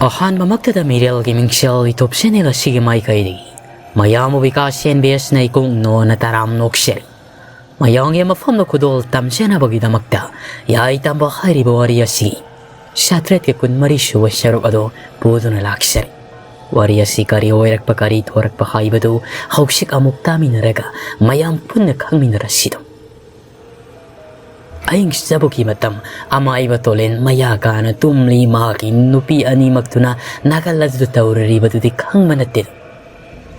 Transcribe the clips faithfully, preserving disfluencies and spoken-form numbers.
ꯑꯍꯥꯟꯕꯃꯛꯇꯗ ꯃꯤꯔꯦꯜꯒꯤ ꯃꯤꯡꯁꯦꯜ YouTube channel ꯑꯁꯤꯒꯤ ꯃꯥꯏꯀꯩꯗꯒꯤ ꯃꯌꯥꯝꯕꯨ ꯕꯤꯀꯥꯁ ꯑꯦꯟ ꯕꯤ ꯑꯦꯁꯅ ꯏꯀꯣꯛ ꯅꯣꯟꯅ ꯇꯔꯥꯝ ꯅꯣꯛꯆꯔꯤ꯫ ꯃꯌꯥꯝꯒꯤ ꯃꯐꯝꯗ ꯈꯨꯗꯣꯜ ꯇꯝꯖꯅꯕꯒꯤꯗꯃꯛꯇ ꯌꯥꯏ ꯇꯝꯕ ꯍꯥꯏꯔꯤꯕ ꯋꯥꯔꯤ ꯑꯁꯤ ꯆꯥꯇ꯭ꯔꯦꯠꯀ ꯀꯨꯟꯃꯔꯤ ꯁꯨꯕ ꯁꯔꯨꯛ ꯑꯗꯨ ꯄꯨꯗꯨꯅ ꯂꯥꯛꯆꯔꯤ꯫ ꯋꯥꯔꯤ ꯑꯁꯤ ꯀꯔꯤ ꯑꯣꯏꯔꯛꯄ ꯀꯔꯤ ꯊꯣꯔꯛꯄ ꯍꯥꯏꯕꯗꯨ ꯍꯧꯖꯤꯛ ꯑꯃꯨꯛ ꯇꯥꯃꯤꯟꯅꯔꯒ ꯃꯌꯥꯝ ꯄꯨꯟꯅ ꯈꯪꯃꯤꯟꯅꯔꯁꯤꯗꯣ꯫ ꯑꯍꯤꯡ ꯆꯕꯨꯛꯀꯤ ꯃꯇꯝ ꯑꯃꯥꯏꯕ ꯇꯣꯂꯦꯟ ꯃꯌꯥ ꯀꯥꯅ ꯇꯨꯝꯂꯤ꯫ ꯃꯍꯥꯛꯀꯤ ꯅꯨꯄꯤ ꯑꯅꯤꯃꯛꯇꯨꯅ ꯅꯥꯀꯜ ꯑꯗꯨꯗ ꯇꯧꯔꯤꯕꯗꯨꯗꯤ ꯈꯪꯕ ꯅꯠꯇꯦ꯫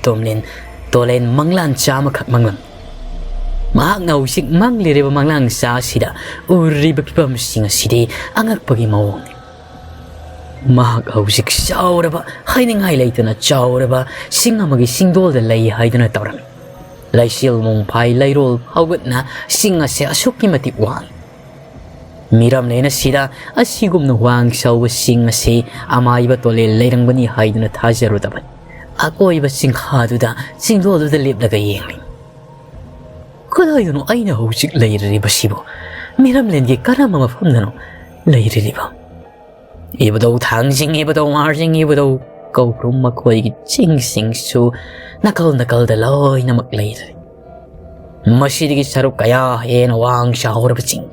ꯇꯣꯝꯂꯦꯟ ꯇꯣꯂꯦꯟ ꯃꯪꯂꯥꯟ ꯆꯥ ꯑꯃꯈꯛ ꯃꯪꯂꯝ꯫ ꯃꯍꯥꯛꯅ ꯍꯧꯖꯤꯛ ꯃꯪꯂꯤꯔꯤꯕ ꯃꯪꯂꯥꯟ ꯆꯥ ꯑꯁꯤꯗ ꯎꯔꯤꯕ ꯐꯤꯕꯝꯁꯤꯡ ꯑꯁꯤꯗꯤ ꯑꯉꯛꯄꯒꯤ ꯃꯑꯣꯡꯅꯤ꯫ ꯃꯍꯥꯛ ꯍꯧꯖꯤꯛ ꯆꯥꯎꯔꯕ, ꯍꯥꯏꯅꯤꯡꯉꯥꯏ ꯂꯩꯇꯅ ꯆꯥꯎꯔꯕ ꯆꯤꯡ ꯑꯃꯒꯤ ꯆꯤꯡꯗꯣꯜꯗ ꯂꯩ ꯍꯥꯏꯗꯨꯅ ꯇꯧꯔꯝꯃꯤ꯫ ꯂꯩꯆꯤꯜ ꯃꯣꯡꯐꯥꯏ ꯂꯩꯔꯣꯜ ꯐꯥꯎꯒꯠꯅ ꯆꯤꯡ ꯑꯁꯦ ꯑꯁꯨꯛꯀꯤ ꯃꯇꯤꯛ ꯋꯥꯡꯏ꯫ ꯃꯤꯔꯝꯂꯦꯟ ꯑꯁꯤꯗ ꯑꯁꯤꯒꯨꯝꯅ ꯋꯥꯡ ꯆꯥꯎꯕ ꯆꯤꯡ ꯑꯁꯤ ꯑꯃꯥꯏꯕ ꯇꯣꯂꯦꯜ ꯂꯩꯔꯝꯒꯅꯤ ꯍꯥꯏꯗꯨꯅ ꯊꯥꯖꯔꯨꯗꯕꯅꯤ꯫ ꯑꯀꯣꯏꯕ ꯆꯤꯡꯈꯥꯗꯨꯗ, ꯆꯤꯡꯗꯣꯜꯗꯨꯗ ꯂꯦꯞꯂꯒ ꯌꯦꯡꯂꯤ꯫ ꯀꯗꯥꯏꯗꯅꯣ ꯑꯩꯅ ꯍꯧꯖꯤꯛ ꯂꯩꯔꯤꯕꯁꯤꯕꯨ? ꯃꯤꯔꯝꯂꯦꯟꯒꯤ ꯀꯔꯝꯕ ꯃꯐꯝꯗꯅꯣ ꯂꯩꯔꯤꯕ? ꯏꯕꯨꯙꯧ ꯊꯥꯡꯖꯤꯡ, ꯏꯕꯨꯙꯧ ꯃꯥꯔꯖꯤꯡ, ꯏꯕꯨꯙꯧ ꯀꯧꯕ꯭ꯔꯨꯝ, ꯃꯈꯣꯏꯒꯤ ꯆꯤꯡꯁꯤꯡꯁꯨ ꯅꯥꯀꯜ ꯅꯥꯀꯜꯗ ꯂꯣꯏꯅꯃꯛ ꯂꯩꯔꯦ꯫ ꯃꯁꯤꯗꯒꯤ ꯁꯔꯨꯛ ꯀꯌꯥ ꯍꯦꯟꯅ ꯋꯥꯡ ꯆꯥꯎꯔꯕ ꯆꯤꯡ꯫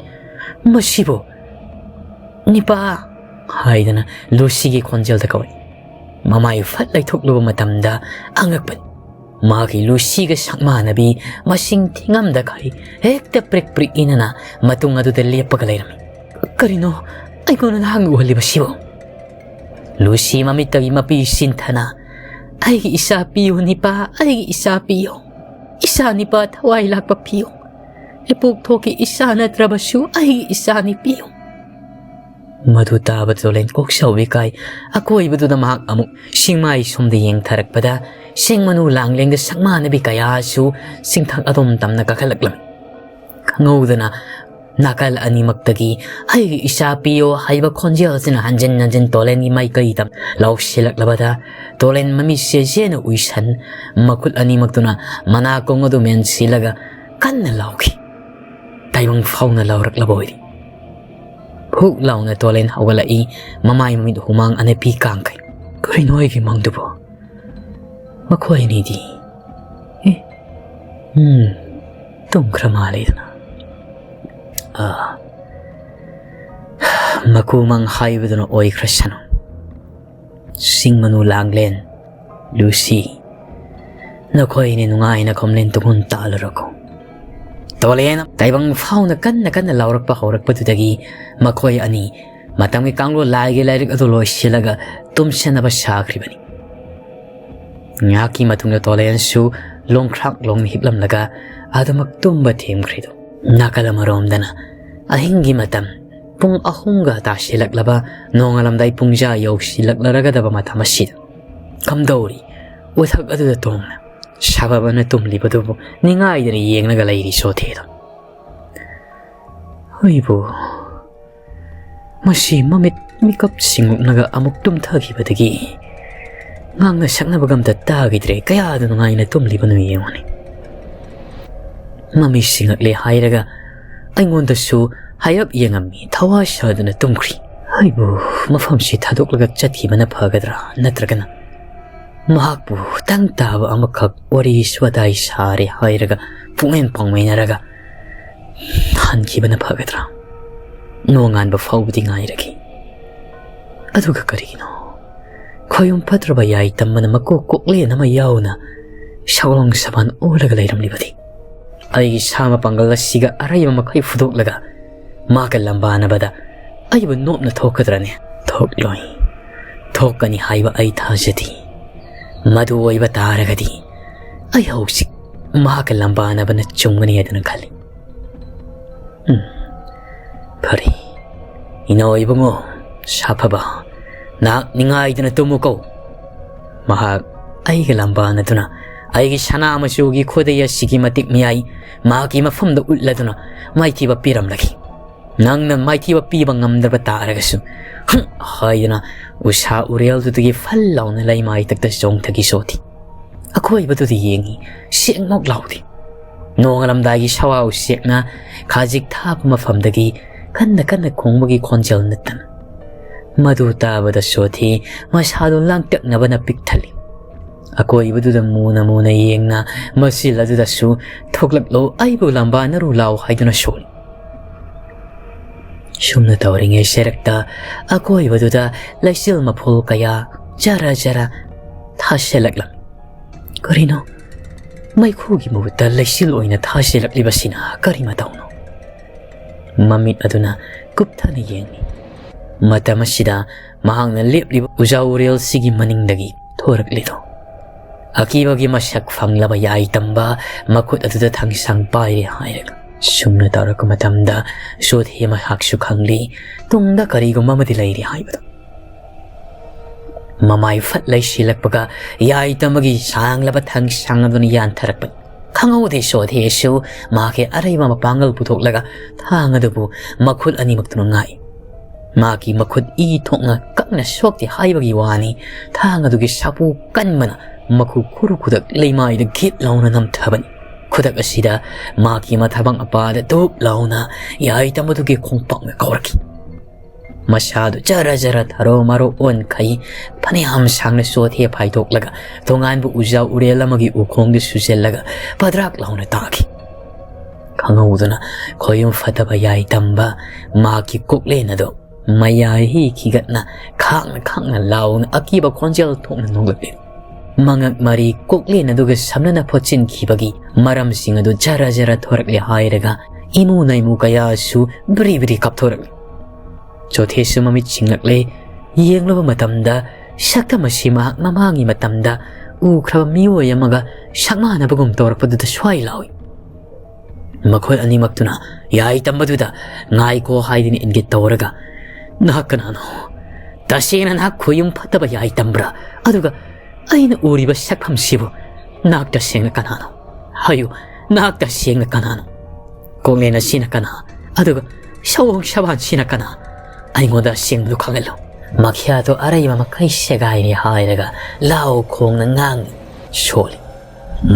ꯃꯁꯤꯕꯨ ꯅꯤꯄꯥ ꯍꯥꯏꯗꯅ ꯂꯨꯁꯤꯒꯤ ꯈꯣꯟꯖꯦꯜꯗ ꯀꯧꯏ꯫ ꯃꯃꯥꯏ ꯐꯠ ꯂꯩꯊꯣꯛꯂꯨꯕ ꯃꯇꯝꯗ ꯑꯉꯛꯄꯅꯤ꯫ ꯃꯍꯥꯛꯀꯤ ꯂꯨꯁꯤꯒ ꯁꯛꯃꯥꯟꯅꯕꯤ ꯃꯁꯤꯡ ꯊꯤꯉꯝꯗꯈꯩ ꯍꯦꯛꯇ ꯄ꯭ꯔꯤꯛ ꯄ꯭ꯔꯤꯛ ꯏꯅꯅ ꯃꯇꯨꯡ ꯑꯗꯨꯗ ꯂꯦꯞꯄꯒ ꯂꯩꯔꯝꯃꯤ꯫ ꯀꯔꯤꯅꯣ ꯑꯩꯉꯣꯟꯗ ꯅꯍꯥꯛꯅ ꯎꯍꯜꯂꯤꯕꯁꯤꯕꯨ? ꯂꯨꯁꯤ ꯃꯃꯤꯠꯇꯒꯤ ꯃꯄꯤ ꯆꯤꯟꯊꯅ, "ꯑꯩꯒꯤ ꯏꯆꯥ ꯄꯤꯌꯨ ꯅꯤꯄꯥ, ꯑꯩꯒꯤ ꯏꯆꯥ ꯄꯤꯌꯨ꯫ ꯏꯆꯥ ꯅꯤꯄꯥ ꯊꯋꯥꯏ ꯂꯥꯛꯄ ꯄꯤꯌꯨ꯫ ꯏꯄꯣꯛ ꯊꯣꯛꯀꯤ ꯏꯆꯥ ꯅꯠꯇ꯭ꯔꯕꯁꯨ ꯑꯩꯒꯤ ꯏꯆꯥꯅꯤ ꯄꯤꯌꯨ꯫" ꯃꯗꯨ ꯇꯥꯕ ꯇꯣꯂꯦꯟ ꯀꯣꯛꯆꯥꯎꯕꯤ ꯀꯥꯏ꯫ ꯑꯀꯣꯏꯕꯗꯨꯗ ꯃꯍꯥꯛ ꯑꯃꯨꯛ ꯆꯤꯡꯃꯥꯏ ꯁꯣꯝꯗ ꯌꯦꯡꯊꯔꯛꯄꯗ ꯆꯤꯡ ꯃꯅꯨ ꯂꯥꯡꯂꯦꯡꯗ ꯁꯛꯃꯥꯟꯅꯕꯤ ꯀꯌꯥꯁꯨ ꯆꯤꯡꯊꯛ ꯑꯗꯣꯝ ꯇꯝꯅ ꯀꯥꯈꯠꯂꯛꯂꯝꯃꯤ꯫ ꯈꯪꯍꯧꯗꯅ ꯅꯥꯀꯜ ꯑꯅꯤꯃꯛꯇꯒꯤ "ꯑꯩꯒꯤ ꯏꯆꯥ ꯄꯤꯌꯣ" ꯍꯥꯏꯕ ꯈꯣꯟꯖꯦꯜ ꯑꯁꯤꯅ ꯍꯟꯖꯤꯟ ꯍꯟꯖꯤꯟ ꯇꯣꯂꯦꯟꯒꯤ ꯃꯥꯏꯀꯩꯗ ꯂꯥꯎꯁꯤꯜꯂꯛꯂꯕꯗ, ꯇꯣꯂꯦꯟ ꯃꯃꯤꯠꯁꯦ ꯆꯦꯅ ꯎꯏꯁꯟ, ꯃꯈꯨꯠ ꯑꯅꯤꯃꯛꯇꯨꯅ ꯃꯅꯥꯀꯣꯡ ꯑꯗꯨ ꯃꯦꯟꯁꯤꯜꯂꯒ ꯀꯟꯅ ꯂꯥꯎꯈꯤ꯫ ꯇꯥꯏꯕꯪ ꯐꯥꯎꯅ ꯂꯥꯎꯔꯛꯂꯕ ꯑꯣꯏꯔꯤ꯫ ꯍꯨꯛ ꯂꯥꯎꯅ ꯇꯣꯂꯦꯟ ꯍꯧꯒꯠꯂꯛꯏ꯫ ꯃꯃꯥꯏ ꯃꯃꯤꯠ ꯍꯨꯃꯥꯡ ꯑꯅꯞꯄꯤ ꯀꯥꯡꯈꯩ꯫ "ꯀꯔꯤꯅꯣ ꯑꯩꯒꯤ ꯃꯪꯗꯨꯕꯨ? ꯃꯈꯣꯏ ꯑꯅꯤꯗꯤ? ꯑꯦ, ꯎꯝ, ꯇꯨꯝꯈ꯭ꯔ ꯃꯥꯜꯂꯦꯗꯅ꯫ ꯑꯥ, ꯃꯀꯨ ꯃꯪ ꯍꯥꯏꯕꯗꯨꯅ ꯑꯣꯏꯈ꯭ꯔꯁꯅꯨ꯫ ꯁꯤꯡ ꯃꯅꯨ ꯂꯥꯡꯂꯦꯟ, ꯂꯨꯁꯤ, ꯅꯈꯣꯏꯅꯤ ꯅꯨꯡꯉꯥꯏꯅ ꯈꯣꯝꯂꯦꯟ ꯇꯨꯡꯍꯨꯟ ꯇꯥꯜꯂꯨꯔꯣꯀꯣ꯫" ꯇꯣꯂꯦꯟ ꯇꯥꯏꯕꯪ ꯐꯥꯎꯅ ꯀꯟꯅ ꯀꯟꯅ ꯂꯥꯎꯔꯛꯄ ꯍꯧꯔꯛꯄꯗꯨꯗꯒꯤ ꯃꯈꯣꯏ ꯑꯅꯤ ꯃꯇꯝꯒꯤ ꯀꯥꯡꯂꯣꯟ ꯂꯥꯏꯒꯤ ꯂꯥꯏꯔꯤꯛ ꯑꯗꯨ ꯂꯣꯏꯁꯤꯜꯂꯒ ꯇꯨꯝꯁꯟꯅꯕ ꯁꯥꯈ꯭ꯔꯤꯕꯅꯤ꯫ ꯉꯥꯏꯍꯥꯛꯀꯤ ꯃꯇꯨꯡꯗ ꯇꯣꯂꯦꯟꯁꯨ ꯂꯣꯡꯈ꯭ꯔꯥꯛ ꯂꯣꯡꯅ ꯍꯤꯞꯂꯝꯂꯒ ꯑꯗꯨꯃꯛ ꯇꯨꯝꯕ ꯊꯦꯝꯈ꯭ꯔꯤꯗꯨ꯫ ꯅꯥꯀꯜ ꯑꯃꯔꯣꯝꯗꯅ ꯑꯍꯤꯡꯒꯤ ꯃꯇꯝ ꯄꯨꯡ ꯑꯍꯨꯝꯒ ꯇꯥꯁꯤꯜꯂꯛꯂꯕ, ꯅꯣꯡꯉꯥꯜꯂꯝꯗꯥꯏ ꯄꯨꯡꯖꯥ ꯌꯧꯁꯤꯜꯂꯛꯂꯔꯒꯗꯕ ꯃꯇꯝ ꯑꯁꯤꯗ ꯀꯝꯗꯧꯔꯤ ꯎꯊꯛ ꯑꯗꯨꯗ ꯇꯣꯡꯅ ꯁꯥꯐꯕꯅ ꯇꯨꯝꯂꯤꯕꯗꯨꯕꯨ ꯅꯤꯡꯉꯥꯏꯗꯅ ꯌꯦꯡꯂꯒ ꯂꯩꯔꯤ ꯁꯣꯊꯦꯗꯣ꯫ ꯍꯣꯏꯕꯨ, ꯃꯁꯤ ꯃꯃꯤꯠ ꯃꯤꯀꯞ ꯁꯤꯡꯉꯨꯛꯅꯒ ꯑꯃꯨꯛ ꯇꯨꯝꯊꯈꯤꯕꯗꯒꯤ ꯉꯥꯡꯅ ꯁꯛꯅꯕꯒ ꯑꯝꯇ ꯇꯥꯈꯤꯗ꯭ꯔꯦ꯫ ꯀꯌꯥꯗ ꯅꯨꯡꯉꯥꯏꯅ ꯇꯨꯝꯂꯤꯕꯅꯣ ꯌꯦꯡꯉꯨꯅꯦ꯫ ꯃꯃꯤ ꯁꯤꯡꯉꯛꯂꯦ ꯍꯥꯏꯔꯒ ꯑꯩꯉꯣꯟꯗꯁꯨ ꯍꯥꯏꯔꯞ ꯌꯦꯡꯉꯝꯃꯤ꯫ ꯊꯋꯥ ꯁꯥꯗꯨꯅ ꯇꯨꯝꯈ꯭ꯔꯤ꯫ ꯑꯩꯕꯨ ꯃꯐꯝꯁꯤ ꯊꯥꯗꯣꯛꯂꯒ ꯆꯠꯈꯤꯕꯅ ꯐꯒꯗ꯭ꯔꯥ, ꯅꯠꯇ꯭ꯔꯒꯅ ꯃꯍꯥꯛꯄꯨ ꯇꯪ ꯇꯥꯕ ꯑꯃꯈꯛ ꯋꯥꯔꯤ ꯋꯥꯇꯥꯏ ꯁꯥꯔꯦ ꯍꯥꯏꯔꯒ ꯄꯨꯛꯃꯦꯟ ꯄꯥꯎꯃꯦꯟꯅꯔꯒ ꯍꯟꯈꯤꯕꯅ ꯐꯒꯗ꯭ꯔꯥ? ꯅꯣꯡꯉꯥꯟꯕ ꯐꯥꯎꯕꯗꯤ ꯉꯥꯏꯔꯒꯦ꯫ ꯑꯗꯨꯒ ꯀꯔꯤꯒꯤꯅꯣ ꯈꯣꯌꯨꯝ ꯐꯠꯇ꯭ꯔꯕ ꯌꯥꯏ ꯇꯝꯕꯅ ꯃꯀꯣꯛ ꯀꯣꯛꯂꯦꯟ ꯑꯃ ꯌꯥꯎꯅ ꯁꯒꯣꯜ ꯁꯕꯥꯟ ꯑꯣꯜꯂꯒ ꯂꯩꯔꯝꯂꯤꯕꯗꯤ? ꯑꯩꯒꯤ ꯁꯥ ꯃꯄꯥꯡꯒꯜ ꯑꯁꯤꯒ ꯑꯔꯩꯕ ꯃꯈꯩ ꯐꯨꯗꯣꯛꯂꯒ ꯃꯥꯒ ꯂꯝꯕꯥꯅꯕꯗ ꯑꯩꯕꯨ ꯅꯣꯞꯅ ꯊꯣꯛꯀꯗ꯭ꯔꯅꯦ? ꯊꯣꯛꯂꯣꯏ꯫ ꯊꯣꯛꯀꯅꯤ ꯍꯥꯏꯕ ꯑꯩ ꯊꯥꯖꯗꯦ꯫ ꯃꯗꯨ ꯑꯣꯏꯕ ꯇꯥꯔꯒꯗꯤ ꯑꯩ ꯍꯧꯖꯤꯛ ꯃꯍꯥꯛꯀ ꯂꯝꯕꯥꯅꯕꯅ ꯆꯨꯝꯒꯅꯤ ꯍꯥꯏꯗꯨꯅ ꯈꯜꯂꯤ꯫ ꯎꯝ, ꯐꯔꯦ꯫ ꯏꯅꯥꯎ ꯏꯕꯨꯡꯉꯣ, ꯁꯥꯐꯕ, ꯅꯍꯥꯛ ꯅꯤꯡꯉꯥꯏꯗꯅ ꯇꯨꯝꯃꯨꯀꯣ꯫ ꯃꯍꯥꯛ ꯑꯩꯒ ꯂꯝꯕꯥꯅꯗꯨꯅ ꯑꯩꯒꯤ ꯁꯅꯥ ꯃꯆꯨꯒꯤ ꯈꯨꯗꯩ ꯑꯁꯤꯒꯤ ꯃꯇꯤꯛ ꯃꯌꯥꯏ ꯃꯍꯥꯛꯀꯤ ꯃꯐꯝꯗ ꯎꯠꯂꯗꯨꯅ ꯃꯥꯏꯊꯤꯕ ꯄꯤꯔꯝꯂꯒꯦ꯫ ꯅꯪꯅ ꯃꯥꯏꯊꯤꯕ ꯄꯤꯕ ꯉꯝꯗꯕ ꯇꯥꯔꯒꯁꯨ, "ꯍꯨꯝ" ꯍꯥꯏꯗꯨꯅ ꯎꯁꯥ ꯎꯔꯦꯜꯗꯨꯗꯒꯤ ꯐꯜ ꯂꯥꯎꯅ ꯂꯩꯃꯥꯏꯊꯛꯇ ꯆꯣꯡꯊꯈꯤ ꯁꯣꯊꯤ꯫ ꯑꯀꯣꯏꯕꯗꯨꯗ ꯌꯦꯡꯉꯤ, ꯁꯦꯡꯃꯛ ꯂꯥꯎꯗꯦ꯫ ꯅꯣꯡꯉꯥꯜꯂꯝꯗꯥꯏꯒꯤ ꯁꯋꯥ ꯎꯆꯦꯛꯅ ꯈꯥꯖꯤꯛ ꯊꯥꯕ ꯃꯐꯝꯗꯒꯤ ꯀꯟꯅ ꯀꯟꯅ ꯈꯣꯡꯕꯒꯤ ꯈꯣꯟꯖꯦꯜ ꯅꯠꯇꯅ꯫ ꯃꯗꯨ ꯇꯥꯕꯗ ꯁꯣꯊꯤ ꯃꯁꯥꯗꯨ ꯂꯥꯡꯇꯛꯅꯕꯅ ꯄꯤꯛ ꯊꯜꯂꯤ꯫ ꯑꯀꯣꯏꯕꯗꯨꯗ ꯃꯨꯅ ꯃꯨꯅ ꯌꯦꯡꯅ ꯃꯁꯤꯜ ꯑꯗꯨꯗꯁꯨ "ꯊꯣꯛꯂꯛꯂꯣ, ꯑꯩꯕꯨ ꯂꯝꯕꯥꯅꯔꯨ ꯂꯥꯎ" ꯍꯥꯏꯗꯨꯅ ꯁꯣꯜꯂꯤ꯫ ꯁꯨꯝꯅ ꯇꯧꯔꯤꯉꯩ ꯁꯦꯔꯛꯇ ꯑꯀꯣꯏꯕꯗꯨꯗ ꯂꯩꯆꯤꯜ ꯃꯐꯨꯜ ꯀꯌꯥ ꯖꯔ ꯖꯔ ꯊꯥꯁꯤꯜꯂꯛꯂꯝꯃꯤ꯫ ꯀꯔꯤꯅꯣ? ꯃꯩꯈꯨꯒꯤ ꯃꯍꯨꯠꯇ ꯂꯩꯆꯤꯜ ꯑꯣꯏꯅ ꯊꯥꯁꯤꯜꯂꯛꯂꯤꯕꯁꯤꯅ ꯀꯔꯤ ꯃꯇꯧꯅꯣ? ꯃꯃꯤꯠ ꯑꯗꯨꯅ ꯀꯨꯞꯊꯅ ꯌꯦꯡꯂꯤ꯫ ꯃꯇꯝ ꯑꯁꯤꯗ ꯃꯍꯥꯛꯅ ꯂꯦꯞꯂꯤꯕ ꯎꯖꯥ ꯎꯔꯦꯜꯁꯤꯒꯤ ꯃꯅꯤꯡꯗꯒꯤ ꯊꯣꯔꯛꯂꯤꯗꯣ ꯑꯀꯤꯕꯒꯤ ꯃꯁꯛ ꯐꯪꯂꯕ ꯌꯥꯏꯇꯝꯕ ꯃꯈꯨꯠ ꯑꯗꯨꯗ ꯊꯥꯡꯁꯥꯡ ꯄꯥꯏꯔꯦ ꯍꯥꯏꯔꯒ꯫ ꯁꯨꯝꯅ ꯇꯧꯔꯛꯄ ꯃꯇꯝꯗ ꯁꯣꯊꯤ ꯃꯍꯥꯛꯁꯨ ꯈꯪꯂꯤ, ꯇꯨꯡꯗ ꯀꯔꯤꯒꯨꯝꯕ ꯑꯃꯗꯤ ꯂꯩꯔꯤ ꯍꯥꯏꯕꯗꯨ꯫ ꯃꯃꯥꯏ ꯐꯠ ꯂꯩꯁꯤꯜꯂꯛꯄꯒ ꯌꯥꯏꯇꯝꯕꯒꯤ ꯁꯥꯡꯂꯕ ꯊꯥꯡꯁꯥꯡ ꯑꯗꯨꯅ ꯌꯥꯟꯊꯔꯛꯄꯅꯤ꯫ ꯈꯪꯍꯧꯗꯦ ꯁꯣꯊꯤꯁꯨ ꯃꯍꯥꯛꯀꯤ ꯑꯔꯩꯕ ꯃꯄꯥꯡꯒꯜ ꯄꯨꯊꯣꯛꯂꯒ ꯊꯥꯡ ꯑꯗꯨꯕꯨ ꯃꯈꯨꯠ ꯑꯅꯤꯃꯛꯇꯨꯅ ꯉꯥꯛꯏ꯫ ꯃꯍꯥꯛꯀꯤ ꯃꯈꯨꯠ ꯏ ꯊꯣꯛꯅ ꯀꯛꯅ ꯁꯣꯛꯇꯦ ꯍꯥꯏꯕꯒꯤ ꯋꯥꯅꯤ, ꯊꯥꯡ ꯑꯗꯨꯒꯤ ꯁꯥꯐꯨ ꯀꯟꯕꯅ ꯃꯈꯨ ꯈꯨꯔꯨ ꯈꯨꯗꯛ ꯂꯩꯃꯥꯏꯗ ꯒꯤꯠ ꯂꯥꯎꯅ ꯅꯝꯊꯕꯅꯤ꯫ ꯈꯨꯗꯛ ꯑꯁꯤꯗ ꯃꯍꯥꯛꯀꯤ ꯃꯊꯥꯕꯥꯛ ꯃꯄꯥꯗ ꯙꯨꯞ ꯂꯥꯎꯅ ꯌꯥꯏꯇꯝꯕꯗꯨꯒꯤ ꯈꯣꯡꯄꯥꯛꯅ ꯀꯥꯎꯔꯛꯈꯤ꯫ ꯃꯁꯥꯗꯨ ꯖꯔ ꯖꯔ ꯊꯔꯣ ꯃꯔꯣ ꯑꯣꯟꯈꯩ ꯐꯅꯌꯥꯝ ꯁꯥꯡꯅ ꯁꯣꯊꯤ ꯐꯥꯏꯗꯣꯛꯂꯒ ꯇꯣꯉꯥꯟꯕ ꯎꯖꯥ ꯎꯔꯦꯜ ꯑꯃꯒꯤ ꯎꯈꯣꯡꯗ ꯁꯨꯖꯜꯂꯒ ꯄꯗ꯭ꯔꯥꯛ ꯂꯥꯎꯅ ꯇꯥꯈꯤ꯫ ꯈꯪꯍꯧꯗꯅ ꯈꯣꯌꯨꯝ ꯐꯠꯇꯕ ꯌꯥꯏꯇꯝꯕ ꯃꯍꯥꯛꯀꯤ ꯀꯣꯛꯂꯦꯟ ꯑꯗꯨ ꯃꯌꯥꯏ ꯍꯤꯈꯤꯒꯠꯅ ꯈꯥꯡꯅ ꯈꯥꯡꯅ ꯂꯥꯎꯅ ꯑꯀꯤꯕ ꯈꯣꯟꯖꯦꯜ ꯊꯣꯛꯅ ꯅꯣꯛꯂꯛꯂꯤ꯫ ꯃꯉꯛ ꯃꯔꯤ ꯀꯣꯛꯂꯦꯟ ꯑꯗꯨꯒ ꯁꯝꯅꯅ ꯐꯣꯠꯆꯤꯟꯈꯤꯕꯒꯤ ꯃꯔꯝꯁꯤꯡ ꯑꯗꯨ ꯖꯔ ꯖꯔ ꯊꯣꯔꯛꯂꯦ ꯍꯥꯏꯔꯒ ꯏꯃꯨ ꯅꯩꯃꯨ ꯀꯌꯥꯁꯨ ꯕ꯭ꯔꯤ ꯕ꯭ꯔꯤ ꯀꯥꯞꯊꯣꯔꯛꯂꯤ꯫ ꯆꯣꯊꯦꯁꯨ ꯃꯃꯤꯠ ꯁꯤꯡꯂꯛꯂꯦ꯫ ꯌꯦꯡꯂꯨꯕ ꯃꯇꯝꯗ ꯁꯛꯇꯝ ꯑꯁꯤ ꯃꯍꯥꯛ ꯃꯃꯥꯡꯒꯤ ꯃꯇꯝꯗ ꯎꯈ꯭ꯔꯕ ꯃꯤꯑꯣꯏ ꯑꯃꯒ ꯁꯛꯃꯥꯟꯅꯕꯒꯨꯝ ꯇꯧꯔꯛꯄꯗꯨꯗ ꯁ꯭ꯋꯥꯏ ꯂꯥꯎꯏ꯫ ꯃꯈꯣꯏ ꯑꯅꯤꯃꯛꯇꯨꯅ ꯌꯥꯏꯇꯝꯕꯗꯨꯗ "ꯉꯥꯏꯈꯣ" ꯍꯥꯏꯗꯨꯅ ꯏꯪꯒꯤꯠ ꯇꯧꯔꯒ, "ꯅꯍꯥꯛ ꯀꯅꯥꯅꯣ? ꯇꯁꯦꯡꯅ ꯅꯍꯥꯛ ꯈꯨꯌꯨꯝ ꯐꯠꯇꯕ ꯌꯥꯏꯇꯝꯕ꯭ꯔꯥ? ꯑꯗꯨꯒ ꯑꯩꯅ ꯎꯔꯤꯕ ꯁꯛꯐꯝꯁꯤꯕꯨ ꯅꯍꯥꯛ ꯇꯁꯦꯡꯅ ꯀꯅꯥꯅꯣ? ꯍꯥꯏꯌꯨ, ꯅꯍꯥꯛ ꯇꯁꯦꯡꯅ ꯀꯅꯥꯅꯣ? ꯀꯣꯛꯂꯦꯟ ꯑꯁꯤꯅ ꯀꯅꯥ? ꯑꯗꯨꯒ ꯁꯑꯣꯡ ꯁꯕꯥꯟꯁꯤꯅ ꯀꯅꯥ? ꯑꯩꯉꯣꯟꯗ ꯑꯁꯦꯡꯕꯗꯨ ꯈꯪꯍꯜꯂꯨ꯫" ꯃꯈ꯭ꯌꯥꯗꯣ ꯑꯔꯩꯕ ꯃꯈꯩ ꯁꯦꯒꯥꯏꯔꯦ ꯍꯥꯏꯔꯒ ꯂꯥꯎ ꯈꯣꯡꯅ ꯉꯥꯡ ꯁꯣꯜꯂꯤ꯫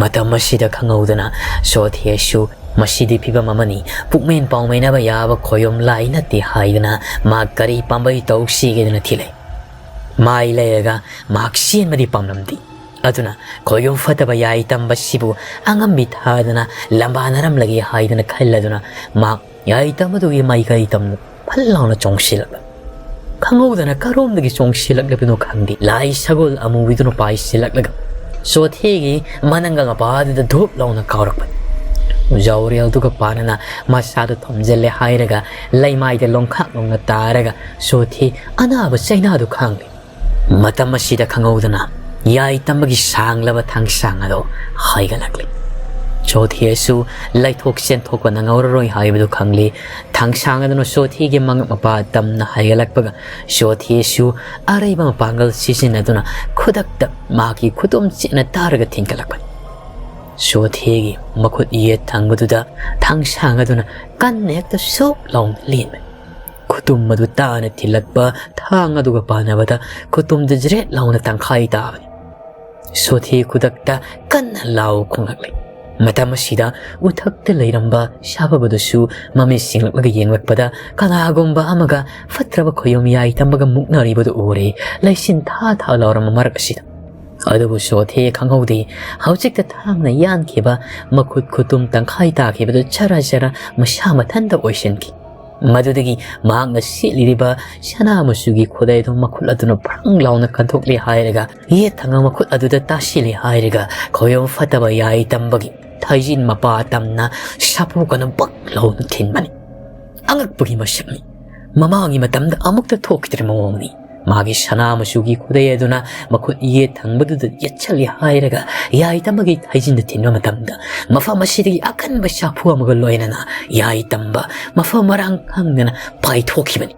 ꯃꯇꯝ ꯑꯁꯤꯗ ꯈꯪꯍꯧꯗꯅ ꯁꯣꯊꯦꯁꯨ "ꯃꯁꯤꯗꯤ ꯐꯤꯕꯝ ꯑꯃꯅꯤ, ꯄꯨꯛꯃꯦꯟ ꯄꯥꯎꯃꯦꯟꯅꯕ ꯌꯥꯕ ꯈꯣꯌꯣꯝ ꯂꯥꯏ ꯅꯠꯇꯦ" ꯍꯥꯏꯗꯨꯅ ꯃꯍꯥꯛ ꯀꯔꯤ ꯄꯥꯝꯕꯩ ꯇꯧꯁꯤꯒꯦꯗꯅ ꯊꯤꯂꯛꯏ꯫ ꯃꯥꯏ ꯂꯩꯔꯒ ꯃꯍꯥꯛ ꯆꯦꯟꯕꯗꯤ ꯄꯥꯝꯂꯝꯗꯦ꯫ ꯑꯗꯨꯅ ꯈꯣꯌꯣꯝ ꯐꯠꯇꯕ ꯌꯥꯏ ꯇꯝꯕꯁꯤꯕꯨ ꯑꯉꯝꯕꯤ ꯊꯥꯗꯅ ꯂꯝꯕꯥꯅꯔꯝꯂꯒꯦ ꯍꯥꯏꯗꯅ ꯈꯜꯂꯗꯨꯅ ꯃꯍꯥꯛ ꯌꯥꯏ ꯇꯝꯕꯗꯨꯒꯤ ꯃꯥꯏꯀꯩ ꯇꯝꯅ ꯐꯠ ꯂꯥꯎꯅ ꯆꯣꯡꯁꯤꯜꯂꯛꯂꯦ꯫ ꯈꯪꯍꯧꯗꯅ ꯀꯔꯣꯝꯗꯒꯤ ꯆꯣꯡꯁꯤꯜꯂꯛꯂꯤꯕꯅꯣ ꯈꯪꯗꯦ, ꯂꯥꯏ ꯁꯒꯣꯜ ꯑꯃꯨꯕꯤꯗꯨꯅ ꯄꯥꯏꯁꯤꯜꯂꯛꯂꯒ ꯆꯣꯊꯦꯒꯤ ꯃꯅꯪꯒꯜ ꯃꯄꯥꯗꯨꯗ ꯙꯨꯞ ꯂꯥꯎꯅ ꯀꯥꯎꯔꯛꯄꯅꯤ꯫ ꯎꯖꯥꯎꯔꯦꯜꯗꯨꯒ ꯄꯥꯅꯅ ꯃꯁꯥꯗꯨ ꯊꯣꯝꯖꯤꯜꯂꯦ ꯍꯥꯏꯔꯒ ꯂꯩꯃꯥꯏꯗ ꯂꯣꯡꯈꯥꯛ ꯂꯣꯡꯅ ꯇꯥꯔꯒ ꯆꯣꯊꯦ ꯑꯅꯥꯕ ꯆꯩꯅꯥꯗꯨ ꯈꯥꯡꯂꯤ꯫ ꯃꯇꯝ ꯑꯁꯤꯗ ꯈꯪꯍꯧꯗꯅ ꯌꯥꯏ ꯇꯝꯕꯒꯤ ꯁꯥꯡꯂꯕ ꯊꯥꯡꯁꯥꯡ ꯑꯗꯨ ꯍꯥꯏꯒꯠꯂꯛꯂꯤ꯫ ꯆꯣꯊꯦꯁꯨ ꯂꯩꯊꯣꯛ ꯆꯦꯟꯊꯣꯛꯄ ꯅꯪꯍꯧꯔꯔꯣꯏ ꯍꯥꯏꯕꯗꯨ ꯈꯪꯂꯤ꯫ ꯊꯥꯡꯁꯥꯡ ꯑꯗꯨꯅ ꯆꯣꯊꯦꯒꯤ ꯃꯉꯛ ꯃꯄꯥ ꯇꯝꯅ ꯍꯥꯏꯒꯠꯂꯛꯄꯒ ꯆꯣꯊꯦꯁꯨ ꯑꯔꯩꯕ ꯃꯄꯥꯡꯒꯜ ꯁꯤꯖꯤꯟꯅꯗꯨꯅ ꯈꯨꯗꯛꯇ ꯃꯍꯥꯛꯀꯤ ꯈꯨꯇꯨꯝ ꯆꯦꯠꯅ ꯇꯥꯔꯒ ꯊꯤꯟꯒꯠꯂꯛꯄꯅꯤ꯫ ꯆꯣꯊꯦꯒꯤ ꯃꯈꯨꯠ ꯌꯦꯠ ꯊꯪꯕꯗꯨꯗ ꯊꯥꯡꯁꯥꯡ ꯑꯗꯨꯅ ꯀꯟꯅ ꯍꯦꯛꯇ ꯁꯣꯛ ꯂꯥꯎꯅ ꯂꯦꯟꯕꯅꯤ꯫ ꯈꯨꯇꯨꯝ ꯑꯗꯨ ꯇꯥꯅ ꯊꯤꯜꯂꯛꯄ ꯊꯥꯡ ꯑꯗꯨꯒ ꯄꯥꯟꯅꯕꯗ ꯈꯨꯇꯨꯝꯗꯨ ꯖ꯭ꯔꯦꯠ ꯂꯥꯎꯅ ꯇꯪꯈꯥꯏ ꯇꯥꯕꯅꯤ꯫ ꯆꯣꯊꯦ ꯈꯨꯗꯛꯇ ꯀꯟꯅ ꯂꯥꯎ ꯈꯣꯡꯂꯛꯂꯤ꯫ ꯃꯇꯝ ꯑꯁꯤꯗ ꯎꯊꯛꯇ ꯂꯩꯔꯝꯕ ꯁꯥꯐꯕꯗꯨꯁꯨ ꯃꯃꯤꯠ ꯁꯤꯡꯂꯛꯂꯒ ꯌꯦꯡꯂꯛꯄꯗ ꯀꯅꯥꯒꯨꯝꯕ ꯑꯃꯒ ꯐꯠꯇ꯭ꯔꯕ ꯈꯣꯌꯣꯝ ꯌꯥꯏ ꯇꯝꯕꯒ ꯃꯨꯛꯅꯔꯤꯕꯗꯨ ꯎꯔꯦ, ꯂꯩꯆꯤꯟ ꯊꯥ ꯊꯥ ꯂꯥꯎꯔꯝꯕ ꯃꯔꯛ ꯑꯁꯤꯗ꯫ ꯑꯗꯨꯕꯨ ꯆꯣꯊꯦ ꯈꯪꯍꯧꯗꯦ, ꯍꯧꯖꯤꯛꯇ ꯊꯥꯡꯅ ꯌꯥꯟꯈꯤꯕ ꯃꯈꯨꯠ ꯈꯨꯇꯨꯝ ꯇꯪꯈꯥꯏ ꯇꯥꯈꯤꯕꯗꯨ ꯆꯔꯥ ꯆꯔꯥ ꯃꯁꯥ ꯃꯊꯟꯇ ꯑꯣꯏꯁꯤꯟꯈꯤ꯫ ꯃꯗꯨꯗꯒꯤ ꯃꯍꯥꯛꯅ ꯁꯦꯠꯂꯤꯕ ꯁꯅꯥ ꯃꯆꯨꯒꯤ ꯈꯨꯗꯩ ꯑꯗꯨ ꯃꯈꯨꯠ ꯑꯗꯨꯅ ꯐ꯭ꯔꯪ ꯂꯥꯎꯅ ꯀꯟꯊꯣꯛꯂꯦ ꯍꯥꯏꯔꯒ ꯌꯦꯠ ꯊꯪꯕ ꯃꯈꯨꯠ ꯑꯗꯨꯗ ꯇꯥꯁꯤꯜꯂꯦ ꯍꯥꯏꯔꯒ ꯈꯣꯌꯣꯝ ꯐꯠꯇꯕ ꯌꯥꯏ ꯇꯝꯕꯒꯤ ꯊꯥꯏꯖꯤꯟ ꯃꯄꯥ ꯇꯝꯅ ꯁꯥꯐꯨ ꯀꯟꯅ ꯕꯛ ꯂꯥꯎꯅ ꯊꯤꯟꯕꯅꯤ꯫ ꯑꯉꯛꯄꯒꯤ ꯃꯁꯛꯅꯤ꯫ ꯃꯃꯥꯡꯒꯤ ꯃꯇꯝꯗ ꯑꯃꯨꯛꯇ ꯊꯣꯛꯈꯤꯗ꯭ꯔꯤꯕ ꯃꯑꯣꯡꯅꯤ꯫ ꯃꯥꯒꯤ ꯁꯅꯥ ꯃꯆꯨꯒꯤ ꯈꯨꯗꯩ ꯑꯗꯨꯅ ꯃꯈꯨꯠ ꯌꯦꯠ ꯊꯪꯕꯗꯨꯗ ꯌꯦꯠꯁꯜꯂꯤ ꯍꯥꯏꯔꯒ ꯌꯥꯏ ꯇꯝꯕꯒꯤ ꯊꯥꯏꯖꯤꯟꯗ ꯊꯤꯟꯕ ꯃꯇꯝꯗ ꯃꯐꯝ ꯑꯁꯤꯗꯒꯤ ꯑꯀꯟꯕ ꯁꯥꯐꯨ ꯑꯃꯒ ꯂꯣꯏꯅꯅ ꯌꯥꯏ ꯇꯝꯕ ꯃꯐꯝ ꯃꯔꯥꯡ ꯈꯪꯗꯅ ꯄꯥꯏꯊꯣꯛꯈꯤꯕꯅꯤ꯫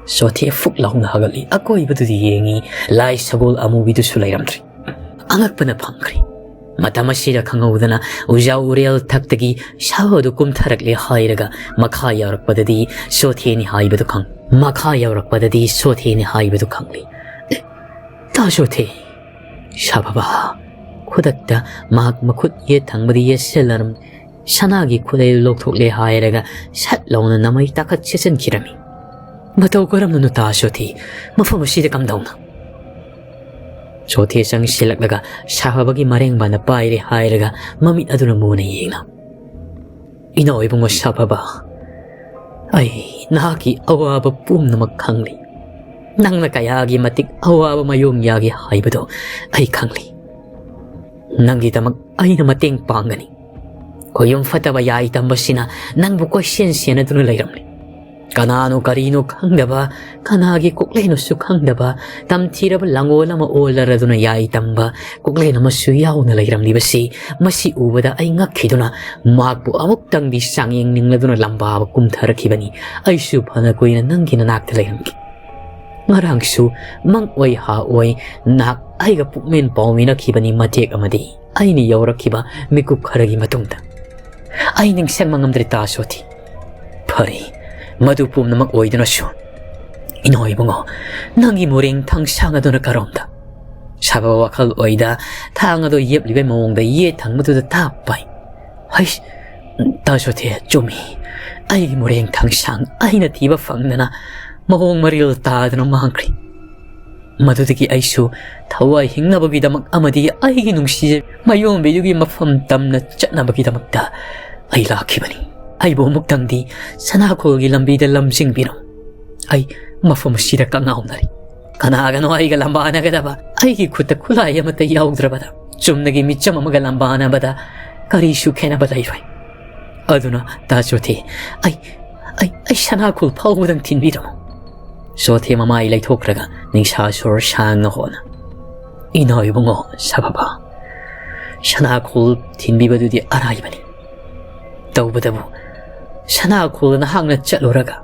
ꯆꯣꯊꯦ ꯐꯨꯛ ꯂꯥꯎꯅ ꯍꯧꯒꯠꯂꯤ꯫ ꯑꯀꯣꯏꯕꯗꯨꯗ ꯌꯦꯡꯉꯤ꯫ ꯂꯥꯏ ꯁꯒꯣꯜ ꯑꯃꯨꯕꯤꯗꯨꯁꯨ ꯂꯩꯔꯝꯗ꯭ꯔꯦ꯫ ꯑꯉꯛꯄꯅ ꯐꯝꯈ꯭ꯔꯦ꯫ ꯃꯇꯝ ꯑꯁꯤꯗ ꯈꯪꯍꯧꯗꯅ ꯎꯖꯥ ꯎꯔꯦꯜ ꯊꯛꯇꯒꯤ ꯁꯥꯐꯕꯗꯨ ꯀꯨꯝꯊꯔꯛꯂꯦ ꯍꯥꯏꯔꯒ ꯃꯈꯥ ꯌꯧꯔꯛꯄꯗꯗꯤ ꯆꯣꯊꯦꯅꯤ ꯍꯥꯏꯕꯗꯨ ꯈꯪ-, ꯃꯈꯥ ꯌꯧꯔꯛꯄꯗꯗꯤ ꯆꯣꯊꯦꯅꯤ ꯍꯥꯏꯕꯗꯨ ꯈꯪꯂꯤ꯫ "ꯑꯦ, ꯇꯥ ꯆꯣꯊꯦ!" ꯁꯥꯐꯕ ꯈꯨꯗꯛꯇ ꯃꯍꯥꯛ ꯃꯈꯨꯠ ꯌꯦꯠ ꯊꯪꯕꯗ ꯌꯦꯠꯁꯤꯜꯂꯔꯝ-, ꯁꯅꯥꯒꯤ ꯈꯨꯠꯂꯩ ꯂꯧꯊꯣꯛꯂꯦ ꯍꯥꯏꯔꯒ ꯁꯠ ꯂꯥꯎꯅ ꯅꯃꯩ ꯇꯥꯈꯠ ꯁꯦꯠꯆꯟꯈꯤꯔꯝꯃꯤ꯫ "ꯃꯇꯧ ꯀꯔꯝꯅꯅꯣ ꯇꯥ ꯁꯣꯊꯤ? ꯃꯐꯝ ꯑꯁꯤꯗ ꯀꯝꯗꯧꯅ?" ꯁꯣꯊꯤ ꯆꯪꯁꯤꯜꯂꯛꯂꯒ ꯁꯥꯐꯕꯒꯤ ꯃꯔꯦꯡꯕꯥꯟꯗ ꯄꯥꯏꯔꯦ ꯍꯥꯏꯔꯒ ꯃꯃꯤꯠ ꯑꯗꯨꯅ ꯃꯨꯅ ꯌꯦꯡꯅ, "ꯏꯅꯥꯎ ꯏꯕꯨꯡꯉꯣ ꯁꯥꯐꯕ, ꯑꯩ ꯅꯍꯥꯛꯀꯤ ꯑꯋꯥꯕ ꯄꯨꯝꯅꯃꯛ ꯈꯪꯂꯤ꯫ ꯅꯪꯅ ꯀꯌꯥꯒꯤ ꯃꯇꯤꯛ ꯑꯋꯥꯕ ꯃꯥꯌꯣꯛꯅꯒꯦ ꯍꯥꯏꯕꯗꯣ ꯑꯩ ꯈꯪꯂꯤ꯫ ꯅꯪꯒꯤꯗꯃꯛ ꯑꯩꯅ ꯃꯇꯦꯡ ꯄꯥꯡꯒꯅꯤ꯫ ꯈꯣꯌꯨꯝ ꯐꯠꯇꯕ ꯌꯥꯏ ꯇꯝꯕꯁꯤꯅ ꯅꯪꯕꯨ ꯀꯣꯏꯁꯦꯟ ꯁꯦꯟꯅꯗꯨꯅ ꯂꯩꯔꯝꯂꯦ꯫ ꯀꯅꯥꯅꯣ ꯀꯔꯤꯅꯣ ꯈꯪꯗꯕ, ꯀꯅꯥꯒꯤ ꯀꯣꯛꯂꯩꯅꯣꯁꯨ ꯈꯪꯗꯕ, ꯇꯝꯊꯤꯔꯕ ꯂꯥꯡꯒꯣꯜ ꯑꯃ ꯑꯣꯜꯂꯔꯗꯨꯅ ꯌꯥꯏ ꯇꯝꯕ ꯀꯣꯛꯂꯩꯅ ꯑꯃꯁꯨ ꯌꯥꯎꯅ ꯂꯩꯔꯝꯂꯤꯕꯁꯤ, ꯃꯁꯤ ꯎꯕꯗ ꯑꯩ ꯉꯛꯈꯤꯗꯨꯅ ꯃꯍꯥꯛꯄꯨ ꯑꯃꯨꯛꯇꯪꯗꯤ ꯆꯥꯡꯌꯦꯡ ꯅꯤꯡꯂꯗꯨꯅ ꯂꯝꯕꯥꯕ ꯀꯨꯝꯊꯔꯛꯈꯤꯕꯅꯤ꯫ ꯑꯩꯁꯨ ꯐꯅ ꯀꯨꯏꯅ ꯅꯪꯒꯤ ꯅꯅꯥꯛꯇ ꯂꯩꯔꯝꯈꯤ꯫ ꯉꯔꯥꯡꯁꯨ ꯃꯪ ꯑꯣꯏ ꯍꯥ ꯑꯣꯏ ꯅꯍꯥꯛ ꯑꯩꯒ ꯄꯨꯛꯃꯦꯟ ꯄꯥꯎꯃꯤꯟꯅꯈꯤꯕꯅꯤ ꯃꯇꯦꯛ ꯑꯃꯗꯤ꯫ ꯑꯩꯅ ꯌꯧꯔꯛꯈꯤꯕ ꯃꯤꯀꯨꯞ ꯈꯔꯒꯤ ꯃꯇꯨꯡꯗ ꯑꯩ ꯅꯤꯡꯁꯤꯡꯕ ꯉꯝꯗ꯭ꯔꯦ ꯇꯥ ꯁꯣꯊꯤ꯫ ꯐꯔꯦ, ꯃꯗꯨ ꯄꯨꯝꯅꯃꯛ ꯑꯣꯏꯗꯨꯅꯁꯨ, ꯏꯅꯣ ꯏꯕꯨꯡꯉꯣ, ꯅꯪꯒꯤ ꯃꯣꯔꯦꯡ ꯊꯥꯡꯁꯥꯡ ꯑꯗꯨꯅ ꯀꯔꯣꯝꯗ?" ꯁꯥꯕ ꯋꯥꯈꯜ ꯑꯣꯏꯗ ꯊꯥꯡ ꯑꯗꯨ ꯌꯦꯞꯂꯤꯕ ꯃꯑꯣꯡꯗ ꯌꯦꯠ ꯊꯪꯕꯗꯨꯗ ꯇꯥꯞ ꯄꯥꯏ꯫ "ꯍꯩꯁ, ꯇꯥ ꯁꯣꯊꯤ, ꯆꯨꯝꯃꯤ꯫ ꯑꯩꯒꯤ ꯃꯣꯔꯦꯡ ꯊꯥꯡꯁꯥꯡ ꯑꯩꯅ ꯊꯤꯕ ꯐꯪꯗꯅ ꯃꯑꯣꯡ ꯃꯔꯤꯜ ꯇꯥꯗꯅ ꯃꯥꯡꯈ꯭ꯔꯦ꯫ ꯃꯗꯨꯗꯒꯤ ꯑꯩꯁꯨ ꯊꯋꯥꯏ ꯍꯤꯡꯅꯕꯒꯤꯗꯃꯛ ꯑꯃꯗꯤ ꯑꯩꯒꯤ ꯅꯨꯡꯁꯤꯖ ꯃꯌꯣꯟꯕꯤꯗꯨꯒꯤ ꯃꯐꯝ ꯇꯝꯅ ꯆꯠꯅꯕꯒꯤꯗꯃꯛꯇ ꯑꯩ ꯂꯥꯛꯈꯤꯕꯅꯤ꯫ ꯑꯩꯕꯨ ꯑꯃꯨꯛꯇꯪꯗꯤ ꯁꯅꯥꯈꯣꯜꯒꯤ ꯂꯝꯕꯤꯗ ꯂꯝꯖꯤꯡꯕꯤꯔꯝꯃꯨ꯫ ꯑꯩ ꯃꯐꯝ ꯑꯁꯤꯗ ꯀꯉꯥꯎꯅꯔꯤ꯫ ꯀꯅꯥꯒꯅꯣ ꯑꯩꯒ ꯂꯝꯕꯥꯅꯒꯗꯕ? ꯑꯩꯒꯤ ꯈꯨꯠꯇ ꯈꯨꯠꯂꯥꯏ ꯑꯃꯠꯇ ꯌꯥꯎꯗ꯭ꯔꯕꯗ, ꯆꯨꯝꯅꯒꯤ ꯃꯤꯆꯝ ꯑꯃꯒ ꯂꯝꯕꯥꯅꯕꯗ ꯀꯔꯤꯁꯨ ꯈꯦꯠꯅꯕ ꯂꯩꯔꯣꯏ꯫ ꯑꯗꯨꯅ ꯇꯥ ꯁꯣꯊꯤ, ꯑꯩ, ꯑꯩ, ꯑꯩ ꯁꯅꯥꯈꯣꯜ ꯐꯥꯎꯕꯗꯪ ꯊꯤꯟꯕꯤꯔꯝꯃꯨ꯫" ꯁꯣꯊꯤ ꯃꯃꯥꯏ ꯂꯩꯊꯣꯛꯈ꯭ꯔꯒ ꯅꯤꯡꯁꯥ ꯁꯣꯔ ꯁꯥꯡꯅ ꯍꯣꯅ, "ꯏꯅꯥꯎ ꯏꯕꯨꯡꯉꯣ ꯁꯥꯐꯕ, ꯁꯅꯥꯈꯣꯜ ꯊꯤꯟꯕꯤꯕꯗꯨꯗꯤ ꯑꯔꯥꯏꯕꯅꯤ꯫ ꯇꯧꯕꯇꯕꯨ ꯁꯅꯥꯈꯣꯜ ꯅꯍꯥꯛꯅ ꯆꯠꯂꯨꯔꯒ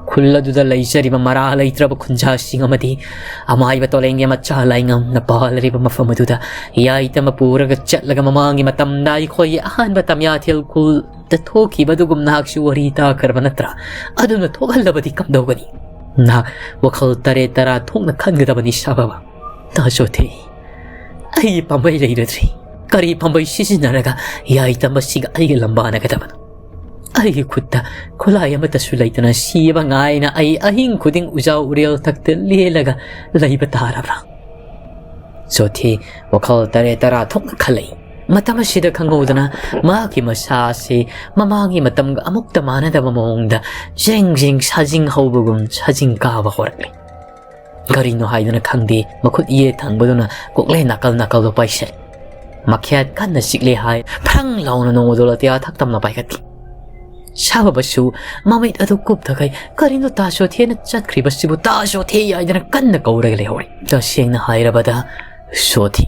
ꯈꯨꯜ ꯑꯗꯨꯗ ꯂꯩꯖꯔꯤꯕ ꯃꯔꯥ ꯂꯩꯇ꯭ꯔꯕ ꯈꯨꯟꯖꯥꯁꯤꯡ ꯑꯃꯗꯤ ꯑꯃꯥꯏꯕ ꯇꯣꯂꯦꯡꯒꯤ ꯃꯆꯥ ꯂꯥꯏꯉꯝꯅ ꯄꯥꯜꯂꯤꯕ ꯃꯐꯝ ꯑꯗꯨꯗ ꯌꯥꯏꯇꯝꯕ ꯄꯨꯔꯒ ꯆꯠꯂꯒ ꯃꯃꯥꯡꯒꯤ ꯃꯇꯝꯗ ꯑꯩꯈꯣꯏꯒꯤ ꯑꯍꯥꯟꯕ ꯇꯝꯌꯥꯊꯦꯜ ꯈꯨꯜꯗ ꯊꯣꯛꯈꯤꯕ ꯑꯗꯨꯒꯨꯝ ꯅꯍꯥꯛꯁꯨ ꯋꯥꯔꯤ ꯇꯥꯈ꯭ꯔꯕ ꯅꯠꯇ꯭ꯔꯥ? ꯑꯗꯨꯅ ꯊꯣꯛꯍꯜꯂꯕꯗꯤ ꯀꯝꯗꯧꯒꯅꯤ? ꯅꯍꯥꯛ ꯋꯥꯈꯜ ꯇꯔꯦꯠ ꯇꯔꯥ ꯊꯣꯛꯅ ꯈꯟꯒꯗꯕꯅꯤ ꯁꯥꯐꯕ꯫ ꯇꯥ ꯁꯣꯊꯤ, ꯑꯩꯒꯤ ꯄꯥꯝꯕꯩ ꯂꯩꯔꯗ꯭ꯔꯤ꯫ ꯀꯔꯤ ꯄꯥꯝꯕꯩ ꯁꯤꯖꯤꯟꯅꯔꯒ ꯌꯥꯏꯇꯝ ꯑꯁꯤꯒ ꯑꯩꯒ ꯂꯝꯕꯥꯅꯒꯗꯕꯅꯣ? ꯑꯩꯒꯤ ꯈꯨꯠꯇ ꯈꯨꯠꯂꯥꯏ ꯑꯃꯠꯇꯁꯨ ꯂꯩꯇꯅ ꯁꯤꯕ ꯉꯥꯏꯅ ꯑꯩ ꯑꯍꯤꯡ ꯈꯨꯗꯤꯡ ꯎꯖꯥꯎ ꯎꯔꯦꯜ ꯊꯛꯇ ꯂꯦꯜꯂꯒ ꯂꯩꯕ ꯇꯥꯔꯕ꯭ꯔꯥ? ꯁꯣꯊꯤ ꯋꯥꯈꯜ ꯇꯔꯦꯠ ꯇꯔꯥ ꯊꯣꯛꯅ ꯈꯜꯂꯛꯏ꯫ ꯃꯇꯝ ꯑꯁꯤꯗ ꯈꯪꯍꯧꯗꯅ ꯃꯍꯥꯛꯀꯤ ꯃꯁꯥ ꯑꯁꯤ ꯃꯃꯥꯡꯒꯤ ꯃꯇꯝꯒ ꯑꯃꯨꯛꯇ ꯃꯥꯟꯅꯗꯕ ꯃꯑꯣꯡꯗ ꯖꯦꯡ ꯖꯦꯡ ꯁꯥꯖꯤꯡ ꯍꯧꯕꯒꯨꯝ ꯁꯥꯖꯤꯡ ꯀꯥꯕ ꯍꯧꯔꯛꯂꯤ꯫ ꯀꯔꯤꯅꯣ ꯍꯥꯏꯗꯨꯅ ꯈꯪꯗꯦ, ꯃꯈꯨꯠ ꯌꯦꯠ ꯊꯪꯕꯗꯨꯅ ꯀꯣꯛꯂꯩ ꯅꯥꯀꯜ ꯅꯥꯀꯜꯗ ꯄꯥꯏꯁꯤꯜꯂꯤ꯫ ꯃꯈꯦꯠ ꯀꯟꯅ ꯆꯤꯛꯂꯦ ꯍꯥꯏ, ꯐ꯭ꯔꯪ ꯂꯥꯎꯅ ꯅꯣꯡꯃꯗꯣꯜ ꯑꯇꯤꯌꯥ ꯊꯛꯇꯝꯅ ꯄꯥꯏꯈꯠꯈꯤ꯫ ꯁꯥꯕꯕꯁꯨ ꯃꯃꯤꯠ ꯑꯗꯨ ꯀꯨꯞꯊꯈꯩ, "ꯀꯔꯤꯅꯣ ꯇꯥ ꯁꯣꯊꯦꯅ ꯆꯠꯈ꯭ꯔꯤꯕꯁꯤꯕꯨ? ꯇꯥ ꯁꯣꯊꯦ!" ꯍꯥꯏꯗꯅ ꯀꯟꯅ ꯀꯧꯔꯒ ꯂꯩꯍꯧꯔꯤ꯫ ꯇꯁꯦꯡꯅ ꯍꯥꯏꯔꯕꯗ, ꯁꯣꯊꯤ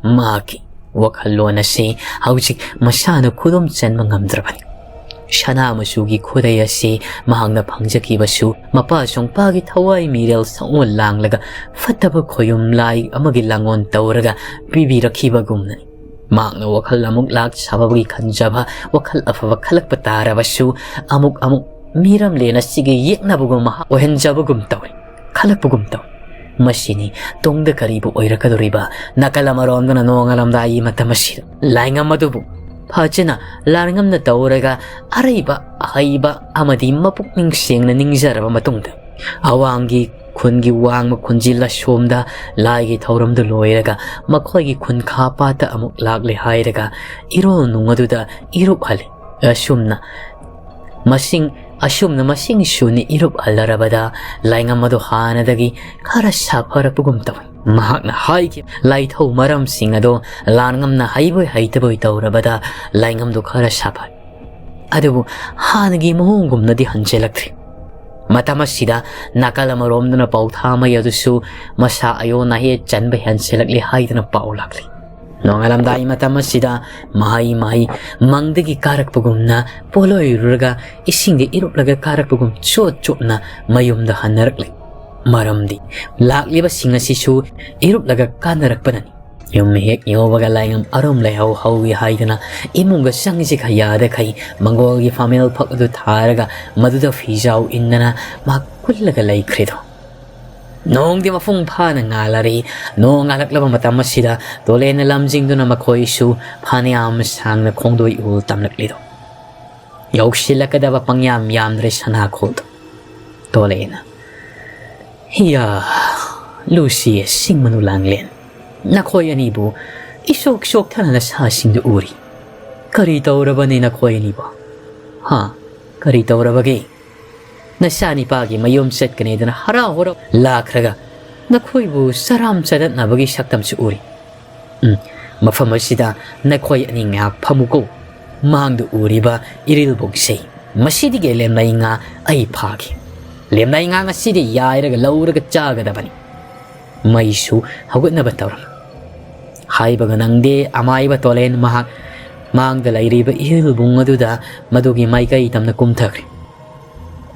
ꯃꯍꯥꯛꯀꯤ ꯋꯥꯈꯜꯂꯣꯟ ꯑꯁꯤ ꯍꯧꯖꯤꯛ ꯃꯁꯥꯅ ꯈꯨꯗꯨꯝ ꯆꯟꯕ ꯉꯝꯗ꯭ꯔꯕꯅꯤ꯫ ꯁꯅꯥ ꯃꯆꯨꯒꯤ ꯈꯨꯗꯩ ꯑꯁꯤ ꯃꯍꯥꯛꯅ ꯐꯪꯖꯈꯤꯕꯁꯨ ꯃꯄꯥ ꯁꯣꯡꯄꯥꯒꯤ ꯊꯋꯥꯏ ꯃꯤꯔꯦꯜ ꯁꯛꯑꯣꯟ ꯂꯥꯡꯂꯒ ꯐꯠꯇꯕ ꯈꯣꯌꯨꯝ ꯂꯥꯏ ꯑꯃꯒꯤ ꯂꯥꯡꯑꯣꯟ ꯇꯧꯔꯒ ꯄꯤꯕꯤꯔꯛꯈꯤꯕꯒꯨꯝꯅꯅꯤ꯫ ꯃꯍꯥꯛꯅ ꯋꯥꯈꯜ ꯑꯃꯨꯛ ꯂꯥꯛ ꯁꯥꯕꯒꯤ ꯈꯟꯖꯕ, ꯋꯥꯈꯜ ꯑꯐꯕ ꯈꯜꯂꯛꯄ ꯇꯥꯔꯕꯁꯨ ꯑꯃꯨꯛ ꯑꯃꯨꯛ ꯃꯤꯔꯝꯂꯦꯟ ꯑꯁꯤꯒꯤ ꯌꯦꯛꯅꯕꯒꯨꯝ ꯃꯍꯥꯛ ꯑꯣꯏꯍꯟꯖꯕꯒꯨꯝ ꯇꯧꯏ, ꯈꯜꯂꯛꯄꯒꯨꯝ ꯇꯧꯏ꯫ ꯃꯁꯤꯅꯤ ꯇꯨꯡꯗ ꯀꯔꯤꯕꯨ ꯑꯣꯏꯔꯛꯀꯗꯧꯔꯤꯕ? ꯅꯥꯀꯜ ꯑꯃꯔꯣꯝꯗꯅ ꯅꯣꯡꯉꯥꯜꯂꯝꯗꯥꯏꯒꯤ ꯃꯇꯝ ꯑꯁꯤꯗ ꯂꯥꯏꯉꯝ ꯑꯗꯨꯕꯨ ꯐꯖꯅ ꯂꯥꯟꯉꯝꯅ ꯇꯧꯔꯒ ꯑꯔꯩꯕ ꯑꯍꯩꯕ ꯑꯃꯗꯤ ꯃꯄꯨꯛꯅꯤꯡ ꯁꯦꯡꯅ ꯅꯤꯡꯖꯔꯕ ꯃꯇꯨꯡꯗ, ꯑꯋꯥꯡꯒꯤ ꯈꯨꯟꯒꯤ ꯋꯥꯡꯃ ꯈꯨꯟꯖꯤꯜ ꯑꯁꯣꯝꯗ ꯂꯥꯏꯒꯤ ꯊꯧꯔꯝꯗꯨ ꯂꯣꯏꯔꯒ ꯃꯈꯣꯏꯒꯤ ꯈꯨꯟꯈꯥ ꯄꯥꯠꯇ ꯑꯃꯨꯛ ꯂꯥꯛꯂꯦ ꯍꯥꯏꯔꯒ ꯏꯔꯣꯜ ꯅꯨꯡ ꯑꯗꯨꯗ ꯏꯔꯨꯞꯍꯜꯂꯤ꯫ ꯑꯁꯨꯝꯅ ꯃꯁꯤꯡ, ꯑꯁꯨꯝꯅ ꯃꯁꯤꯡ ꯁꯨꯅ ꯏꯔꯨꯞ ꯍꯜꯂꯔꯕꯗ ꯂꯥꯏꯉꯝ ꯑꯗꯨ ꯍꯥꯟꯅꯗꯒꯤ ꯈꯔ ꯁꯥꯐꯔꯛꯄꯒꯨꯝ ꯇꯧꯏ꯫ ꯃꯍꯥꯛꯅ ꯍꯥꯏꯈꯤꯕ ꯂꯥꯏꯊꯧ ꯃꯔꯝꯁꯤꯡ ꯑꯗꯨ ꯂꯥꯟꯉꯝꯅ ꯍꯩꯕꯣꯏ ꯍꯩꯇꯕꯣꯏ ꯇꯧꯔꯕꯗ ꯂꯥꯏꯉꯝꯗꯨ ꯈꯔ ꯁꯥꯐꯔꯦ꯫ ꯑꯗꯨꯕꯨ ꯍꯥꯟꯅꯒꯤ ꯃꯑꯣꯡꯒꯨꯝꯅꯗꯤ ꯍꯟꯖꯤꯜꯂꯛꯇ꯭ꯔꯤ꯫ ꯃꯇꯝ ꯑꯁꯤꯗ ꯅꯥꯀꯜ ꯑꯃꯔꯣꯝꯗꯅ ꯄꯥꯎꯊꯥ ꯃꯩ ꯑꯗꯨꯁꯨ ꯃꯁꯥ ꯑꯌꯣꯟ ꯑꯍꯦ ꯆꯟꯕ ꯍꯦꯟꯖꯤꯜꯂꯛꯂꯦ ꯍꯥꯏꯗꯨꯅ ꯄꯥꯎ ꯂꯥꯛꯂꯤ꯫ ꯅꯣꯡꯉꯥꯜꯂꯝꯗꯥꯏ ꯃꯇꯝ ꯑꯁꯤꯗ ꯃꯍꯩ ꯃꯍꯩ ꯃꯪꯗꯒꯤ ꯀꯥꯔꯛꯄꯒꯨꯝꯅ ꯄꯣꯂꯣꯏꯔꯨꯔꯒ ꯏꯁꯤꯡꯗ ꯏꯔꯨꯞꯂꯒ ꯀꯥꯔꯛꯄꯒꯨꯝ ꯆꯣꯠ ꯆꯣꯠꯅ ꯃꯌꯨꯝꯗ ꯍꯟꯅꯔꯛꯂꯤ꯫ ꯃꯔꯝꯗꯤ ꯂꯥꯛꯂꯤꯕꯁꯤꯡ ꯑꯁꯤꯁꯨ ꯏꯔꯨꯞꯂꯒ ꯀꯥꯅꯔꯛꯄꯅꯅꯤ꯫ ꯌꯨꯝ ꯍꯦꯛ ꯌꯧꯕꯒ ꯂꯥꯏꯉꯝ ꯑꯔꯨꯝ ꯂꯩꯍꯧ ꯍꯧꯏ ꯍꯥꯏꯗꯨꯅ ꯏꯃꯨꯡꯒ ꯆꯪꯁꯤ ꯈꯌꯥꯗꯈꯩ ꯃꯪꯒꯣꯜꯒꯤ ꯐꯥꯃꯦꯜ ꯐꯛ ꯑꯗꯨ ꯊꯥꯔꯒ ꯃꯗꯨꯗ ꯐꯤꯖꯥꯎ ꯏꯟꯗꯅ ꯃꯍꯥꯛ ꯀꯨꯜꯂꯒ ꯂꯩꯈ꯭ꯔꯦꯗꯣ꯫ ꯅꯣꯡꯗꯤ ꯃꯄꯨꯡ ꯐꯥꯅ ꯉꯥꯜꯂꯔꯤ꯫ ꯅꯣꯡ ꯉꯥꯜꯂꯛꯂꯕ ꯃꯇꯝ ꯑꯁꯤꯗ ꯇꯣꯂꯦꯟꯅ ꯂꯝꯖꯤꯡꯗꯨꯅ ꯃꯈꯣꯏꯁꯨ ꯐꯅꯌꯥꯝ ꯁꯥꯡꯅ ꯈꯣꯡꯗꯣꯏ ꯎ ꯇꯝꯂꯛꯂꯤꯗꯣ ꯌꯧꯁꯤꯜꯂꯛꯀꯗꯕ ꯄꯪꯌꯥꯝ ꯌꯥꯝꯗ꯭ꯔꯦ ꯁꯅꯥꯈꯣꯜꯗꯣ꯫ ꯇꯣꯂꯦꯟꯅ, "ꯍꯤꯌꯥ, ꯂꯨꯁꯤ ꯁꯤꯡ ꯃꯅꯨ ꯂꯥꯡꯂꯦꯟ, ꯅꯈꯣꯏ ꯑꯅꯤꯕꯨ ꯏꯁꯣꯛ ꯁꯣꯛꯊꯅ ꯅꯁꯥꯁꯤꯡꯗꯨ ꯎꯔꯤ꯫ ꯀꯔꯤ ꯇꯧꯔꯕꯅꯤ ꯅꯈꯣꯏ ꯑꯅꯤꯕꯨ? ꯍꯥ? ꯀꯔꯤ ꯇꯧꯔꯕꯒꯦ? ꯅꯆꯥꯅꯤꯄꯥꯒꯤ ꯃꯌꯨꯝ ꯆꯠꯀꯅꯤꯗꯅ ꯍꯔꯥꯎ ꯍꯔꯥꯎ ꯂꯥꯛꯈ꯭ꯔꯒ ꯅꯈꯣꯏꯕꯨ ꯆꯔꯥꯝ ꯆꯗꯠꯅꯕꯒꯤ ꯁꯛꯇꯝꯁꯨ ꯎꯔꯤ꯫ ꯎꯝ, ꯃꯐꯝ ꯑꯁꯤꯗ ꯅꯈꯣꯏ ꯑꯅꯤ ꯉꯥꯏꯍꯥꯛ ꯐꯝꯃꯨꯀꯣ꯫ ꯃꯥꯡꯗ ꯎꯔꯤꯕ ꯏꯔꯤꯜꯕꯨꯡꯁꯦ, ꯃꯁꯤꯗꯒꯤ ꯂꯦꯝꯂꯩ ꯉꯥ ꯑꯩ ꯐꯥꯒꯦ꯫ ꯂꯦꯝꯂꯩ ꯉꯥ ꯉꯁꯤꯗꯤ ꯌꯥꯏꯔꯒ ꯂꯧꯔꯒ ꯆꯥꯒꯗꯕꯅꯤ꯫ ꯃꯩꯁꯨ ꯍꯧꯒꯠꯅꯕ ꯇꯧꯔꯝꯃꯤ꯫" ꯍꯥꯏꯕꯒ ꯅꯪꯗꯦ ꯑꯃꯥꯏꯕ ꯇꯣꯂꯦꯟ ꯃꯍꯥꯛ ꯃꯥꯡꯗ ꯂꯩꯔꯤꯕ ꯏꯔꯤꯜꯕꯨꯡ ꯑꯗꯨꯗ ꯃꯗꯨꯒꯤ ꯃꯥꯏꯀꯩ ꯇꯝꯅ ꯀꯨꯝꯊꯈ꯭ꯔꯦ꯫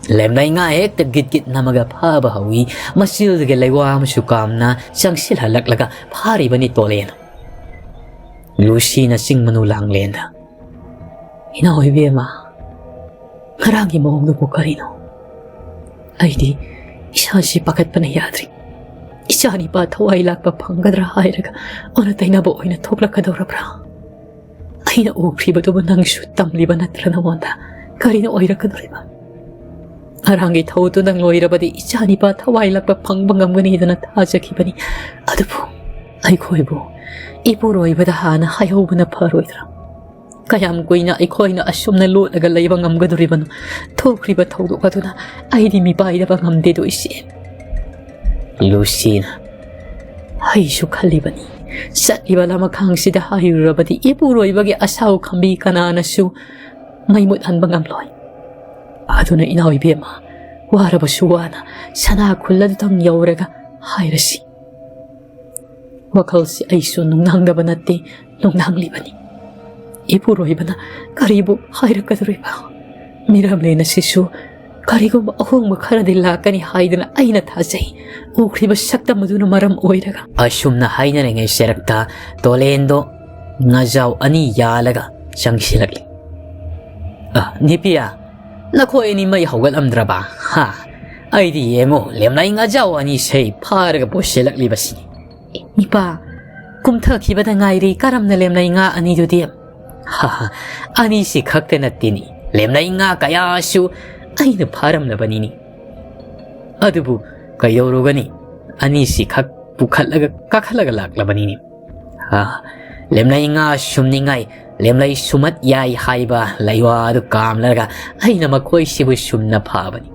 ꯂꯦꯝꯂꯩ ꯉꯥ ꯍꯦꯛꯇ ꯒꯤꯠ ꯒꯤꯠ ꯅꯝꯃꯒ ꯐꯥꯕ ꯍꯧꯏ꯫ ꯃꯆꯤꯜꯗꯒꯤ ꯂꯩꯋꯥ ꯑꯃꯁꯨ ꯀꯥꯝꯅ ꯆꯪꯁꯤꯜꯍꯜꯂꯛꯂꯒ ꯐꯥꯔꯤꯕꯅꯤ ꯇꯣꯂꯦꯟ꯫ ꯂꯨꯁꯤꯅ ꯆꯤꯡ ꯃꯅꯨ ꯂꯥꯡꯂꯦꯟꯗ, "ꯏꯅꯥꯎ ꯏꯕꯦꯝꯃ, ꯉꯔꯥꯡꯒꯤ ꯃꯑꯣꯡꯗꯨꯕꯨ ꯀꯔꯤꯅꯣ? ꯑꯩꯗꯤ ꯏꯁꯥꯁꯤ ꯄꯥꯈꯠꯄꯅ ꯌꯥꯗ꯭ꯔꯤ꯫ ꯏꯆꯥ ꯅꯤꯄꯥ ꯊꯋꯥꯏ ꯂꯥꯛꯄ ꯐꯪꯒꯗ꯭ꯔꯥ ꯍꯥꯏꯔꯒ ꯑꯣꯟꯅ ꯇꯩꯅꯕ ꯑꯣꯏꯅ ꯊꯣꯛꯂꯛꯀꯗꯧꯔꯕ꯭ꯔꯥ? ꯑꯩꯅ ꯎꯈ꯭ꯔꯤꯕꯗꯨꯕꯨ ꯅꯪꯁꯨ ꯇꯝꯂꯤꯕ ꯅꯠꯇ꯭ꯔ ꯅꯉꯣꯟꯗ? ꯀꯔꯤꯅ ꯑꯣꯏꯔꯛꯀꯗꯧꯔꯤꯕ? ꯉꯔꯥꯡꯒꯤ ꯊꯧꯗꯨꯅ ꯂꯣꯏꯔꯕꯗꯤ ꯏꯆꯥ ꯅꯤꯄꯥ ꯊꯋꯥꯏ ꯂꯥꯛꯄ ꯐꯪꯕ ꯉꯝꯒꯅꯤꯗꯅ ꯊꯥꯖꯈꯤꯕꯅꯤ꯫ ꯑꯗꯨꯕꯨ ꯑꯩꯈꯣꯏꯕꯨ ꯏꯄꯨꯔꯣꯏꯕꯗ ꯍꯥꯟꯅ ꯍꯥꯏꯍꯧꯕꯅ ꯐꯔꯣꯏꯗ꯭ꯔꯥ? ꯀꯌꯥꯝ ꯀꯨꯏꯅ ꯑꯩꯈꯣꯏꯅ ꯑꯁꯨꯝꯅ ꯂꯣꯠꯂꯒ ꯂꯩꯕ ꯉꯝꯒꯗꯧꯔꯤꯕꯅꯣ? ꯊꯣꯛꯈ꯭ꯔꯤꯕ ꯊꯧꯗꯣꯛ ꯑꯗꯨꯅ ꯑꯩꯗꯤ ꯃꯤꯄꯥꯏꯗꯕ ꯉꯝꯗꯦꯗꯣ ꯏꯆꯦ꯫" ꯂꯨꯁꯤꯅ, "ꯑꯩꯁꯨ ꯈꯜꯂꯤꯕꯅꯤ, ꯆꯠꯂꯤꯕ ꯂꯃꯈꯥꯡꯁꯤꯗ ꯍꯥꯏꯔꯨꯔꯕꯗꯤ ꯏꯄꯨꯔꯣꯏꯕꯒꯤ ꯑꯁꯥꯎ ꯈꯝꯕꯤ ꯀꯅꯥꯅꯁꯨ ꯃꯩ ꯃꯨꯠꯍꯟꯕ ꯉꯝꯂꯣꯏ꯫ ꯑꯗꯨꯅ ꯏꯅꯥꯎ ꯏꯕꯦꯝꯃ, ꯋꯥꯔꯕꯁꯨ ꯋꯥꯅ ꯁꯅꯥ ꯈꯨꯜ ꯑꯗꯨꯗꯪ ꯌꯧꯔꯒ ꯍꯥꯏꯔꯁꯤ꯫" ꯋꯥꯈꯜꯁꯤ ꯑꯩꯁꯨ ꯅꯨꯡꯅꯥꯡꯗꯕ ꯅꯠꯇꯦ, ꯅꯨꯡꯅꯥꯡꯂꯤꯕꯅꯤ꯫ ꯏꯄꯨꯔꯣꯏꯕꯅ ꯀꯔꯤꯕꯨ ꯍꯥꯏꯔꯛꯀꯗꯧꯔꯤꯕ? ꯃꯤꯔꯝꯂꯦꯟ ꯑꯁꯤꯁꯨ ꯀꯔꯤꯒꯨꯝꯕ ꯑꯍꯣꯡꯕ ꯈꯔꯗꯤ ꯂꯥꯛꯀꯅꯤ ꯍꯥꯏꯗꯅ ꯑꯩꯅ ꯊꯥꯖꯩ꯫ ꯎꯈ꯭ꯔꯤꯕ ꯁꯛꯇꯝ ꯑꯗꯨꯅ ꯃꯔꯝ ꯑꯣꯏꯔꯒ꯫ ꯑꯁꯨꯝꯅ ꯍꯥꯏꯅꯔꯤꯉꯩ ꯁꯦꯔꯛꯇ ꯇꯣꯂꯦꯟꯗꯣ ꯉꯥꯖꯥꯎ ꯑꯅꯤ ꯌꯥꯜꯂꯒ ꯆꯪꯁꯤꯜꯂꯛꯂꯤ꯫ "ꯑ, ꯅꯤꯄꯤꯌꯥ, ꯅꯈꯣꯏ ꯑꯅꯤ ꯃꯩ ꯍꯧꯒꯠꯂꯝꯗ꯭ꯔꯕ? ꯍꯥ? ꯑꯩꯗꯤ ꯌꯦꯡꯉꯨ, ꯂꯦꯝꯂꯩ ꯉꯥꯖꯥꯎ ꯑꯅꯤꯁꯦ ꯐꯥꯔꯒ ꯄꯨꯁꯤꯜꯂꯛꯂꯤꯕꯁꯤꯅꯤ꯫ "ꯏꯄꯥ, ꯀꯨꯝꯊꯈꯤꯕꯗ ꯉꯥꯏꯔꯤ ꯀꯔꯝꯅ ꯂꯦꯝꯂꯩ ꯉꯥ ꯑꯅꯤꯗꯨꯗꯤ?" "ꯍꯥ ꯍꯥ, ꯑꯅꯤꯁꯤ ꯈꯛꯇ ꯅꯠꯇꯦꯅꯤ, ꯂꯦꯝꯂꯩ ꯉꯥ ꯀꯌꯥꯁꯨ ꯑꯩꯅ ꯐꯥꯔꯝꯂꯕꯅꯤꯅꯤ꯫ ꯑꯗꯨꯕꯨ ꯀꯩꯗꯧꯔꯨꯒꯅꯤ, ꯑꯅꯤꯁꯤ ꯈꯛ ꯄꯨꯈꯠꯂꯒ ꯀꯥꯈꯠꯂꯒ ꯂꯥꯛꯂꯕꯅꯤꯅꯤ꯫ ꯑꯥ, ꯂꯦꯝꯂꯩ ꯉꯥ ꯁꯨꯝꯅꯤꯡꯉꯥꯏ ꯂꯦꯝꯂꯩ ꯁꯨꯝꯃꯠ ꯌꯥꯏ ꯍꯥꯏꯕ ꯂꯩꯋꯥ ꯑꯗꯨ ꯀꯥꯝꯂꯒ ꯑꯩꯅ ꯃꯈꯣꯏꯁꯤꯕꯨ ꯁꯨꯝꯅ ꯐꯥꯕꯅꯤ꯫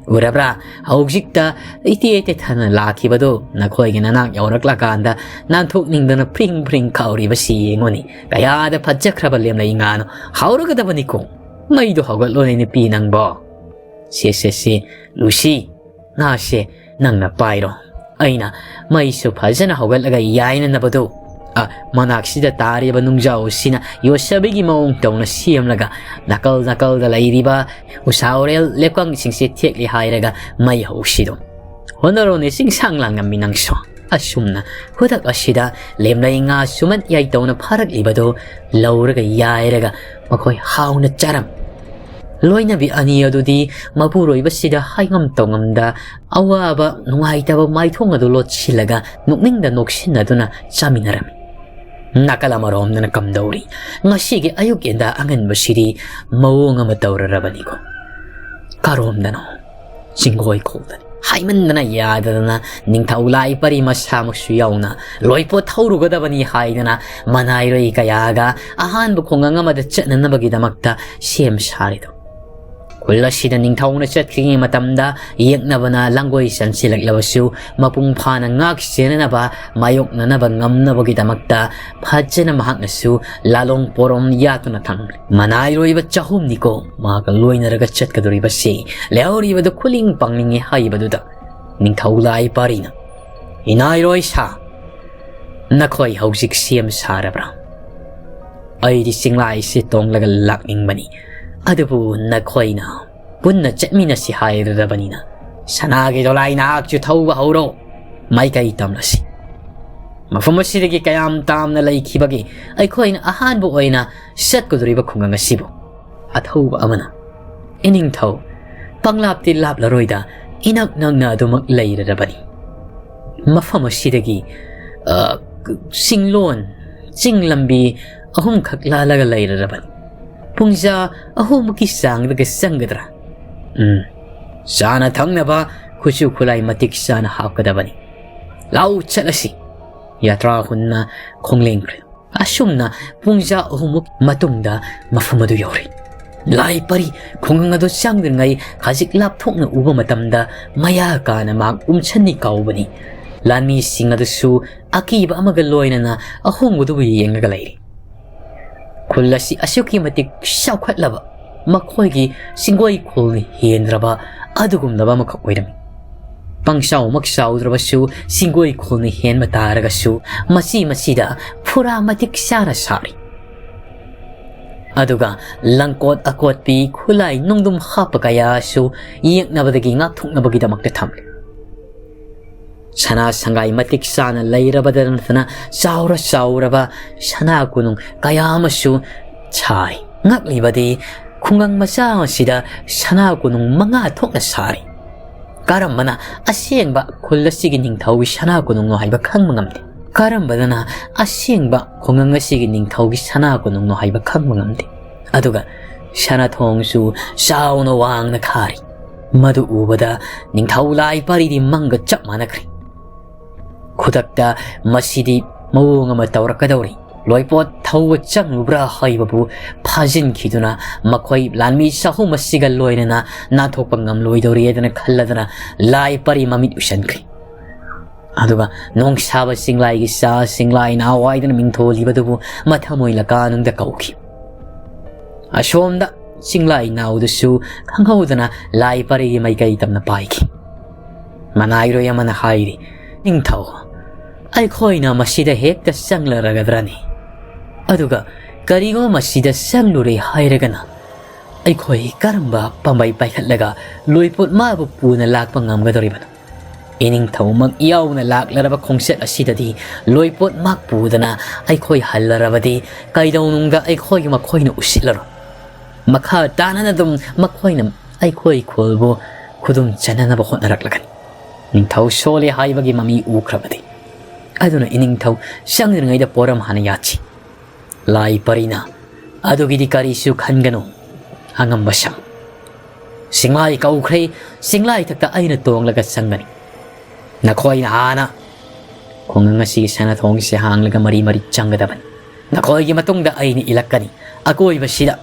ꯎꯔꯕ꯭ꯔꯥ? ꯍꯧꯖꯤꯛꯇ ꯏꯇꯦ ꯇꯦꯊꯅ ꯂꯥꯛꯈꯤꯕꯗꯨ ꯅꯈꯣꯏꯒꯤ ꯅꯅꯥꯛ ꯌꯧꯔꯛꯂꯀꯥꯟꯗ ꯅꯥꯟꯊꯣꯛꯅꯤꯡꯗꯅ ꯐ꯭ꯔꯤꯡ ꯐ꯭ꯔꯤꯡ ꯀꯥꯎꯔꯤꯕꯁꯤ ꯌꯦꯡꯉꯨꯅꯤ꯫ ꯀꯌꯥꯗ ꯐꯖꯈ꯭ꯔꯕ ꯂꯦꯝꯂꯩ ꯉꯥꯅꯣ꯫ ꯍꯥꯎꯔꯒꯗꯕꯅꯤꯀꯣ꯫ ꯃꯩꯗꯣ ꯍꯧꯒꯠꯂꯣꯅꯦ ꯅꯨꯄꯤ ꯅꯪꯕꯣ꯫ ꯁꯦ, ꯁꯦ, ꯁꯦ, ꯂꯨꯁꯤ, ꯉꯥꯁꯦ ꯅꯪꯅ ꯄꯥꯏꯔꯣ꯫ ꯑꯩꯅ ꯃꯩꯁꯨ ꯐꯖꯅ ꯍꯧꯒꯠꯂꯒ ꯌꯥꯏꯅꯅꯕꯗꯨ, ꯑ, ꯃꯅꯥꯛꯁꯤꯗ ꯇꯥꯔꯤꯕ ꯅꯨꯡꯖꯥꯎꯁꯤꯅ ꯌꯣꯠꯁꯕꯤꯒꯤ ꯃꯑꯣꯡ ꯇꯧꯅ ꯁꯦꯝꯂꯒ ꯅꯥꯀꯜ ꯅꯥꯀꯜꯗ ꯂꯩꯔꯤꯕ ꯎꯁꯥ ꯎꯔꯦꯜ ꯂꯦꯞꯀꯪꯁꯤꯡꯁꯦ ꯊꯦꯛꯂꯤ ꯍꯥꯏꯔꯒ ꯃꯩ ꯍꯧꯁꯤꯗꯣ꯫ ꯍꯣꯠꯅꯔꯣꯅꯦ ꯆꯤꯡꯁꯥꯡ ꯂꯥꯡꯉꯝꯃꯤ ꯅꯪꯁꯨ꯫ ꯑꯁꯨꯝꯅ ꯈꯨꯗꯛ ꯑꯁꯤꯗ ꯂꯦꯝꯂꯩ ꯉꯥ ꯁꯨꯃꯟ ꯌꯥꯏ ꯇꯧꯅ ꯐꯥꯔꯛꯂꯤꯕꯗꯨ ꯂꯧꯔꯒ ꯌꯥꯏꯔꯒ ꯃꯈꯣꯏ ꯍꯥꯎꯅ ꯆꯥꯔꯝ꯫ ꯂꯣꯏꯅꯕꯤ ꯑꯅꯤ ꯑꯗꯨꯗꯤ ꯃꯄꯨꯔꯣꯏꯕꯁꯤꯗ ꯍꯥꯏꯉꯝ ꯇꯧꯉꯝꯗ ꯑꯋꯥꯕ ꯅꯨꯡꯉꯥꯏꯇꯕ ꯃꯥꯏꯊꯣꯡ ꯑꯗꯨ ꯂꯣꯠꯁꯤꯜꯂꯒ ꯅꯣꯛꯅꯤꯡꯗ ꯅꯣꯛꯁꯤꯟꯅꯗꯨꯅ ꯆꯥꯃꯤꯟꯅꯔꯝꯃꯤ꯫ ꯅꯥꯀꯜ ꯑꯃꯔꯣꯝꯗꯅ ꯀꯝꯗꯧꯔꯤ? ꯉꯁꯤꯒꯤ ꯑꯌꯨꯛ ꯌꯦꯟꯗꯥ ꯑꯉꯟꯕꯁꯤꯗꯤ ꯃꯑꯣꯡ ꯑꯃ ꯇꯧꯔꯔꯕꯅꯤꯀꯣ꯫ ꯀꯔꯣꯝꯗꯅꯣ? ꯆꯤꯡꯒꯣꯏ ꯈꯣꯛꯇꯅꯤ꯫ ꯍꯥꯏꯃꯟꯗꯅ ꯌꯥꯗꯗꯅ ꯅꯤꯡꯊꯧ ꯂꯥꯏ ꯄꯔꯤ ꯃꯁꯥꯃꯛꯁꯨ ꯌꯥꯎꯅ ꯂꯣꯏꯄꯣꯠ ꯊꯧꯔꯨꯒꯗꯕꯅꯤ ꯍꯥꯏꯗꯅ ꯃꯅꯥꯏꯔꯣꯏ ꯀꯌꯥꯒ ꯑꯍꯥꯟꯕ ꯈꯨꯡꯒꯪ ꯑꯃꯗ ꯆꯠꯅꯅꯕꯒꯤꯗꯃꯛꯇ ꯁꯦꯝ ꯁꯥꯔꯤꯗꯣ꯫ ꯈꯨꯜ ꯑꯁꯤꯗ ꯅꯤꯡꯊꯧꯅ ꯆꯠꯈ꯭ꯔꯤꯉꯩ ꯃꯇꯝꯗ ꯌꯦꯛꯅꯕꯅ ꯂꯥꯡꯒꯣꯏ ꯆꯪꯁꯤꯜꯂꯛꯂꯕꯁꯨ ꯃꯄꯨꯡ ꯐꯥꯅ ꯉꯥꯛ ꯁꯦꯟꯅꯅꯕ, ꯃꯥꯌꯣꯛꯅꯅꯕ ꯉꯝꯅꯕꯒꯤꯗꯃꯛꯇ ꯐꯖꯅ ꯃꯍꯥꯛꯅꯁꯨ ꯂꯥꯂꯣꯡ ꯄꯣꯔꯣꯝ ꯌꯥꯠꯇꯨꯅ ꯊꯝꯂꯤ꯫ ꯃꯅꯥꯏꯔꯣꯏꯕ ꯆꯍꯨꯝꯅꯤꯀꯣ ꯃꯍꯥꯛꯀ ꯂꯣꯏꯅꯔꯒ ꯆꯠꯀꯗꯧꯔꯤꯕꯁꯤ꯫ ꯂꯩꯍꯧꯔꯤꯕꯗꯨ ꯈꯨꯂꯤꯡ ꯄꯥꯡꯅꯤꯡꯉꯤ ꯍꯥꯏꯕꯗꯨꯗ ꯅꯤꯡꯊꯧ ꯂꯥꯏ ꯄꯥꯔꯤꯅ, "ꯏꯅꯥꯏꯔꯣꯏ ꯁꯥ, ꯅꯈꯣꯏ ꯍꯧꯖꯤꯛ ꯁꯦꯝ ꯁꯥꯔꯕ꯭ꯔꯥ? ꯑꯩꯗꯤ ꯆꯤꯡꯂꯥꯏꯁꯤ ꯇꯣꯡꯂꯒ ꯂꯥꯛꯅꯤꯡꯕꯅꯤ, ꯑꯗꯨꯕꯨ ꯅꯈꯣꯏꯅ ꯄꯨꯟꯅ ꯆꯠꯃꯤꯟꯅꯁꯤ ꯍꯥꯏꯔꯨꯔꯕꯅꯤꯅ ꯁꯅꯥꯒꯤ ꯗꯣꯂꯥꯏ ꯅꯍꯥꯛꯁꯨ ꯊꯧꯕ ꯍꯧꯔꯣ, ꯃꯥꯏꯀꯩ ꯇꯝꯂꯁꯤ꯫ ꯃꯐꯝ ꯑꯁꯤꯗꯒꯤ ꯀꯌꯥꯝ ꯇꯥꯝꯅ ꯂꯩꯈꯤꯕꯒꯦ? ꯑꯩꯈꯣꯏꯅ ꯑꯍꯥꯟꯕ ꯑꯣꯏꯅ ꯆꯠꯀꯗꯧꯔꯤꯕ ꯈꯨꯡꯒꯪ ꯑꯁꯤꯕꯨ?" ꯑꯊꯧꯕ ꯑꯃꯅ, "ꯏꯅꯤꯡꯊꯧ, ꯄꯪꯂꯥꯞꯇꯤ ꯂꯥꯞꯂꯔꯣꯏꯗ, ꯏꯅꯛ ꯅꯛꯅ ꯑꯗꯨꯃꯛ ꯂꯩꯔꯔꯕꯅꯤ꯫ ꯃꯐꯝ ꯑꯁꯤꯗꯒꯤ, ꯑ, ꯆꯤꯡꯂꯣꯟ, ꯆꯤꯡ ꯂꯝꯕꯤ ꯑꯍꯨꯝꯈꯛ ꯂꯥꯜꯂꯒ ꯂꯩꯔꯔꯕꯅꯤ꯫ ꯄꯨꯡꯖꯥ ꯑꯍꯨꯝꯃꯨꯛꯀꯤ ꯆꯥꯡꯗꯒ ꯆꯪꯒꯗ꯭ꯔꯥ? ꯎꯝ, ꯆꯥꯅ ꯊꯛꯅꯕ ꯈꯨꯠꯁꯨ ꯈꯨꯠꯂꯥꯏ ꯃꯇꯤꯛ ꯆꯥꯅ ꯍꯥꯞꯀꯗꯕꯅꯤ꯫ ꯂꯥꯎ ꯆꯠꯂꯁꯤ꯫ ꯌꯥꯇ꯭ꯔꯥ ꯍꯨꯟꯅ ꯈꯣꯡꯂꯦꯡꯈ꯭ꯔꯦ꯫ ꯑꯁꯨꯝꯅ ꯄꯨꯡꯖꯥ ꯑꯍꯨꯝꯃꯨꯛ ꯃꯇꯨꯡꯗ ꯃꯐꯝ ꯑꯗꯨ ꯌꯧꯔꯦ꯫ ꯂꯥꯏ ꯄꯔꯤ ꯈꯨꯡꯒꯪ ꯑꯗꯨ ꯆꯪꯗ꯭ꯔꯤꯉꯩ ꯈꯖꯤꯛ ꯂꯥꯞꯊꯣꯛꯅ ꯎꯕ ꯃꯇꯝꯗ ꯃꯌꯥ ꯀꯥꯅ ꯃꯍꯥꯛ ꯎꯝꯁꯟꯅꯤ ꯀꯥꯎꯕꯅꯤ꯫ ꯂꯥꯟꯃꯤꯁꯤꯡ ꯑꯗꯨꯁꯨ ꯑꯀꯤꯕ ꯑꯃꯒ ꯂꯣꯏꯅꯅ ꯑꯍꯣꯡꯕꯗꯨꯕꯨ ꯌꯦꯡꯂꯒ ꯂꯩꯔꯤ꯫ ꯈꯨꯜ ꯑꯁꯤ ꯑꯁꯨꯛꯀꯤ ꯃꯇꯤꯛ ꯆꯥꯎꯈꯠꯂꯕ, ꯃꯈꯣꯏꯒꯤ ꯆꯤꯡꯒꯣꯏ ꯈꯨꯜꯅ ꯍꯦꯟꯗ꯭ꯔꯕ ꯑꯗꯨꯒꯨꯝꯂꯕ ꯑꯃꯈꯛ ꯑꯣꯏꯔꯝꯃꯤ꯫ ꯄꯪꯆꯥꯎꯃꯛ ꯆꯥꯎꯗ꯭ꯔꯕꯁꯨ ꯆꯤꯡꯒꯣꯏ ꯈꯨꯜꯅ ꯍꯦꯟꯕ ꯇꯥꯔꯒꯁꯨ ꯃꯁꯤ ꯃꯁꯤꯗ ꯐꯨꯔꯥ ꯃꯇꯤꯛ ꯆꯥꯅ ꯁꯥꯔꯤ꯫ ꯑꯗꯨꯒ ꯂꯪꯀꯣꯠ ꯑꯀꯣꯠꯄꯤ ꯈꯨꯠꯂꯥꯏ ꯅꯨꯡꯗꯨꯝ ꯍꯥꯞꯄ ꯀꯌꯥꯁꯨ ꯌꯦꯛꯅꯕꯗꯒꯤ ꯉꯥꯛꯊꯣꯛꯅꯕꯒꯤꯗꯃꯛꯇ ꯊꯝꯂꯤ꯫ ꯁꯅꯥ ꯁꯪꯒꯥꯏ ꯃꯇꯤꯛ ꯆꯥꯅ ꯂꯩꯔꯕꯗ ꯅꯠꯇꯅ ꯆꯥꯎꯔ ꯆꯥꯎꯔꯕ ꯁꯅꯥ ꯀꯣꯅꯨꯡ ꯀꯌꯥ ꯑꯃꯁꯨ ꯁꯥꯏ꯫ ꯉꯛꯂꯤꯕꯗꯤ ꯈꯨꯡꯒꯪ ꯃꯆꯥ ꯑꯁꯤꯗ ꯁꯅꯥ ꯀꯣꯅꯨꯡ ꯃꯉꯥ ꯊꯣꯛꯅ ꯁꯥꯔꯤ꯫ ꯀꯔꯝꯕꯅ ꯑꯁꯦꯡꯕ ꯈꯨꯜ ꯑꯁꯤꯒꯤ ꯅꯤꯡꯊꯧꯒꯤ ꯁꯅꯥ ꯀꯣꯅꯨꯡꯅꯣ ꯍꯥꯏꯕ ꯈꯪꯕ ꯉꯝꯗꯦ꯫ ꯀꯔꯝꯕꯗꯅ ꯑꯁꯦꯡꯕ ꯈꯨꯡꯒꯪ ꯑꯁꯤꯒꯤ ꯅꯤꯡꯊꯧꯒꯤ ꯁꯅꯥ ꯀꯣꯅꯨꯡꯅꯣ ꯍꯥꯏꯕ ꯈꯪꯕ ꯉꯝꯗꯦ꯫ ꯑꯗꯨꯒ ꯁꯅꯥꯊꯣꯡꯁꯨ ꯆꯥꯎꯅ ꯋꯥꯡꯅ ꯈꯥꯔꯤ꯫ ꯃꯗꯨ ꯎꯕꯗ ꯅꯤꯡꯊꯧ ꯂꯥꯏ ꯄꯔꯤꯗꯤ ꯃꯪꯒ ꯆꯞ ꯃꯥꯟꯅꯈ꯭ꯔꯦ꯫ ꯈꯨꯗꯛꯇ ꯃꯁꯤꯗꯤ ꯃꯑꯣꯡ ꯑꯃ ꯇꯧꯔꯛꯀꯗꯧꯔꯤ꯫ ꯂꯣꯏꯄꯣꯠ ꯊꯧꯕ ꯆꯪꯂꯨꯕ꯭ꯔꯥ ꯍꯥꯏꯕꯕꯨ ꯐꯥꯖꯤꯟꯈꯤꯗꯨꯅ ꯃꯈꯣꯏ ꯂꯥꯟꯃꯤ ꯆꯍꯨꯝ ꯑꯁꯤꯒ ꯂꯣꯏꯅꯅ ꯅꯥꯟꯊꯣꯛꯄ ꯉꯝꯂꯣꯏꯗꯧꯔꯤ ꯍꯥꯏꯗꯅ ꯈꯜꯂꯗꯅ ꯂꯥꯏ ꯄꯔꯤ ꯃꯃꯤꯠ ꯎꯏꯁꯟꯈ꯭ꯔꯦ꯫ ꯑꯗꯨꯒ ꯅꯣꯡꯁꯥꯕ ꯆꯤꯡꯂꯥꯏꯒꯤ ꯆꯥ ꯆꯤꯡꯂꯥꯏ ꯅꯥꯎ ꯍꯥꯏꯗꯅ ꯃꯤꯡꯊꯣꯜꯂꯤꯕꯗꯨꯕꯨ ꯃꯊꯃꯣꯏ ꯂꯀꯥꯅꯨꯡꯗ ꯀꯧꯈꯤ꯫ ꯑꯁꯣꯝꯗ ꯆꯤꯡꯂꯥꯏ ꯅꯥꯎꯗꯨꯁꯨ ꯈꯪꯍꯧꯗꯅ ꯂꯥꯏ ꯄꯔꯤꯒꯤ ꯃꯥꯏꯀꯩ ꯇꯝꯅ ꯄꯥꯏꯈꯤ꯫ ꯃꯅꯥꯏꯔꯣꯏ ꯑꯃꯅ ꯍꯥꯏꯔꯤ, "ꯅꯤꯡꯊꯧ, ꯑꯩꯈꯣꯏꯅ ꯃꯁꯤꯗ ꯍꯦꯛꯇ ꯆꯪꯂꯔꯒꯗ꯭ꯔꯅꯤ? ꯑꯗꯨꯒ ꯀꯔꯤꯒꯨꯝꯕ ꯃꯁꯤꯗ ꯆꯪꯂꯨꯔꯦ ꯍꯥꯏꯔꯒꯅ ꯑꯩꯈꯣꯏ ꯀꯔꯝꯕ ꯄꯥꯝꯕꯩ ꯄꯥꯏꯈꯠꯂꯒ ꯂꯣꯏꯄꯣꯠ ꯃꯥꯕꯨ ꯄꯨꯅ ꯂꯥꯛꯄ ꯉꯝꯒꯗꯧꯔꯤꯕꯅꯣ? ꯏꯅꯤꯡꯊꯧꯃꯛ ꯌꯥꯎꯅ ꯂꯥꯛꯂꯔꯕ ꯈꯣꯡꯆꯠ ꯑꯁꯤꯗꯗꯤ ꯂꯣꯏꯄꯣꯠ ꯃꯥꯛ ꯄꯨꯗꯅ ꯑꯩꯈꯣꯏ ꯍꯜꯂꯔꯕꯗꯤ ꯀꯩꯗꯧꯅꯨꯡꯗ ꯑꯩꯈꯣꯏꯒꯤ ꯃꯈꯣꯏꯅ ꯎꯁꯤꯠꯂꯔꯣꯏ꯫ ꯃꯈꯥ ꯇꯥꯅꯅ ꯑꯗꯨꯝ ꯃꯈꯣꯏꯅ ꯑꯩꯈꯣꯏ ꯈꯨꯜꯕꯨ ꯈꯨꯗꯨꯝ ꯆꯟꯅꯅꯕ ꯍꯣꯠꯅꯔꯛꯂꯒꯅꯤ꯫ ꯅꯤꯡꯊꯧ ꯁꯣꯜꯂꯦ ꯍꯥꯏꯕꯒꯤ ꯃꯃꯤ ꯎꯈ꯭ꯔꯕꯗꯤ꯫ ꯑꯗꯨꯅ ꯏꯅꯤꯡꯊꯧ ꯆꯪꯗ꯭ꯔꯤꯉꯩꯗ ꯄꯣꯔꯝ ꯍꯥꯟꯅ ꯌꯥꯠꯁꯤ꯫ ꯂꯥꯏ ꯄꯔꯤꯅ ꯑꯗꯨꯒꯤꯗꯤ ꯀꯔꯤꯁꯨ ꯈꯟꯒꯅꯨ, ꯑꯉꯝꯕ ꯁꯥ꯫ ꯆꯤꯡꯂꯥꯏ ꯀꯧꯈ꯭ꯔꯦ, ꯆꯤꯡꯂꯥꯏ ꯊꯛꯇ ꯑꯩꯅ ꯇꯣꯡꯂꯒ ꯆꯪꯒꯅꯤ꯫ ꯅꯈꯣꯏꯅ ꯍꯥꯟꯅ ꯈꯨꯡꯒꯪ ꯑꯁꯤꯒꯤ ꯁꯅꯥꯊꯣꯡꯁꯦ ꯍꯥꯡꯂꯒ ꯃꯔꯤ ꯃꯔꯤ ꯆꯪꯒꯗꯕꯅꯤ꯫ ꯅꯈꯣꯏꯒꯤ ꯃꯇꯨꯡꯗ ꯑꯩꯅ ꯏꯜꯂꯛꯀꯅꯤ꯫ ꯑꯀꯣꯏꯕꯁꯤꯗ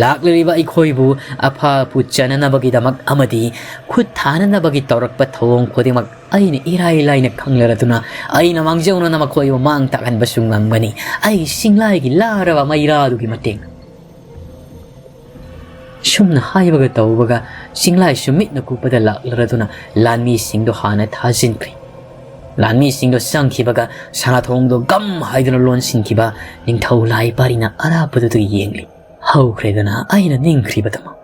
ꯂꯥꯛꯂꯤꯕ ꯑꯩꯈꯣꯏꯕꯨ ꯑꯐ ꯑꯄꯨ ꯆꯟꯅꯅꯕꯒꯤꯗꯃꯛ ꯑꯃꯗꯤ ꯈꯨꯠ ꯊꯥꯅꯅꯕꯒꯤ ꯇꯧꯔꯛꯄ ꯊꯧꯑꯣꯡ ꯈꯨꯗꯤꯡꯃꯛ ꯑꯩꯅ ꯏꯔꯥꯏ ꯂꯥꯏꯅ ꯈꯪꯂꯔꯗꯨꯅ ꯑꯩꯅ ꯃꯥꯡꯖꯧꯅꯅ ꯃꯈꯣꯏꯕꯨ ꯃꯥꯡ ꯇꯥꯛꯍꯟꯕꯁꯨ ꯉꯝꯒꯅꯤ꯫ ꯑꯩ ꯆꯤꯡꯂꯥꯏꯒꯤ ꯂꯥꯔꯕ ꯃꯩꯔꯥꯗꯨꯒꯤ ꯃꯇꯦꯡꯅ꯫ ꯁꯨꯝꯅ ꯍꯥꯏꯕꯒ ꯇꯧꯕꯒ ꯆꯤꯡꯂꯥꯏꯁꯨ ꯃꯤꯠꯅ ꯀꯨꯞꯄꯗ ꯂꯥꯛꯂꯔꯗꯨꯅ ꯂꯥꯟꯃꯤꯁꯤꯡꯗꯨ ꯍꯥꯟꯅ ꯊꯥꯖꯤꯟꯈ꯭ꯔꯦ꯫ ꯂꯥꯟꯃꯤꯁꯤꯡꯗꯨ ꯆꯪꯈꯤꯕꯒ ꯁꯅꯥꯊꯣꯡꯗꯨ ꯒꯝ ꯍꯥꯏꯗꯨꯅ ꯂꯣꯟꯁꯤꯟꯈꯤꯕ ꯅꯤꯡꯊꯧ ꯂꯥꯏ ꯄꯥꯔꯤꯅ ꯑꯔꯥꯞꯄꯗꯨꯗ ꯌꯦꯡꯂꯤ꯫ ꯍꯧꯈ꯭ꯔꯦꯗꯅ ꯑꯩꯅ ꯅꯤꯡꯈ꯭ꯔꯤꯕꯗꯨꯃꯛ꯫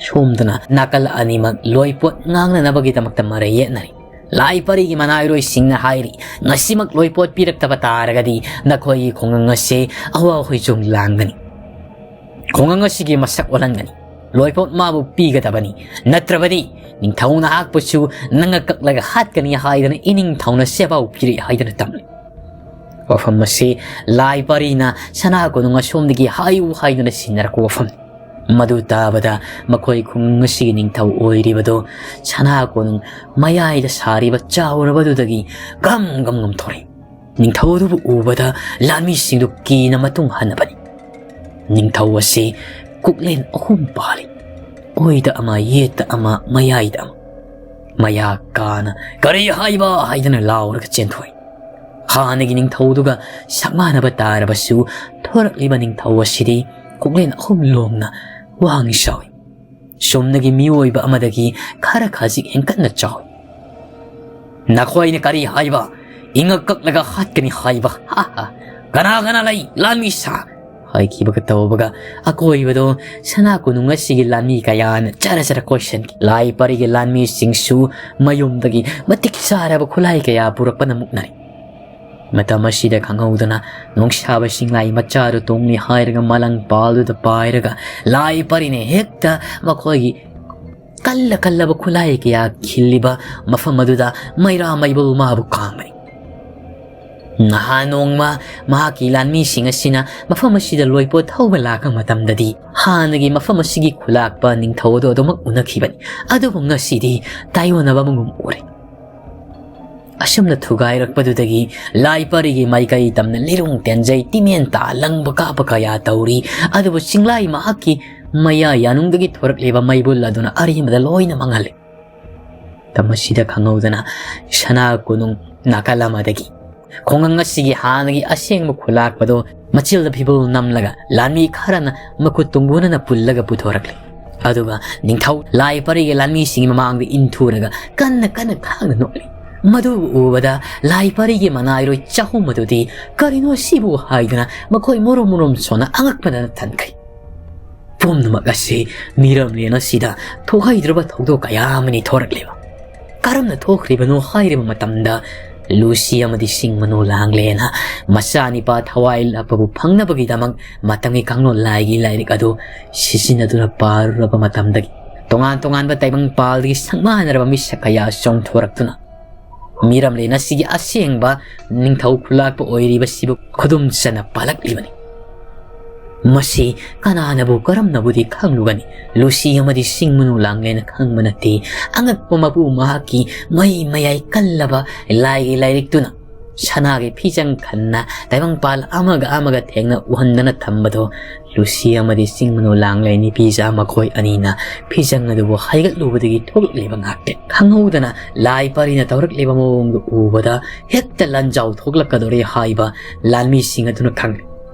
ꯁꯣꯝꯗꯅ ꯅꯥꯀꯜ ꯑꯅꯤꯃꯛ ꯂꯣꯏꯄꯣꯠ ꯉꯥꯡꯅꯅꯕꯒꯤꯗꯃꯛꯇ ꯃꯔꯩ ꯌꯦꯠꯅꯔꯤ꯫ ꯂꯥꯏ ꯄꯔꯤꯒꯤ ꯃꯅꯥꯏꯔꯣꯏꯁꯤꯡꯅ ꯍꯥꯏꯔꯤ, ꯉꯁꯤꯃꯛ ꯂꯣꯏꯄꯣꯠ ꯄꯤꯔꯛꯇꯕ ꯇꯥꯔꯒꯗꯤ ꯅꯈꯣꯏꯒꯤ ꯈꯨꯡꯒꯪ ꯑꯁꯦ ꯑꯋꯥ ꯍꯣꯏꯖꯣꯡ ꯂꯥꯡꯒꯅꯤ꯫ ꯈꯨꯡꯒꯪ ꯑꯁꯤꯒꯤ ꯃꯁꯛ ꯑꯣꯜꯍꯟꯒꯅꯤ꯫ ꯂꯣꯏꯄꯣꯠ ꯃꯥꯕꯨ ꯄꯤꯒꯗꯕꯅꯤ꯫ ꯅꯠꯇ꯭ꯔꯕꯗꯤ ꯅꯤꯡꯊꯧ ꯅꯍꯥꯛꯄꯨꯁꯨ ꯅꯪꯒ ꯀꯛꯂꯒ ꯍꯥꯠꯀꯅꯤ ꯍꯥꯏꯗꯅ ꯏꯅꯤꯡꯊꯧꯅ ꯆꯦꯄꯥꯎ ꯄꯤꯔꯛꯏ ꯍꯥꯏꯗꯅ ꯇꯝꯂꯤ꯫ ꯋꯥꯐꯝ ꯑꯁꯤ ꯂꯥꯏ ꯄꯔꯤꯅ ꯁꯅꯥ ꯀꯣꯅꯨꯡ ꯑꯁꯣꯝꯗꯒꯤ ꯍꯥꯏꯌꯨ ꯍꯥꯏꯗꯨꯅ ꯁꯤꯟꯅꯔꯛꯄ ꯋꯥꯐꯝꯅꯤ꯫ ꯃꯗꯨ ꯇꯥꯕꯗ ꯃꯈꯣꯏ ꯈꯨꯡꯒꯪ ꯑꯁꯤꯒꯤ ꯅꯤꯡꯊꯧ ꯑꯣꯏꯔꯤꯕꯗꯨ ꯁꯅꯥ ꯀꯣꯅꯨꯡ ꯃꯌꯥꯏꯗ ꯁꯥꯔꯤꯕ ꯆꯥꯎꯔꯕꯗꯨꯗꯒꯤ ꯒꯝ ꯒꯝ ꯒꯝ ꯊꯣꯔꯛꯏ꯫ ꯅꯤꯡꯊꯧ ꯑꯗꯨꯕꯨ ꯎꯕꯗ ꯂꯥꯟꯃꯤꯁꯤꯡꯗꯨ ꯀꯤꯅ ꯃꯇꯨꯡ ꯍꯟꯅꯕꯅꯤ꯫ ꯅꯤꯡꯊꯧ ꯑꯁꯤ ꯀꯨꯛꯂꯦꯟ ꯑꯍꯨꯝ ꯄꯥꯜꯂꯤ꯫ ꯑꯣꯏꯗ ꯑꯃ, ꯌꯦꯠꯇ ꯑꯃ, ꯃꯌꯥꯏꯗ ꯑꯃ꯫ ꯃꯌꯥ ꯀꯥꯅ "ꯀꯔꯤ ꯍꯥꯏꯕ?" ꯍꯥꯏꯗꯨꯅ ꯂꯥꯎꯔꯒ ꯆꯦꯟꯊꯣꯛꯏ꯫ ꯍꯥꯟꯅꯒꯤ ꯅꯤꯡꯊꯧꯗꯨꯒ ꯁꯛꯃꯥꯟꯅꯕ ꯇꯥꯔꯕꯁꯨ ꯊꯣꯔꯛꯂꯤꯕ ꯅꯤꯡꯊꯧ ꯑꯁꯤꯗꯤ ꯀꯨꯛꯂꯦꯟ ꯑꯍꯨꯝ ꯂꯣꯝꯅ ꯋꯥꯡ ꯆꯥꯎꯏ꯫ ꯆꯨꯝꯅꯒꯤ ꯃꯤꯑꯣꯏꯕ ꯑꯃꯗꯒꯤ ꯈꯔ ꯈꯖꯤꯛ ꯍꯦꯟꯀꯠꯅ ꯆꯥꯎꯏ꯫ "ꯅꯈꯣꯏꯅ ꯀꯔꯤ ꯍꯥꯏꯕ? ꯏꯉꯛ ꯀꯛꯂꯒ ꯍꯥꯠꯀꯅꯤ ꯍꯥꯏꯕ? ꯍꯥ ꯍꯥ! ꯀꯅꯥ ꯀꯅꯥ ꯂꯩ? ꯂꯥꯟꯃꯤ ꯁꯥ!" ꯍꯥꯏꯈꯤꯕꯒ ꯇꯧꯕꯒ ꯑꯀꯣꯏꯕꯗꯣ ꯁꯅꯥ ꯀꯣꯅꯨꯡ ꯑꯁꯤꯒꯤ ꯂꯥꯟꯃꯤ ꯀꯌꯥꯅ ꯆꯔ ꯆꯔ ꯀꯣꯏꯁꯟꯈꯤ꯫ ꯂꯥꯏ ꯄꯔꯤꯒꯤ ꯂꯥꯟꯃꯤꯁꯤꯡꯁꯨ ꯃꯌꯨꯝꯗꯒꯤ ꯃꯇꯤꯛ ꯆꯥꯔꯕ ꯈꯨꯠꯂꯥꯏ ꯀꯌꯥ ꯄꯨꯔꯛꯄꯅ ꯃꯨꯛꯅꯔꯦ꯫ ꯃꯇꯝ ꯑꯁꯤꯗ ꯈꯪꯍꯧꯗꯅ ꯅꯣꯡꯁꯥꯕ ꯆꯤꯡꯂꯥꯏ ꯃꯆꯥꯗꯨ ꯇꯣꯡꯂꯤ ꯍꯥꯏꯔꯒ ꯃꯂꯪ ꯄꯥꯜꯗꯨꯗ ꯄꯥꯏꯔꯒ ꯂꯥꯏ ꯄꯔꯤꯅ ꯍꯦꯛꯇ ꯃꯈꯣꯏꯒꯤ ꯀꯜꯂ ꯀꯜꯂꯕ ꯈꯨꯠꯂꯥꯏ ꯀꯌꯥ ꯈꯤꯜꯂꯤꯕ ꯃꯐꯝ ꯑꯗꯨꯗ ꯃꯩꯔꯥ ꯃꯩꯕꯨꯜ ꯃꯥꯕꯨ ꯀꯥꯝꯕꯅꯤ꯫ ꯅꯍꯥꯟ ꯅꯣꯡꯃ ꯃꯍꯥꯛꯀꯤ ꯂꯥꯟꯃꯤꯁꯤꯡ ꯑꯁꯤꯅ ꯃꯐꯝ ꯑꯁꯤꯗ ꯂꯣꯏꯄꯣꯠ ꯊꯧꯕ ꯂꯥꯛꯄ ꯃꯇꯝꯗꯗꯤ ꯍꯥꯟꯅꯒꯤ ꯃꯐꯝ ꯑꯁꯤꯒꯤ ꯈꯨꯂꯥꯛꯄ ꯅꯤꯡꯊꯧ ꯑꯗꯨ ꯑꯗꯨꯃꯛ ꯎꯅꯈꯤꯕꯅꯤ꯫ ꯑꯗꯨꯕꯨ ꯉꯁꯤꯗꯤ ꯇꯥꯏꯑꯣꯟꯅꯕ ꯑꯃꯒꯨꯝ ꯎꯔꯦ꯫ ꯑꯁꯨꯝꯅ ꯊꯨꯒꯥꯏꯔꯛꯄꯗꯨꯗꯒꯤ ꯂꯥꯏ ꯄꯔꯤꯒꯤ ꯃꯥꯏꯀꯩ ꯇꯝꯅ ꯂꯤꯔꯨꯡ ꯇꯦꯟꯖꯩ, ꯇꯤꯃꯦꯟ ꯇꯥ ꯂꯪꯕ ꯀꯥꯞꯄ ꯀꯌꯥ ꯇꯧꯔꯤ꯫ ꯑꯗꯨꯕꯨ ꯆꯤꯡꯂꯥꯏ ꯃꯍꯥꯛꯀꯤ ꯃꯌꯥ ꯌꯥꯅꯨꯡꯗꯒꯤ ꯊꯣꯔꯛꯂꯤꯕ ꯃꯩꯕꯨꯜ ꯑꯗꯨꯅ ꯑꯔꯦꯝꯕꯗ ꯂꯣꯏꯅ ꯃꯥꯡꯍꯜꯂꯤ꯫ ꯃꯇꯝ ꯑꯁꯤꯗ ꯈꯪꯍꯧꯗꯅ ꯁꯅꯥ ꯀꯣꯅꯨꯡ ꯅꯥꯀꯜ ꯑꯃꯗꯒꯤ ꯈꯨꯡꯒꯪ ꯑꯁꯤꯒꯤ ꯍꯥꯟꯅꯒꯤ ꯑꯁꯦꯡꯕ ꯈꯨꯂꯥꯛꯄꯗꯨ ꯃꯆꯤꯜꯗ ꯐꯤꯕꯨꯜ ꯅꯝꯂꯒ ꯂꯥꯟꯃꯤ ꯈꯔꯅ ꯃꯈꯨꯠ ꯇꯨꯡꯒꯣꯟꯅꯅ ꯄꯨꯜꯂꯒ ꯄꯨꯊꯣꯔꯛꯂꯤ꯫ ꯑꯗꯨꯒ ꯅꯤꯡꯊꯧ ꯂꯥꯏ ꯄꯔꯤꯒꯤ ꯂꯥꯟꯃꯤꯁꯤꯡꯒꯤ ꯃꯃꯥꯡꯗ ꯏꯟꯊꯨꯔꯒ ꯀꯟꯅ ꯀꯟꯅ ꯈꯥꯡꯅ ꯅꯣꯛꯂꯤ꯫ ꯃꯗꯨ ꯎꯕꯗ ꯂꯥꯏ ꯄꯔꯤꯒꯤ ꯃꯅꯥꯏꯔꯣꯏ ꯆꯍꯨꯝ ꯑꯗꯨꯗꯤ "ꯀꯔꯤꯅꯣ ꯁꯤꯕꯨ?" ꯍꯥꯏꯗꯨꯅ ꯃꯈꯣꯏ ꯃꯔꯨꯝ ꯃꯔꯨꯝ ꯁꯣꯟꯅ ꯑꯉꯛꯄꯗ ꯊꯟꯈ꯭ꯔꯤ꯫ ꯄꯨꯝꯅꯃꯛ ꯑꯁꯤ ꯃꯤꯔꯝꯂꯦꯟ ꯑꯁꯤꯗ ꯊꯣꯛꯍꯩꯗ꯭ꯔꯕ ꯊꯧꯗꯣꯛ ꯀꯌꯥ ꯑꯃꯅꯤ ꯊꯣꯔꯛꯂꯤꯕ꯫ ꯀꯔꯝꯅ ꯊꯣꯛꯈ꯭ꯔꯤꯕꯅꯣ ꯍꯥꯏꯔꯤꯕ ꯃꯇꯝꯗ, ꯂꯨꯁꯤ ꯑꯃꯗꯤ ꯁꯤꯡ ꯃꯅꯨ ꯂꯥꯡꯂꯦꯅ ꯃꯆꯥꯅꯤꯄꯥ ꯊꯋꯥꯏ ꯂꯥꯞꯄꯕꯨ ꯐꯪꯅꯕꯒꯤꯗꯃꯛ ꯃꯇꯝꯒꯤ ꯀꯥꯡꯂꯣꯟ ꯂꯥꯏꯒꯤ ꯂꯥꯏꯔꯤꯛ ꯑꯗꯨ ꯁꯤꯖꯤꯟꯅꯗꯨꯅ ꯄꯥꯔꯨꯔꯕ ꯃꯇꯝꯗꯒꯤ, ꯇꯣꯉꯥꯟ ꯇꯣꯉꯥꯟꯕ ꯇꯥꯏꯕꯪꯄꯥꯜꯗꯒꯤ ꯁꯛ ꯃꯥꯟꯅꯔꯕ ꯃꯤꯁꯛ ꯀꯌꯥ ꯆꯣꯡꯊꯣꯔꯛꯇꯨꯅ ꯃꯤꯔꯝꯂꯦꯟ ꯑꯁꯤꯒꯤ ꯑꯁꯦꯡꯕ ꯅꯤꯡꯊꯧ ꯈꯨꯂꯥꯛꯄ ꯑꯣꯏꯔꯤꯕꯁꯤꯕꯨ ꯈꯨꯗꯨꯝ ꯆꯟꯅ ꯄꯥꯜꯂꯛꯂꯤꯕꯅꯤ꯫ ꯃꯁꯤ ꯀꯅꯥꯅꯕꯨ ꯀꯔꯝꯅꯕꯨꯗꯤ ꯈꯪꯂꯨꯒꯅꯤ? ꯂꯨꯁꯤ ꯑꯃꯗꯤ ꯁꯤꯡ ꯃꯅꯨ ꯂꯥꯡꯂꯦꯅ ꯈꯪꯕ ꯅꯠꯇꯦ꯫ ꯑꯉꯛꯄ ꯃꯄꯨ ꯃꯍꯥꯛꯀꯤ ꯃꯩ ꯃꯌꯥꯏ ꯀꯜꯂꯕ ꯂꯥꯏꯒꯤ ꯂꯥꯏꯔꯤꯛꯇꯨꯅ ꯁꯅꯥꯒꯤ ꯐꯤꯖꯪ ꯈꯟꯅ ꯇꯥꯏꯕꯪꯄꯥꯜ ꯑꯃꯒ ꯑꯃꯒ ꯊꯦꯡꯅ ꯎꯍꯟꯗꯅ ꯊꯝꯕꯗꯣ ꯂꯨꯁꯤ ꯑꯃꯗꯤ ꯆꯤꯡ ꯃꯅꯨ ꯂꯥꯡꯂꯦ ꯅꯤꯄꯤꯖꯥ ꯃꯈꯣꯏ ꯑꯅꯤꯅ ꯐꯤꯖꯪ ꯑꯗꯨꯕꯨ ꯍꯥꯏꯒꯠꯂꯨꯕꯗꯒꯤ ꯊꯣꯛꯂꯛꯂꯤꯕ ꯉꯥꯛꯇ꯫ ꯈꯪꯍꯧꯗꯅ ꯂꯥꯏ ꯄꯔꯤꯅ ꯇꯧꯔꯛꯂꯤꯕ ꯃꯑꯣꯡꯗꯨ ꯎꯕꯗ ꯍꯦꯛꯇ ꯂꯥꯟꯖꯥꯎ ꯊꯣꯛꯂꯛꯀꯗꯧꯔꯦ ꯍꯥꯏꯕ ꯂꯥꯟꯃꯤꯁꯤꯡ ꯑꯗꯨꯅ ꯈꯪꯂꯦ꯫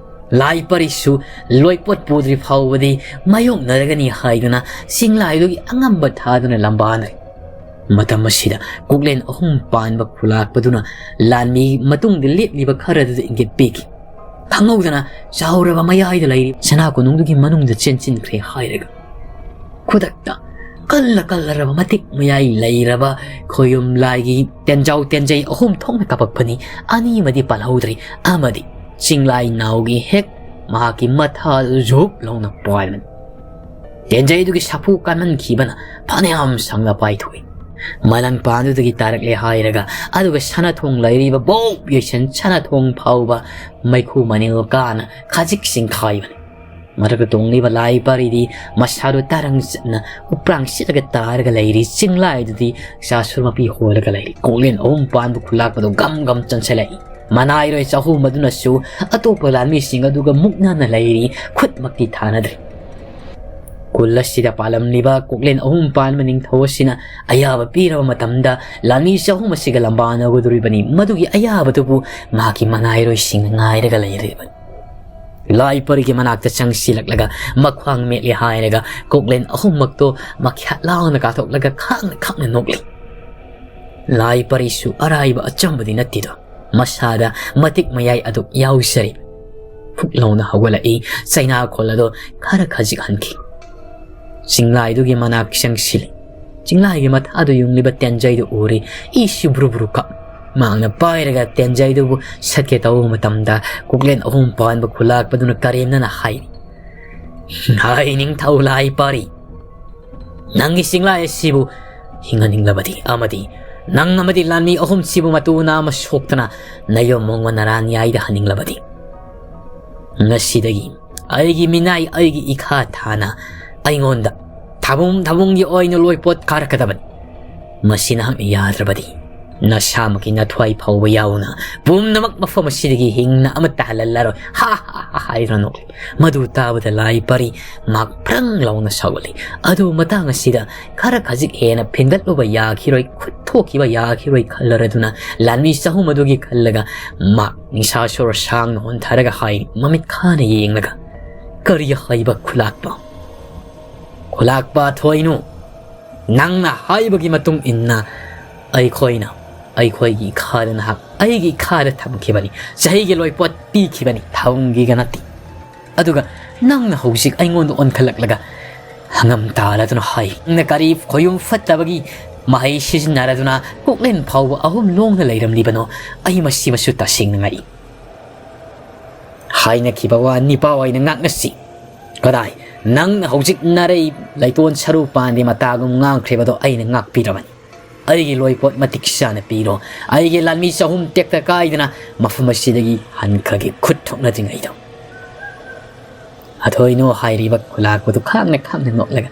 ꯂꯥꯏ ꯄꯔꯤꯁꯨ ꯂꯣꯏꯄꯣꯠ ꯄꯨꯗ꯭ꯔꯤ ꯐꯥꯎꯕꯗꯤ ꯃꯥꯌꯣꯛꯅꯔꯒꯅꯤ ꯍꯥꯏꯗꯨꯅ ꯆꯤꯡꯂꯥꯏꯗꯨꯒꯤ ꯑꯉꯝꯕ ꯊꯥꯗꯨꯅ ꯂꯝꯕꯥꯅꯔꯦ꯫ ꯃꯇꯝ ꯑꯁꯤꯗ ꯀꯣꯛꯂꯦꯟ ꯑꯍꯨꯝ ꯄꯥꯟꯕ ꯈꯨꯂꯥꯛꯄꯗꯨꯅ ꯂꯥꯟꯃꯤ ꯃꯇꯨꯡꯗ ꯂꯦꯞꯂꯤꯕ ꯈꯔꯗꯨꯗ ꯏꯪꯒꯤꯠ ꯄꯤꯈꯤ꯫ ꯈꯪꯍꯧꯗꯅ ꯆꯥꯎꯔꯕ ꯃꯌꯥꯏꯗ ꯂꯩꯔꯤꯕ ꯁꯅꯥ ꯀꯣꯅꯨꯡꯗꯨꯒꯤ ꯃꯅꯨꯡꯗ ꯆꯦꯟꯁꯤꯟꯈ꯭ꯔꯦ ꯍꯥꯏꯔꯒ ꯈꯨꯗꯛꯇ ꯀꯜꯂ ꯀꯜꯂꯔꯕ ꯃꯇꯤꯛ ꯃꯌꯥꯏ ꯂꯩꯔꯕ ꯈꯣꯌꯨꯝ ꯂꯥꯏꯒꯤ ꯇꯦꯟꯖꯥꯎ ꯇꯦꯟꯖꯩ ꯑꯍꯨꯝ ꯊꯣꯛꯅ ꯀꯥꯞꯄꯛꯄꯅꯤ꯫ ꯑꯅꯤ ꯑꯃꯗꯤ ꯄꯥꯜꯍꯧꯗ꯭ꯔꯤ ꯑꯃꯗꯤ ꯆꯤꯡꯂꯥꯏ ꯅꯥꯎꯒꯤ ꯍꯦꯛ ꯃꯍꯥꯛꯀꯤ ꯃꯊꯥꯗꯨ ꯖꯨꯞ ꯂꯥꯎꯅ ꯄꯥꯏꯕꯅꯤ꯫ ꯇꯦꯟꯖꯩꯗꯨꯒꯤ ꯁꯥꯐꯨ ꯀꯟꯃꯟꯈꯤꯕꯅ ꯐꯅꯌꯥꯝ ꯁꯥꯡꯅ ꯄꯥꯏꯊꯣꯛꯏ꯫ ꯃꯂꯪꯄꯥꯟꯗꯨꯗꯒꯤ ꯇꯥꯔꯛꯂꯦ ꯍꯥꯏꯔꯒ, ꯑꯗꯨꯒ ꯁꯅꯥꯊꯣꯡ ꯂꯩꯔꯤꯕ ꯕꯣꯞ ꯌꯩꯁꯟ ꯁꯅꯥꯊꯣꯡ ꯐꯥꯎꯕ ꯃꯩꯈꯨ ꯃꯅꯤꯜ ꯀꯥꯅ ꯈꯖꯤꯛ ꯆꯤꯡꯈꯥꯏꯕꯅꯤ꯫ ꯃꯊꯛꯇ ꯇꯣꯡꯂꯤꯕ ꯂꯥꯏ ꯄꯥꯔꯤꯗꯤ ꯃꯁꯥꯗꯨ ꯇꯔꯪ ꯆꯠꯅ ꯎꯄ꯭ꯔꯥꯡ ꯁꯤꯠꯂꯒ ꯇꯥꯔꯒ ꯂꯩꯔꯤ꯫ ꯆꯤꯡꯂꯥꯏꯗꯨꯗꯤ ꯆꯥꯁꯨꯔ ꯃꯄꯤ ꯍꯣꯜꯂꯒ ꯂꯩꯔꯤ꯫ ꯀꯣꯛꯂꯦꯟ ꯑꯍꯨꯝ ꯄꯥꯟꯕ ꯈꯨꯂꯥꯛꯄꯗꯨ ꯒꯝ ꯒꯝ ꯆꯪꯁꯤꯜꯂꯛꯏ꯫ ꯃꯅꯥꯏꯔꯣꯏ ꯆꯍꯨꯝ ꯑꯗꯨꯅꯁꯨ ꯑꯇꯣꯞꯄ ꯂꯥꯟꯃꯤꯁꯤꯡ ꯑꯗꯨꯒ ꯃꯨꯛꯅꯅ ꯂꯩꯔꯤ, ꯈꯨꯠꯃꯛꯇꯤ ꯊꯥꯅꯗ꯭ꯔꯤ꯫ ꯈꯨꯜ ꯑꯁꯤꯗ ꯄꯥꯜꯂꯝꯂꯤꯕ ꯀꯣꯛꯂꯦꯟ ꯑꯍꯨꯝ ꯄꯥꯟꯕ ꯅꯤꯡꯊꯧ ꯑꯁꯤꯅ ꯑꯌꯥꯕ ꯄꯤꯔꯕ ꯃꯇꯝꯗ ꯂꯥꯟꯃꯤ ꯆꯍꯨꯝ ꯑꯁꯤꯒ ꯂꯝꯕꯥꯅꯒꯗꯧꯔꯤꯕꯅꯤ꯫ ꯃꯗꯨꯒꯤ ꯑꯌꯥꯕꯗꯨꯕꯨ ꯃꯍꯥꯛꯀꯤ ꯃꯅꯥꯏꯔꯣꯏꯁꯤꯡꯅ ꯉꯥꯏꯔꯒ ꯂꯩꯔꯤꯕꯅꯤ꯫ ꯂꯥꯏ ꯄꯔꯤꯒꯤ ꯃꯅꯥꯛꯇ ꯆꯪꯁꯤꯜꯂꯛꯂꯒ ꯃꯈ꯭ꯋꯥꯡ ꯃꯦꯠꯂꯤ ꯍꯥꯏꯔꯒ ꯀꯣꯛꯂꯦꯟ ꯑꯍꯨꯝꯃꯛꯇꯣ ꯃꯈ꯭ꯌꯥꯠ ꯂꯥꯎꯅ ꯀꯥꯊꯣꯛꯂꯒ ꯈꯥꯡꯅ ꯈꯥꯡꯅ ꯅꯣꯛꯂꯤ꯫ ꯂꯥꯏ ꯄꯔꯤꯁꯨ ꯑꯔꯥꯏꯕ ꯑꯆꯝꯕꯗꯤ ꯅꯠꯇꯦꯗꯣ꯫ ꯃꯁꯥꯗ ꯃꯇꯤꯛ ꯃꯌꯥꯏ ꯑꯗꯨ ꯌꯥꯎꯖꯔꯤ꯫ ꯐꯨꯛ ꯂꯥꯎꯅ ꯍꯧꯒꯠꯂꯛꯏ꯫ ꯆꯩꯅꯥꯈꯣꯜ ꯑꯗꯣ ꯈꯔ ꯈꯖꯤꯛ ꯍꯟꯈꯤ꯫ ꯆꯤꯡꯂꯥꯏꯗꯨꯒꯤ ꯃꯅꯥꯛ ꯆꯪꯁꯤꯜꯂꯤ꯫ ꯆꯤꯡꯂꯥꯏꯒꯤ ꯃꯊꯥꯗꯨ ꯌꯨꯡꯂꯤꯕ ꯇꯦꯟꯖꯩꯗꯨ ꯎꯔꯤ꯫ ꯏꯁꯨ ꯕ꯭ꯔꯨ ꯕ꯭ꯔꯨ ꯀꯛ꯫ ꯃꯍꯥꯛꯅ ꯄꯥꯏꯔꯒ ꯇꯦꯟꯖꯩꯗꯨꯕꯨ ꯁꯠꯀꯦ ꯇꯧꯕ ꯃꯇꯝꯗ ꯀꯣꯛꯂꯦꯟ ꯑꯍꯨꯝ ꯄꯥꯟꯕ ꯈꯨꯂꯥꯛꯄꯗꯨꯅ ꯀꯔꯦꯝꯅꯅ ꯍꯥꯏꯔꯤ, "ꯍꯥꯏ ꯅꯤꯡꯊꯧ ꯂꯥꯏ ꯄꯥꯔꯤ, ꯅꯪꯒꯤ ꯆꯤꯡꯂꯥꯏ ꯑꯁꯤꯕꯨ ꯍꯤꯡꯍꯟꯅꯤꯡꯂꯕꯗꯤ ꯑꯃꯗꯤ ꯅꯪ ꯑꯃꯗꯤ ꯂꯥꯟꯃꯤ ꯑꯍꯨꯝꯁꯤꯕꯨ ꯃꯇꯨ ꯅꯥꯝꯃ ꯁꯣꯛꯇꯅ ꯅꯌꯣꯝ ꯃꯣꯡꯃ ꯅꯔꯥꯟ ꯌꯥꯏꯗ ꯍꯟꯅꯤꯡꯂꯕꯗꯤ, ꯉꯁꯤꯗꯒꯤ ꯑꯩꯒꯤ ꯃꯤꯅꯥꯏ ꯑꯩꯒꯤ ꯏꯈꯥ ꯊꯥꯅ ꯑꯩꯉꯣꯟꯗ ꯊꯥꯕꯨꯡ ꯊꯥꯕꯨꯡꯒꯤ ꯑꯣꯏꯅ ꯂꯣꯏꯄꯣꯠ ꯀꯥꯔꯛꯀꯗꯕꯅꯤ꯫ ꯃꯁꯤ ꯅꯍꯥꯛꯅ ꯌꯥꯗ꯭ꯔꯕꯗꯤ ꯅꯁꯥꯃꯛꯀꯤ ꯅꯊ꯭ꯋꯥꯏ ꯐꯥꯎꯕ ꯌꯥꯎꯅ ꯄꯨꯝꯅꯃꯛ ꯃꯐꯝ ꯑꯁꯤꯗꯒꯤ ꯍꯤꯡꯅ ꯑꯃꯠꯇ ꯍꯜꯍꯜꯂꯔꯣꯏ꯫ ꯍꯥ ꯍꯥ ꯍꯥ ꯍꯥꯏꯗꯨꯅ ꯅꯣꯛꯂꯤ꯫ ꯃꯗꯨ ꯇꯥꯕꯗ ꯂꯥꯏ ꯄꯔꯤ ꯃꯍꯥꯛ ꯐ꯭ꯔꯪ ꯂꯥꯎꯅ ꯁꯥꯎꯒꯠꯂꯤ꯫ ꯑꯗꯨꯕꯨ ꯃꯇꯥꯡ ꯑꯁꯤꯗ ꯈꯔ ꯈꯖꯤꯛ ꯍꯦꯟꯅ ꯐꯤꯟꯒꯠꯂꯨꯕ ꯌꯥꯈꯤꯔꯣꯏ, ꯈꯨꯠ ꯊꯣꯛꯈꯤꯕ ꯌꯥꯈꯤꯔꯣꯏ ꯈꯜꯂꯔꯗꯨꯅ ꯂꯥꯟꯃꯤ ꯆꯍꯨꯝ ꯑꯗꯨꯒꯤ ꯈꯜꯂꯒ ꯃꯍꯥꯛ ꯅꯤꯡꯁꯥ ꯁꯣꯔ ꯁꯥꯡꯅ ꯍꯣꯟꯊꯔꯒ ꯍꯥꯏ, ꯃꯃꯤꯠ ꯈꯥꯅ ꯌꯦꯡꯂꯒ, "ꯀꯔꯤ ꯍꯥꯏꯕ ꯈꯨꯂꯥꯛꯄ? ꯈꯨꯂꯥꯛꯄ ꯊꯣꯏꯅꯨ, ꯅꯪꯅ ꯍꯥꯏꯕꯒꯤ ꯃꯇꯨꯡ ꯏꯟꯅ ꯑꯩꯈꯣꯏꯅ, ꯑꯩꯈꯣꯏꯒꯤ ꯏꯈꯥꯗ ꯅꯍꯥꯛ ꯑꯩꯒꯤ ꯏꯈꯥꯗ ꯊꯝꯈꯤꯕꯅꯤ, ꯆꯍꯤꯒꯤ ꯂꯣꯏꯄꯣꯠ ꯄꯤꯈꯤꯕꯅꯤ, ꯊꯥꯕꯨꯡꯒꯤꯒ ꯅꯠꯇꯦ꯫ ꯑꯗꯨꯒ ꯅꯪꯅ ꯍꯧꯖꯤꯛ ꯑꯩꯉꯣꯟꯗ ꯑꯣꯟꯈꯠꯂꯛꯂꯒ ꯍꯪꯉꯝ ꯇꯥꯔꯗꯨꯅ ꯍꯥꯏ, ꯅꯪꯅ ꯀꯔꯤ ꯈꯣꯌꯨꯝ ꯐꯠꯇꯕꯒꯤ ꯃꯍꯩ ꯁꯤꯖꯤꯟꯅꯔꯗꯨꯅ ꯀꯣꯛꯂꯦꯟ ꯐꯥꯎꯕ ꯑꯍꯨꯝ ꯂꯣꯡꯅ ꯂꯩꯔꯝꯂꯤꯕꯅꯣ? ꯑꯩ ꯃꯁꯤꯃꯁꯨ ꯇꯁꯦꯡꯅ ꯉꯛꯏ꯫ ꯍꯥꯏꯅꯈꯤꯕ ꯋꯥ ꯅꯤꯄꯥ ꯑꯣꯏꯅ ꯉꯥꯛꯅꯁꯤ꯫ ꯀꯗꯥꯏ? ꯅꯪꯅ ꯍꯧꯖꯤꯛ ꯅꯥꯔꯩ ꯂꯩꯇꯣꯟ ꯁꯔꯨ ꯄꯥꯟꯗꯦ ꯃꯇꯥꯒꯨꯝ ꯉꯥꯡꯈ꯭ꯔꯤꯕꯗꯣ ꯑꯩꯅ ꯉꯥꯛꯄꯤꯔꯕꯅꯤ꯫ ꯑꯩꯒꯤ ꯂꯣꯏꯄꯣꯠ ꯃꯇꯤꯛ ꯆꯥꯅ ꯄꯤꯔꯣ꯫ ꯑꯩꯒꯤ ꯂꯥꯟꯃꯤ ꯆꯍꯨꯝ ꯇꯦꯛꯇ ꯀꯥꯏꯗꯅ ꯃꯐꯝ ꯑꯁꯤꯗꯒꯤ ꯍꯟꯈ꯭ꯔꯒꯦ ꯈꯨꯠ ꯊꯣꯛꯅꯗ꯭ꯔꯤꯉꯩꯗ꯫ ꯑꯊꯣꯏꯅꯨ ꯍꯥꯏꯔꯤꯕ ꯈꯨꯂꯥꯛꯄꯗꯨ ꯈꯥꯡꯅ ꯈꯥꯡꯅ ꯅꯣꯛꯂꯒ,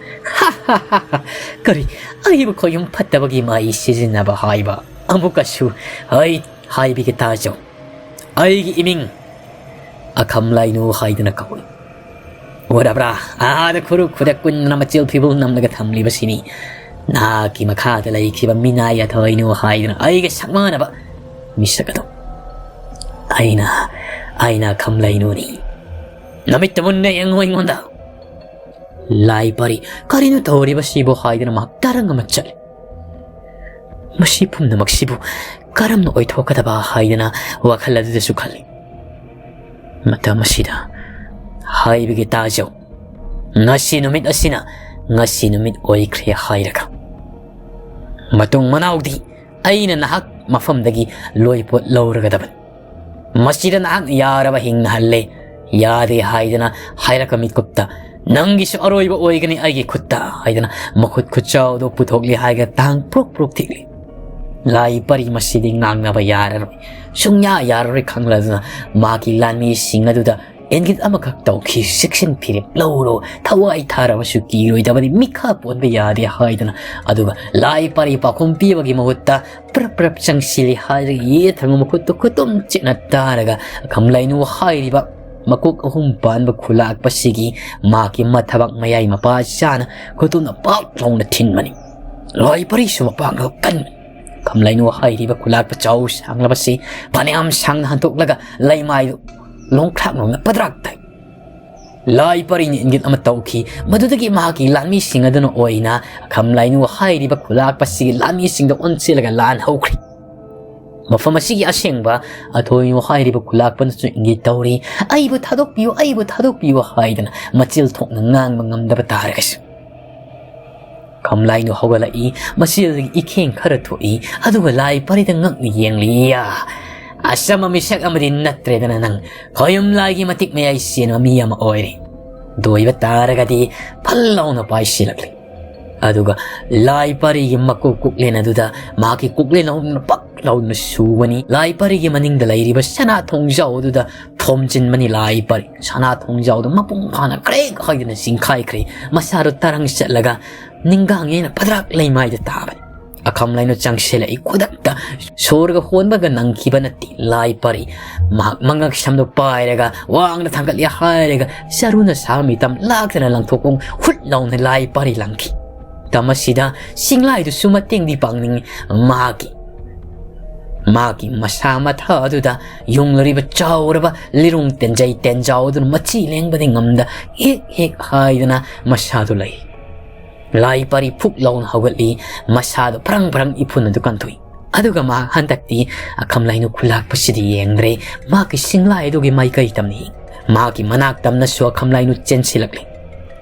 "ꯀꯔꯤ? ꯑꯩꯕꯨ ꯈꯣꯏꯌꯨꯝ ꯐꯠꯇꯕꯒꯤ ꯃꯍꯩ ꯁꯤꯖꯤꯟꯅꯕ ꯍꯥꯏꯕ ꯑꯃꯨꯛꯀꯁꯨ ꯑꯩ ꯍꯥꯏꯕꯤꯒꯦ ꯇꯥꯖꯧ꯫ ꯑꯩꯒꯤ ꯏꯃꯤꯡ ꯑꯈꯝ ꯂꯥꯏꯅꯨ ꯍꯥꯏꯗꯨꯅ ꯀꯧꯏ꯫ ꯎꯔꯕ꯭ꯔꯥ? ꯑꯥꯗ ꯈꯨꯔꯨ ꯈꯨꯗꯛ ꯀꯨꯟꯅ ꯃꯆꯤꯜ ꯐꯤꯕꯨꯜ ꯅꯝꯂꯒ ꯊꯝꯂꯤꯕꯁꯤꯅꯤ꯫ ꯅꯍꯥꯛꯀꯤ ꯃꯈꯥꯗ ꯂꯩꯈꯤꯕ ꯃꯤꯅꯥꯏ ꯑꯊꯣꯏꯅꯨ ꯍꯥꯏꯗꯨꯅ ꯑꯩꯒ ꯁꯛ ꯃꯥꯟꯅꯕ ꯃꯤꯁꯛ ꯑꯗꯣ꯫ ꯑꯩꯅ, ꯑꯩꯅ ꯑꯈꯝ ꯂꯥꯏꯅꯨꯅꯤ꯫ ꯅꯃꯤꯠꯇ ꯃꯨꯟꯅ ꯌꯦꯡꯉꯨ ꯑꯩꯉꯣꯟꯗ꯫" ꯂꯥꯏ ꯄꯔꯤ, "ꯀꯔꯤꯅꯣ ꯇꯧꯔꯤꯕꯁꯤꯕꯨ?" ꯍꯥꯏꯗꯨꯅ ꯃꯍꯥꯛ ꯇꯔꯪ ꯑꯃ ꯆꯠꯂꯤ꯫ "ꯃꯁꯤ ꯄꯨꯝꯅꯃꯛꯁꯤꯕꯨ ꯀꯔꯝꯅ ꯑꯣꯏꯊꯣꯛꯀꯗꯕ?" ꯍꯥꯏꯗꯅ ꯋꯥꯈꯜ ꯑꯗꯨꯗꯁꯨ ꯈꯜꯂꯤ꯫ ꯃꯇꯝ ꯑꯁꯤꯗ ꯍꯥꯏꯕꯒꯤ ꯇꯥꯖꯧ꯫ ꯉꯁꯤ ꯅꯨꯃꯤꯠ ꯑꯁꯤꯅ ꯉꯁꯤ ꯅꯨꯃꯤꯠ ꯑꯣꯏꯈ꯭ꯔꯦ ꯍꯥꯏꯔꯒ ꯃꯇꯨꯡ ꯃꯅꯥꯎꯗꯤ ꯑꯩꯅ ꯅꯍꯥꯛ ꯃꯐꯝꯗꯒꯤ ꯂꯣꯏꯄꯣꯠ ꯂꯧꯔꯒꯗꯕꯅꯤ꯫ ꯃꯁꯤꯗ ꯅꯍꯥꯛ ꯌꯥꯔꯕ ꯍꯤꯡꯅꯍꯜꯂꯦ, ꯌꯥꯗꯦ ꯍꯥꯏꯗꯅ ꯍꯥꯏꯔꯛꯄ ꯃꯤꯀꯨꯞꯇ "ꯅꯪꯒꯤꯁꯨ ꯑꯔꯣꯏꯕ ꯑꯣꯏꯒꯅꯤ ꯑꯩꯒꯤ ꯈꯨꯠꯇ" ꯍꯥꯏꯗꯅ ꯃꯈꯨꯠ ꯈꯨꯠꯆꯥꯎꯗꯣ ꯄꯨꯊꯣꯛꯂꯤ ꯍꯥꯏꯒ ꯇꯥꯡ ꯄ꯭ꯔꯣꯛ ꯄ꯭ꯔꯣꯛ ꯊꯤꯛꯂꯤ꯫ ꯂꯥꯏ ꯄꯔꯤ ꯃꯁꯤꯗꯤ ꯉꯥꯡꯅꯕ ꯌꯥꯔꯔꯣꯏ, ꯁꯨꯡꯌꯥ ꯌꯥꯔꯔꯣꯏ ꯈꯪꯂꯗꯨꯅ ꯃꯥꯒꯤ ꯂꯥꯟꯃꯤꯁꯤꯡ ꯑꯗꯨꯗ ꯏꯪꯒꯤꯠ ꯑꯃꯈꯛ ꯇꯧꯈꯤ꯫ "ꯆꯦꯛꯁꯤꯟ ꯐꯤꯔꯦꯞ ꯂꯧꯔꯣ, ꯊꯋꯥꯏ ꯊꯥꯔꯕꯁꯨ ꯀꯤꯔꯣꯏꯗꯕꯅꯤ, ꯃꯤꯈꯥ ꯄꯣꯟꯕ ꯌꯥꯗꯦ" ꯍꯥꯏꯗꯅ, ꯑꯗꯨꯒ ꯂꯥꯏ ꯄꯔꯤ ꯄꯥꯎꯈꯨꯝ ꯄꯤꯕꯒꯤ ꯃꯍꯨꯠꯇ ꯄ꯭ꯔꯞ ꯄ꯭ꯔꯞ ꯆꯪꯁꯤꯜꯂꯤ ꯍꯥꯏꯔꯒ ꯌꯦꯠ ꯊꯪꯕ ꯃꯈꯨꯠꯇꯨ ꯈꯨꯇꯨꯝ ꯆꯤꯠꯅ ꯇꯥꯔꯒ ꯈꯝꯂꯩꯅꯨ ꯍꯥꯏꯔꯤꯕ ꯃꯀꯣꯛ ꯑꯍꯨꯝ ꯄꯥꯟꯕ ꯈꯨꯂꯥꯛꯄꯁꯤꯒꯤ ꯃꯍꯥꯛꯀꯤ ꯃꯊꯕꯥꯛ ꯃꯌꯥꯏ ꯃꯄꯥ ꯆꯥꯅ ꯈꯨꯇꯨꯝꯅ ꯄꯥꯛ ꯂꯥꯎꯅ ꯊꯤꯟꯕꯅꯤ꯫ ꯂꯥꯏ ꯄꯔꯤꯁꯨ ꯃꯄꯥꯡꯒꯜ ꯀꯟꯕꯅꯤ꯫ ꯈꯝꯂꯩꯅꯨ ꯍꯥꯏꯔꯤꯕ ꯈꯨꯂꯥꯛꯄ ꯆꯥꯎ ꯁꯥꯡꯂꯕꯁꯤ ꯐꯅꯌꯥꯝ ꯁꯥꯡꯅ ꯍꯟꯗꯣꯛꯂꯒ ꯂꯩꯃꯥꯏꯗꯨ ꯂꯣꯡꯈ꯭ꯔꯥꯛ ꯂꯣꯡꯅ ꯄꯗ꯭ꯔꯥꯛ ꯇꯥꯏ꯫ ꯂꯥꯏ ꯄꯔꯤꯅ ꯏꯪꯒꯤꯠ ꯑꯃ ꯇꯧꯈꯤ꯫ ꯃꯗꯨꯗꯒꯤ ꯃꯍꯥꯛꯀꯤ ꯂꯥꯟꯃꯤꯁꯤꯡ ꯑꯗꯨꯅ ꯑꯣꯏꯅ ꯈꯝꯂꯩꯅꯨ ꯍꯥꯏꯔꯤꯕ ꯈꯨꯂꯥꯛꯄꯁꯤꯒꯤ ꯂꯥꯟꯃꯤꯁꯤꯡꯗ ꯑꯣꯟꯁꯤꯜꯂꯒ ꯂꯥꯟ ꯍꯧꯈ꯭ꯔꯤ꯫ ꯃꯐꯝ ꯑꯁꯤꯒꯤ ꯑꯁꯦꯡꯕ ꯑꯊꯣꯏꯅꯨ ꯍꯥꯏꯔꯤꯕ ꯈꯨꯂꯥꯛꯄꯅꯁꯨ ꯏꯪꯒꯤꯠ ꯇꯧꯔꯤ, "ꯑꯩꯕꯨ ꯊꯥꯗꯣꯛꯄꯤꯌꯨ, ꯑꯩꯕꯨ ꯊꯥꯗꯣꯛꯄꯤꯌꯨ" ꯍꯥꯏꯗꯅ ꯃꯆꯤꯜ ꯊꯣꯛꯅ ꯉꯥꯡꯕ ꯉꯝꯗꯕ ꯇꯥꯔꯒꯁꯨ꯫ ꯈꯝꯂꯩꯅꯨ ꯍꯧꯒꯠꯂꯛꯏ꯫ ꯃꯆꯤꯜꯗꯒꯤ ꯏꯈꯦꯡ ꯈꯔ ꯊꯣꯛꯏ꯫ ꯑꯗꯨꯒ ꯂꯥꯏ ꯄꯔꯤꯗ ꯉꯛꯅ ꯌꯦꯡꯂꯤ꯫ "ꯌꯥ! ꯑꯆꯝꯕ ꯃꯤꯁꯛ ꯑꯃꯗꯤ ꯅꯠꯇ꯭ꯔꯦꯗꯅ ꯅꯪ꯫ ꯈꯣꯌꯨꯝ ꯂꯥꯏꯒꯤ ꯃꯇꯤꯛ ꯃꯌꯥꯏ ꯆꯦꯟꯕ ꯃꯤ ꯑꯃ ꯑꯣꯏꯔꯦ꯫ ꯑꯗꯨ ꯑꯣꯏꯕ ꯇꯥꯔꯒꯗꯤ ꯐꯜ ꯂꯥꯎꯅ ꯄꯥꯏꯁꯤꯜꯂꯛꯂꯤ꯫ ꯑꯗꯨꯒ ꯂꯥꯏ ꯄꯔꯤꯒꯤ ꯃꯀꯣꯛ ꯀꯨꯛꯂꯦꯟ ꯑꯗꯨꯗ ꯃꯍꯥꯛꯀꯤ ꯀꯨꯛꯂꯦꯟ ꯑꯍꯨꯝꯅ ꯄꯛ ꯂꯥꯎꯅ ꯁꯨꯒꯅꯤ꯫ ꯂꯥꯏ ꯄꯔꯤꯒꯤ ꯃꯅꯤꯡꯗ ꯂꯩꯔꯤꯕ ꯁꯅꯥ ꯊꯣꯡꯖꯥꯎ ꯑꯗꯨꯗ ꯊꯣꯝꯖꯤꯟꯕꯅꯤ ꯂꯥꯏ ꯄꯔꯤ꯫ ꯁꯅꯥ ꯊꯣꯡꯖꯥꯎꯗꯨ ꯃꯄꯨꯡ ꯐꯥꯅ ꯀ꯭ꯔꯦꯛ ꯍꯥꯏꯗꯨꯅ ꯆꯤꯡꯈꯥꯏꯈ꯭ꯔꯦ꯫ ꯃꯁꯥꯗꯨ ꯇꯔꯪ ꯆꯠꯂꯒ ꯅꯤꯡꯒꯥꯡ ꯌꯩꯅ ꯐꯗ꯭ꯔꯥꯛ ꯂꯩꯃꯥꯏꯗ ꯇꯥꯕꯅꯤ꯫ ꯑꯈꯝ ꯂꯥꯏꯅꯨ ꯆꯪꯁꯤꯜꯂꯛꯏ꯫ ꯈꯨꯗꯛꯇ ꯁꯣꯔꯒ ꯍꯣꯟꯕꯒ ꯅꯪꯈꯤꯕ ꯅꯠꯇꯦ꯫ ꯂꯥꯏ ꯄꯔꯤ ꯃꯍꯥꯛ ꯃꯉꯛ ꯁꯝꯗꯨ ꯄꯥꯏꯔꯒ ꯋꯥꯡꯅ ꯊꯥꯡꯒꯠꯂꯦ ꯍꯥꯏꯔꯒ ꯆꯔꯨꯅ ꯁꯥꯕ ꯃꯤꯇꯝ ꯂꯥꯛꯇꯅ ꯂꯪꯊꯣꯛꯄ ꯍꯨꯠ ꯂꯥꯎꯅ ꯂꯥꯏ ꯄꯔꯤ ꯂꯪꯈꯤ꯫ ꯃꯇꯝ ꯑꯁꯤꯗ ꯆꯤꯡꯂꯥꯏꯗꯨꯁꯨ ꯃꯇꯦꯡꯗꯤ ꯄꯥꯡꯅꯤꯡꯉꯤ꯫ ꯃꯍꯥꯛꯀꯤ ꯃꯍꯥꯛꯀꯤ ꯃꯁꯥ ꯃꯊꯥ ꯑꯗꯨꯗ ꯌꯨꯡꯂꯔꯤꯕ ꯆꯥꯎꯔꯕ ꯂꯤꯔꯨꯡ ꯇꯦꯟꯖꯩ ꯇꯦꯟꯖꯥꯎ ꯑꯗꯨꯅ ꯃꯆꯤ ꯂꯦꯡꯕꯗꯤ ꯉꯝꯗ ꯍꯦꯛ ꯍꯦꯛ ꯍꯥꯏꯗꯨꯅ ꯃꯁꯥꯗꯨ ꯂꯩ꯫ ꯂꯥꯏ ꯄꯔꯤ ꯐꯨꯛ ꯂꯥꯎꯅ ꯍꯧꯒꯠꯂꯤ꯫ ꯃꯁꯥꯗꯨ ꯐ꯭ꯔꯪ ꯐ꯭ꯔꯪ ꯏꯐꯨꯟ ꯑꯗꯨ ꯀꯟꯊꯣꯛꯏ꯫ ꯑꯗꯨꯒ ꯃꯍꯥꯛ ꯍꯟꯗꯛꯇꯤ ꯑꯈꯝ ꯂꯥꯏꯅꯨ ꯈꯨꯂꯥꯛꯄꯁꯤꯗꯤ ꯌꯦꯡꯗ꯭ꯔꯦ꯫ ꯃꯍꯥꯛꯀꯤ ꯁꯤꯡꯂꯥꯏ ꯑꯗꯨꯒꯤ ꯃꯥꯏꯀꯩ ꯇꯝꯅ ꯌꯦꯡ꯫ ꯃꯍꯥꯛꯀꯤ ꯃꯅꯥꯛ ꯇꯝꯅꯁꯨ ꯑꯈꯝ ꯂꯥꯏꯅꯨ ꯆꯦꯟꯁꯤꯜꯂꯛꯂꯤ꯫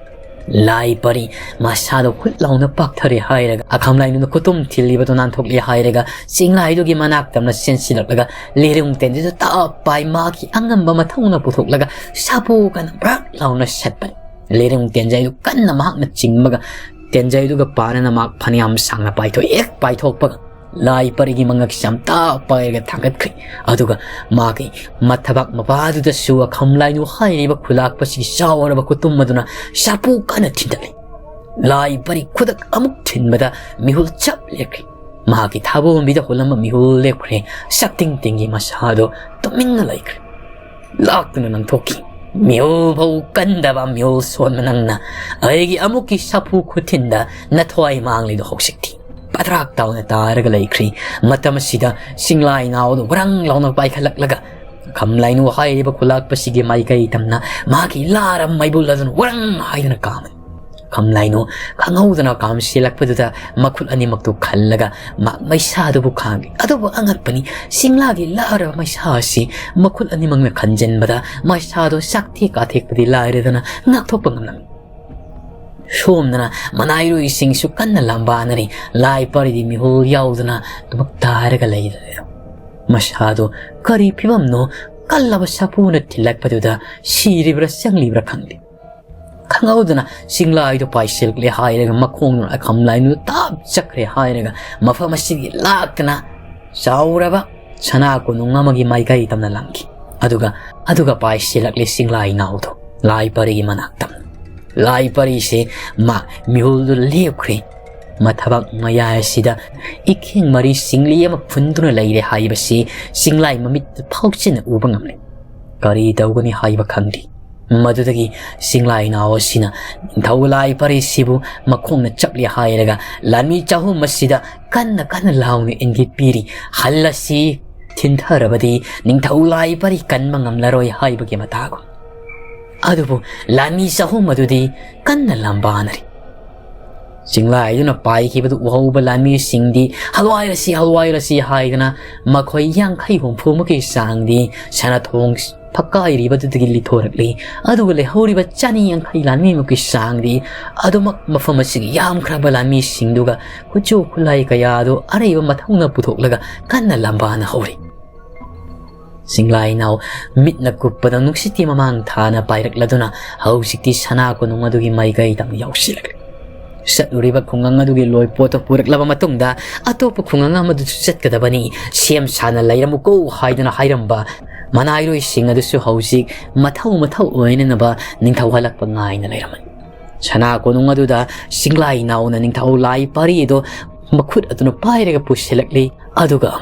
ꯂꯥꯏ ꯄꯔꯤ ꯃꯁꯥꯗꯣ ꯍꯨꯠ ꯂꯥꯎꯅ ꯄꯥꯛꯊꯔꯦ ꯍꯥꯏꯔꯒ ꯑꯈꯝ ꯂꯥꯏꯅꯨꯅ ꯈꯨꯇꯨꯝ ꯊꯤꯜꯂꯤꯕꯗꯣ ꯅꯥꯟꯊꯣꯛꯂꯦ ꯍꯥꯏꯔꯒ ꯆꯤꯡꯂꯥꯏꯗꯨꯒꯤ ꯃꯅꯥꯛ ꯇꯝꯅ ꯆꯦꯟꯁꯤꯜꯂꯛꯂꯒ ꯂꯤꯔꯨꯡ ꯇꯦꯟꯖꯩꯗꯨ ꯇꯞ ꯄꯥꯏ ꯃꯍꯥꯛꯀꯤ ꯑꯉꯝꯕ ꯃꯊꯧꯅ ꯄꯨꯊꯣꯛꯂꯒ ꯁꯥꯄꯨ ꯀꯟꯅ ꯕ꯭ꯔꯛ ꯂꯥꯎꯅ ꯁꯠꯄꯅꯤ꯫ ꯂꯤꯔꯨꯡ ꯇꯦꯟꯖꯩꯗꯨ ꯀꯟꯅ ꯃꯍꯥꯛꯅ ꯆꯤꯡꯕꯒ ꯇꯦꯟꯖꯩꯗꯨꯒ ꯄꯥꯔꯅ ꯃꯍꯥꯛ ꯐꯅꯌꯥꯝ ꯁꯥꯡꯅ ꯄꯥꯏꯊꯣꯛꯏ꯫ ꯍꯦꯛ ꯄꯥꯏꯊꯣꯛꯄꯒ ꯂꯥꯏ ꯄꯔꯤꯒꯤ ꯃꯉꯛꯁꯤ ꯌꯥꯝ ꯇꯥ ꯄꯥꯏꯔꯒ ꯊꯥꯡꯒꯠꯈ꯭ꯔꯦ꯫ ꯑꯗꯨꯒ ꯃꯥꯒꯤ ꯃꯊꯕꯥꯛ ꯃꯄꯥꯗꯨꯗꯁꯨ ꯑꯈꯝ ꯂꯥꯏꯅꯨ ꯍꯥꯏꯔꯤꯕ ꯈꯨꯂꯥꯛꯄꯁꯤꯒꯤ ꯆꯥꯎꯔꯕ ꯈꯨꯇꯨꯝ ꯑꯗꯨꯅ ꯁꯥꯄꯨ ꯀꯟꯅ ꯊꯤꯟꯗꯠꯂꯤ꯫ ꯂꯥꯏ ꯄꯔꯤ ꯈꯨꯗꯛ ꯑꯃꯨꯛ ꯊꯤꯟꯕꯗ ꯃꯤꯍꯨꯜ ꯆꯞ ꯂꯦꯞꯈ꯭ꯔꯦ꯫ ꯃꯍꯥꯛꯀꯤ ꯊꯥꯕꯣꯝꯕꯤꯗ ꯍꯨꯜꯂꯝꯕ ꯃꯤꯍꯨꯜ ꯂꯦꯞꯈ꯭ꯔꯦ꯫ ꯁꯛꯇꯤꯡ ꯇꯤꯡꯒꯤ ꯃꯁꯥꯗꯣ ꯇꯨꯃꯤꯟꯅ ꯂꯩꯈ꯭ꯔꯦ꯫ ꯂꯥꯛꯇꯨꯅ ꯅꯪꯊꯣꯛꯈꯤ꯫ ꯃꯤꯍꯨꯜ ꯐꯥꯎ ꯀꯟꯗꯕ ꯃꯤꯍꯨꯜ ꯁꯣꯟꯕ ꯅꯪꯅ ꯑꯩꯒꯤ ꯑꯃꯨꯛꯀꯤ ꯁꯥꯐꯨ ꯈꯨꯊꯤꯟꯗ ꯅꯊ꯭ꯋꯥꯏ ꯃꯥꯡꯂꯤꯗꯣ ꯍꯧꯖꯤꯛꯇꯤ꯫ ꯄꯗ꯭ꯔꯥꯛ ꯇꯥꯎꯅ ꯇꯥꯔꯒ ꯂꯩꯈ꯭ꯔꯤ꯫ ꯃꯇꯝ ꯑꯁꯤꯗ ꯆꯤꯡꯂꯥꯏ ꯅꯥꯎꯗꯣ ꯒ꯭ꯔꯪ ꯂꯥꯎꯅ ꯄꯥꯏꯈꯠꯂꯛꯂꯒ ꯈꯝꯂꯥꯏꯅꯨ ꯍꯥꯏꯔꯤꯕ ꯈꯨꯂꯥꯛꯄꯁꯤꯒꯤ ꯃꯥꯏꯀꯩ ꯇꯝꯅ ꯃꯥꯒꯤ ꯂꯥꯔ ꯃꯩꯕꯨꯜ ꯑꯗꯨꯅ ꯒ꯭ꯔꯪ ꯍꯥꯏꯗꯨꯅ ꯀꯥꯝꯃꯤ꯫ ꯈꯝꯂꯥꯏꯅꯨ ꯈꯪꯍꯧꯗꯅ ꯀꯥꯝꯁꯤꯜꯂꯛꯄꯗꯨꯗ ꯃꯈꯨꯠ ꯑꯅꯤꯃꯛꯇꯨ ꯈꯜꯂꯒ ꯃꯥ ꯃꯩꯁꯥꯗꯨꯕꯨ ꯈꯥꯡꯂꯤ꯫ ꯑꯗꯨꯕꯨ ꯑꯉꯛꯄꯅꯤ, ꯆꯤꯡꯂꯥꯒꯤ ꯂꯥꯔꯕ ꯃꯩꯁꯥ ꯑꯁꯤ ꯃꯈꯨꯠ ꯑꯅꯤꯃꯛꯅ ꯈꯟꯖꯤꯟꯕꯗ ꯃꯩꯁꯥꯗꯣ ꯆꯥꯛꯊꯦꯛ ꯀꯥꯊꯦꯛꯄꯗꯤ ꯂꯥꯏꯔꯗꯅ ꯉꯥꯛꯊꯣꯛꯄ ꯉꯝꯂꯝꯃꯤ꯫ ꯁꯣꯝꯗꯅ ꯃꯅꯥꯏꯔꯣꯏꯁꯤꯡꯁꯨ ꯀꯟꯅ ꯂꯥꯝꯕꯥꯅꯔꯤ꯫ ꯂꯥꯏ ꯄꯔꯤꯗꯤ ꯃꯤꯍꯨꯜ ꯌꯥꯎꯗꯅ ꯂꯨꯃꯛ ꯇꯥꯔꯒ ꯂꯩꯔꯦ꯫ ꯃꯁꯥꯗꯣ ꯀꯔꯤ ꯐꯤꯕꯝꯅꯣ ꯀꯜꯂꯕ ꯁꯥꯐꯨꯅ ꯊꯤꯜꯂꯛꯄꯗꯨꯗ ꯁꯤꯔꯤꯕ꯭ꯔꯥ ꯆꯪꯂꯤꯕ꯭ꯔꯥ ꯈꯪꯗꯦ꯫ ꯈꯪꯍꯧꯗꯅ ꯁꯤꯡꯂꯥꯏꯗꯣ ꯄꯥꯏꯁꯤꯜꯂꯛꯂꯦ ꯍꯥꯏꯔꯒ ꯃꯈꯣꯡꯗꯨꯅ ꯑꯈꯝ ꯂꯥꯏꯟꯗꯨ ꯇꯥꯞ ꯆꯠꯈ꯭ꯔꯦ ꯍꯥꯏꯔꯒ ꯃꯐꯝ ꯑꯁꯤꯒꯤ ꯂꯥꯛꯇꯅ ꯆꯥꯎꯔꯕ ꯁꯅꯥ ꯀꯣꯅꯨꯡ ꯑꯃꯒꯤ ꯃꯥꯏꯀꯩ ꯇꯝꯅ ꯂꯪꯈꯤ꯫ ꯑꯗꯨꯒ ꯑꯗꯨꯒ ꯄꯥꯏꯁꯤꯜꯂꯛꯂꯦ ꯁꯤꯡꯂꯥꯏ ꯅꯥꯎꯗꯣ ꯂꯥꯏ ꯄꯔꯤꯒꯤ ꯃꯅꯥꯛꯇ꯫ ꯂꯥꯏ ꯄꯔꯤꯁꯦ ꯃꯥ ꯃꯤꯍꯨꯜꯗꯨ ꯂꯦꯞꯈ꯭ꯔꯦ꯫ ꯃꯊꯕꯥꯛ ꯃꯌꯥꯏ ꯑꯁꯤꯗ ꯏꯈꯦꯡ ꯃꯔꯤ ꯁꯤꯡꯂꯤ ꯑꯃ ꯐꯨꯟꯗꯨꯅ ꯂꯩꯔꯦ ꯍꯥꯏꯕꯁꯤ ꯁꯤꯡꯂꯥꯏ ꯃꯃꯤꯠꯇ ꯐꯥꯎꯆꯤꯟꯅ ꯎꯕ ꯉꯝꯂꯦ꯫ ꯀꯔꯤ ꯇꯧꯒꯅꯤ ꯍꯥꯏꯕ ꯈꯪꯗꯦ꯫ ꯃꯗꯨꯗꯒꯤ ꯁꯤꯡꯂꯥꯏ ꯅꯥꯎ ꯑꯁꯤꯅ ꯅꯤꯡꯊꯧ ꯂꯥꯏ ꯄꯔꯤꯁꯤꯕꯨ ꯃꯈꯣꯡꯅ ꯆꯞꯂꯦ ꯍꯥꯏꯔꯒ ꯂꯥꯟꯃꯤ ꯆꯍꯨꯝ ꯑꯁꯤꯗ ꯀꯟꯅ ꯀꯟꯅ ꯂꯥꯎꯅ ꯏꯪꯒꯤꯠ ꯄꯤꯔꯤ꯫ ꯍꯜ ꯑꯁꯤ ꯊꯤꯟꯊꯔꯕꯗꯤ ꯅꯤꯡꯊꯧ ꯂꯥꯏ ꯄꯔꯤ ꯀꯟꯕ ꯉꯝꯂꯔꯣꯏ ꯍꯥꯏꯕꯒꯤ ꯃꯇꯥꯒꯨꯝ꯫ ꯑꯗꯨꯕꯨ ꯂꯥꯟꯃꯤ ꯆꯍꯨꯝ ꯑꯗꯨꯗꯤ ꯀꯟꯅ ꯂꯝꯕꯥꯅꯔꯤ꯫ ꯆꯤꯡꯂꯥꯏꯗꯨꯅ ꯄꯥꯏꯈꯤꯕꯗꯨ ꯎꯍꯧꯕ ꯂꯥꯟꯃꯤꯁꯤꯡꯗꯤ ꯍꯜꯋꯥꯏꯔꯁꯤ, ꯍꯜꯋꯥꯏꯔꯁꯤ ꯍꯥꯏꯗꯅ ꯃꯈꯣꯏ ꯌꯥꯡꯈꯩ ꯍꯨꯝꯐꯨꯃꯨꯛꯀꯤ ꯆꯥꯡꯗꯤ ꯁꯅꯥꯊꯣꯡ ꯐꯛꯀꯥꯏꯔꯤꯕꯗꯨꯗꯒꯤ ꯂꯤꯊꯣꯔꯛꯂꯤ꯫ ꯑꯗꯨꯒ ꯂꯩꯍꯧꯔꯤꯕ ꯆꯅꯤ ꯌꯥꯡꯈꯩ ꯂꯥꯟꯃꯤꯃꯨꯛꯀꯤ ꯆꯥꯡꯗꯤ ꯑꯗꯨꯃꯛ ꯃꯐꯝ ꯑꯁꯤꯒꯤ ꯌꯥꯝꯈ꯭ꯔꯕ ꯂꯥꯟꯃꯤꯁꯤꯡꯗꯨꯒ ꯈꯨꯠꯁꯨ ꯈꯨꯠꯂꯥꯏ ꯀꯌꯥꯗꯨ ꯑꯔꯩꯕ ꯃꯊꯧꯅ ꯄꯨꯊꯣꯛꯂꯒ ꯀꯟꯅ ꯂꯝꯕꯥꯅ ꯍꯧꯔꯤ꯫ ꯁꯤꯡꯂꯥꯏꯅꯥꯎ ꯃꯤꯠꯅ ꯀꯨꯞꯄꯗ ꯅꯨꯡꯁꯤꯠꯀꯤ ꯃꯃꯥꯡ ꯊꯥꯅ ꯄꯥꯏꯔꯛꯂꯗꯨꯅ ꯍꯧꯖꯤꯛꯇꯤ ꯁꯅꯥ ꯀꯣꯅꯨꯡ ꯑꯗꯨꯒꯤ ꯃꯥꯏꯀꯩꯗ ꯌꯥꯎꯁꯤꯜꯂꯛꯂꯦ꯫ ꯆꯠꯂꯨꯔꯤꯕ ꯈꯨꯡꯒꯪ ꯑꯗꯨꯒꯤ ꯂꯣꯏꯄꯣꯠꯇꯨ ꯄꯨꯔꯛꯂꯕ ꯃꯇꯨꯡꯗ ꯑꯇꯣꯞꯄ ꯈꯨꯡꯒꯪ ꯑꯃꯗꯁꯨ ꯆꯠꯀꯗꯕꯅꯤ, ꯁꯦꯝ ꯁꯥꯅ ꯂꯩꯔꯝꯃꯨꯀꯣ ꯍꯥꯏꯗꯨꯅ ꯍꯥꯏꯔꯝꯕ ꯃꯅꯥꯏꯔꯣꯏꯁꯤꯡ ꯑꯗꯨꯁꯨ ꯍꯧꯖꯤꯛ ꯃꯊꯧ ꯃꯊꯧ ꯑꯣꯏꯅꯅꯕ ꯅꯤꯡꯊꯧ ꯍꯜꯂꯛꯄ ꯉꯥꯏꯅ ꯂꯩꯔꯝꯃꯤ꯫ ꯁꯅꯥ ꯀꯣꯅꯨꯡ ꯑꯗꯨꯗ ꯁꯤꯡꯂꯥꯏ ꯅꯥꯎꯅ ꯅꯤꯡꯊꯧ ꯂꯥꯏ ꯄꯥꯔꯤ ꯑꯗꯨ ꯃꯈꯨꯠ ꯑꯗꯨꯅ ꯄꯥꯏꯔꯒ ꯄꯨꯁꯤꯜꯂꯛꯂꯤ꯫ ꯑꯗꯨꯒ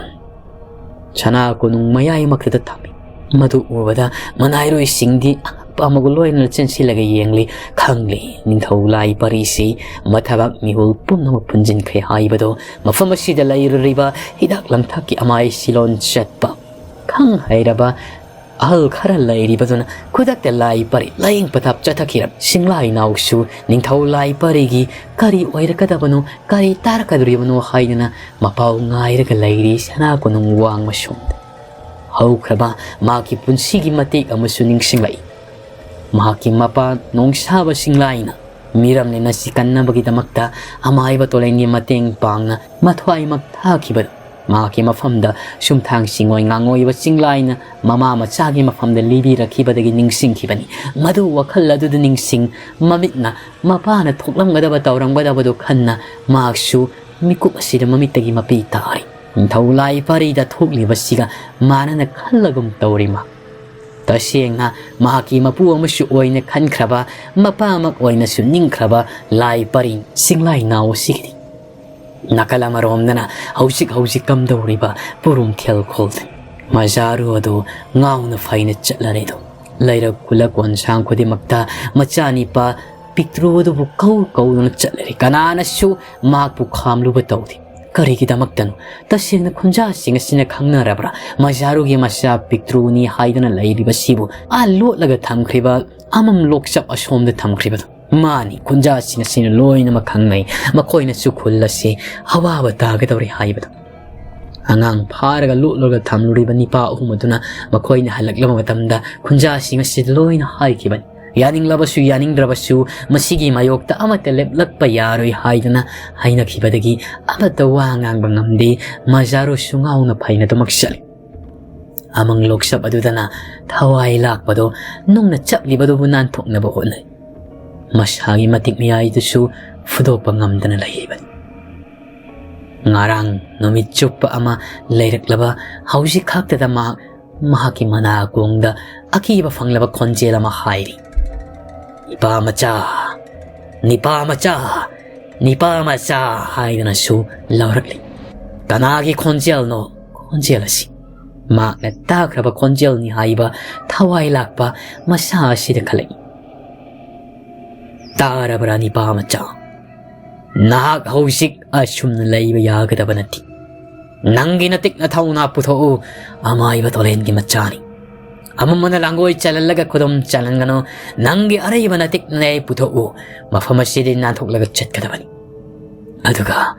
ꯁꯅꯥ ꯀꯣꯅꯨꯡ ꯃꯌꯥꯏꯃꯛꯇꯗ ꯊꯝꯃꯤ꯫ ꯃꯗꯨ ꯎꯕꯗ ꯃꯅꯥꯏꯔꯣꯏꯁꯤꯡꯗꯤ ꯑꯉꯛꯄ ꯑꯃꯒ ꯂꯣꯏꯅꯅ ꯆꯦꯟꯁꯤꯜꯂꯒ ꯌꯦꯡꯂꯤ꯫ ꯈꯪꯂꯤ, ꯅꯤꯡꯊꯧ ꯂꯥꯏ ꯄꯥꯔꯤꯁꯤ ꯃꯊꯕꯥꯛ ꯃꯤꯍꯨꯜ ꯄꯨꯝꯅꯃꯛ ꯄꯨꯟꯁꯤꯟꯈ꯭ꯔꯦ ꯍꯥꯏꯕꯗꯣ꯫ ꯃꯐꯝ ꯑꯁꯤꯗ ꯂꯩꯔꯨꯔꯤꯕ ꯍꯤꯗꯥꯛ ꯂꯥꯡꯊꯛꯀꯤ ꯑꯃꯥꯏ ꯁꯤꯂꯣꯟ ꯆꯠꯄ ꯈꯪ ꯍꯩꯔꯕ ꯑꯍꯜ ꯈꯔ ꯂꯩꯔꯤꯕꯗꯨꯅ ꯈꯨꯗꯛꯇ ꯂꯥꯏ ꯄꯔꯤ ꯂꯥꯏꯌꯦꯡ ꯄꯊꯥꯞ ꯆꯠꯊꯈꯤꯔꯝ꯫ ꯁꯤꯡꯂꯥꯏ ꯅꯥꯎꯁꯨ ꯅꯤꯡꯊꯧ ꯂꯥꯏ ꯄꯔꯤꯒꯤ ꯀꯔꯤ ꯑꯣꯏꯔꯛꯀꯗꯕꯅꯣ, ꯀꯔꯤ ꯇꯥꯔꯛꯀꯗꯧꯔꯤꯕꯅꯣ ꯍꯥꯏꯗꯨꯅ ꯃꯄꯥꯎ ꯉꯥꯏꯔꯒ ꯂꯩꯔꯤ ꯁꯅꯥ ꯀꯣꯅꯨꯡ ꯋꯥꯡꯃ ꯁꯣꯝꯗ꯫ ꯍꯧꯈ꯭ꯔꯕ ꯃꯍꯥꯛꯀꯤ ꯄꯨꯟꯁꯤꯒꯤ ꯃꯇꯦꯛ ꯑꯃꯁꯨ ꯅꯤꯡꯁꯤꯡꯂꯛꯏ꯫ ꯃꯍꯥꯛꯀꯤ ꯃꯄꯥ ꯅꯣꯡꯁꯥꯕ ꯁꯤꯡꯂꯥꯏꯅ ꯃꯤꯔꯝꯂꯦꯟ ꯑꯁꯤ ꯀꯟꯅꯕꯒꯤꯗꯃꯛꯇ ꯑꯃꯥꯏꯕ ꯇꯣꯂꯦꯟꯒꯤ ꯃꯇꯦꯡ ꯄꯥꯡꯅ ꯃꯊ꯭ꯋꯥꯏꯃꯛ ꯊꯥꯈꯤꯕꯗꯨ꯫ ꯃꯍꯥꯛꯀꯤ ꯃꯐꯝꯗ ꯁꯨꯝꯊꯥꯡ ꯁꯤꯡꯑꯣꯏ ꯉꯥꯡꯑꯣꯏꯕ ꯆꯤꯡꯂꯥꯏꯅ ꯃꯃꯥ ꯃꯆꯥꯒꯤ ꯃꯐꯝꯗ ꯂꯤꯕꯤꯔꯛꯈꯤꯕꯗꯒꯤ ꯅꯤꯡꯁꯤꯡꯈꯤꯕꯅꯤ꯫ ꯃꯗꯨ ꯋꯥꯈꯜ ꯑꯗꯨꯗ ꯅꯤꯡꯁꯤꯡ ꯃꯃꯤꯠꯅ ꯃꯄꯥꯅ ꯊꯣꯛꯂꯝꯒꯗꯕ ꯇꯧꯔꯝꯒꯗꯕꯗꯨ ꯈꯟꯅ ꯃꯍꯥꯛꯁꯨ ꯃꯤꯀꯨꯞ ꯑꯁꯤꯗ ꯃꯃꯤꯠꯇꯒꯤ ꯃꯄꯤ ꯇꯥꯔꯤ꯫ ꯅꯤꯡꯊꯧ ꯂꯥꯏ ꯄꯔꯤꯗ ꯊꯣꯛꯂꯤꯕꯁꯤꯒ ꯃꯥꯟꯅꯅ ꯈꯜꯂꯒꯨꯝ ꯇꯧꯔꯤ ꯃꯍꯥꯛ꯫ ꯇꯁꯦꯡꯅ ꯃꯍꯥꯛꯀꯤ ꯃꯄꯨ ꯑꯃꯁꯨ ꯑꯣꯏꯅ ꯈꯟꯈ꯭ꯔꯕ, ꯃꯄꯥꯃꯛ ꯑꯣꯏꯅꯁꯨ ꯅꯤꯡꯈ꯭ꯔꯕ ꯂꯥꯏ ꯄꯔꯤ ꯆꯤꯡꯂꯥꯏ ꯅꯥꯎ ꯑꯁꯤꯒꯤꯗꯤ ꯅꯥꯀꯜ ꯑꯃꯔꯣꯝꯗꯅ ꯍꯧꯖꯤꯛ ꯍꯧꯖꯤꯛ ꯀꯝꯗꯧꯔꯤꯕ ꯄꯨꯔꯨꯝꯊꯦꯜ ꯈꯣꯜꯗꯅꯤ꯫ ꯃꯖꯥꯔꯨ ꯑꯗꯨ ꯉꯥꯎꯅ ꯐꯩꯅ ꯆꯠꯂꯔꯦꯗꯣ꯫ ꯂꯩꯔꯛ ꯈꯨꯜꯂꯛ ꯀꯣꯟꯁꯥꯡ ꯈꯨꯗꯤꯡꯃꯛꯇ ꯃꯆꯥꯅꯤꯄꯥ ꯄꯤꯛꯇ꯭ꯔꯨ ꯑꯗꯨꯕꯨ ꯀꯧ ꯀꯧꯗꯨꯅ ꯆꯠꯂꯔꯦ꯫ ꯀꯅꯥꯅꯁꯨ ꯃꯍꯥꯛꯄꯨ ꯈꯥꯝꯂꯨꯕ ꯇꯧꯗꯦ꯫ ꯀꯔꯤꯒꯤꯗꯃꯛꯇꯅꯣ? ꯇꯁꯦꯡꯅ ꯈꯨꯟꯖꯥꯁꯤꯡ ꯑꯁꯤꯅ ꯈꯪꯅꯔꯕ꯭ꯔꯥ? ꯃꯖꯥꯔꯨꯒꯤ ꯃꯆꯥ ꯄꯤꯛꯇ꯭ꯔꯨꯅꯤ ꯍꯥꯏꯗꯨꯅ ꯂꯩꯔꯤꯕꯁꯤꯕꯨ ꯑꯥ ꯂꯣꯠꯂꯒ ꯊꯝꯈ꯭ꯔꯤꯕ ꯑꯃꯝ ꯂꯣꯛꯆꯞ ꯑꯁꯣꯝꯗ ꯊꯝꯈ꯭ꯔꯤꯕꯗꯣ꯫ ꯃꯥꯅꯤ, ꯈꯨꯟꯖꯥꯁꯤꯡ ꯑꯁꯤꯅ ꯂꯣꯏꯅꯃꯛ ꯈꯪꯅꯩ, ꯃꯈꯣꯏꯅꯁꯨ ꯈꯨꯜ ꯑꯁꯤ ꯑꯋꯥꯕ ꯇꯥꯒꯗꯧꯔꯤ ꯍꯥꯏꯕꯗꯣ꯫ ꯑꯉꯥꯡ ꯐꯥꯔꯒ ꯂꯣꯠꯂꯒ ꯊꯝꯂꯨꯔꯤꯕ ꯅꯤꯄꯥ ꯑꯍꯨꯝ ꯑꯗꯨꯅ ꯃꯈꯣꯏꯅ ꯍꯜꯂꯛꯂꯕ ꯃꯇꯝꯗ ꯈꯨꯟꯖꯥꯁꯤꯡ ꯑꯁꯤ ꯂꯣꯏꯅ ꯍꯥꯏꯈꯤꯕꯅꯤ꯫ ꯌꯥꯅꯤꯡꯂꯕꯁꯨ ꯌꯥꯅꯤꯡꯗ꯭ꯔꯕꯁꯨ ꯃꯁꯤꯒꯤ ꯃꯥꯌꯣꯛꯇ ꯑꯃꯠꯇ ꯂꯦꯞꯂꯛꯄ ꯌꯥꯔꯣꯏ ꯍꯥꯏꯗꯨꯅ ꯍꯥꯏꯅꯈꯤꯕꯗꯒꯤ ꯑꯃꯠꯇ ꯋꯥ ꯉꯥꯡꯕ ꯉꯝꯗꯦ꯫ ꯃꯖꯥꯔꯨꯁꯨ ꯉꯥꯎꯅ ꯐꯩꯅ ꯑꯗꯨꯃꯛ ꯆꯠꯂꯤ꯫ ꯑꯃꯪ ꯂꯣꯛꯆꯞ ꯑꯗꯨꯗꯅ ꯊꯋꯥꯏ ꯂꯥꯛꯄꯗꯣ ꯅꯨꯡꯅ ꯆꯞꯂꯤꯕꯗꯨꯕꯨ ꯅꯥꯟꯊꯣꯛꯅꯕ ꯍꯣꯠꯅꯩ꯫ ꯃꯁꯥꯒꯤ ꯃꯇꯤꯛ ꯃꯌꯥꯏꯗꯨꯁꯨ ꯐꯨꯗꯣꯛꯄ ꯉꯝꯗꯅ ꯂꯩꯔꯤꯕꯅꯤ꯫ ꯉꯔꯥꯡ ꯅꯨꯃꯤꯠ ꯆꯨꯞꯄ ꯑꯃ ꯂꯩꯔꯛꯂꯕ ꯍꯧꯖꯤꯛ ꯈꯛꯇꯗ ꯃꯍꯥꯛ ꯃꯍꯥꯛꯀꯤ ꯃꯅꯥꯀꯣꯡꯗ ꯑꯀꯤꯕ ꯐꯪꯂꯕ ꯈꯣꯟꯖꯦꯜ ꯑꯃ ꯍꯥꯏꯔꯤ, "ꯅꯤꯄꯥ ꯃꯆꯥ, ꯅꯤꯄꯥ ꯃꯆꯥ, ꯅꯤꯄꯥ ꯃꯆꯥ" ꯍꯥꯏꯗꯨꯅꯁꯨ ꯂꯥꯎꯔꯛꯂꯤ꯫ ꯀꯅꯥꯒꯤ ꯈꯣꯟꯖꯦꯜꯅꯣ ꯈꯣꯟꯖꯦꯜ ꯑꯁꯤ? ꯃꯍꯥꯛꯅ ꯇꯥꯈ꯭ꯔꯕ ꯈꯣꯟꯖꯦꯜꯅꯤ ꯍꯥꯏꯕ ꯊꯋꯥꯏ ꯂꯥꯛꯄ ꯃꯁꯥ ꯑꯁꯤꯗ ꯈꯜꯂꯛꯏ꯫ "ꯇꯥꯔꯕ꯭ꯔꯥ ꯅꯤꯄꯥ ꯃꯆꯥ? ꯅꯍꯥꯛ ꯍꯧꯖꯤꯛ ꯑꯁꯨꯝꯅ ꯂꯩꯕ ꯌꯥꯒꯗꯕ ꯅꯠꯇꯦ꯫ ꯅꯪꯒꯤ ꯅꯇꯤꯛ ꯅꯊꯧꯅꯥ ꯄꯨꯊꯣꯛꯎ, ꯑꯃꯥꯏꯕ ꯇꯣꯂꯦꯟꯒꯤ ꯃꯆꯥꯅꯤ꯫ ꯑꯃꯝꯕꯅ ꯂꯥꯡꯒꯣꯏ ꯆꯜꯍꯜꯂꯒ ꯈꯨꯗꯨꯝ ꯆꯜꯍꯟꯒꯅꯨ, ꯅꯪꯒꯤ ꯑꯔꯩꯕ ꯅꯇꯤꯛꯅ ꯑꯩ ꯄꯨꯊꯣꯛꯎ, ꯃꯐꯝ ꯑꯁꯤꯗꯤ ꯅꯥꯟꯊꯣꯛꯂꯒ ꯆꯠꯀꯗꯕꯅꯤ꯫ ꯑꯗꯨꯒ,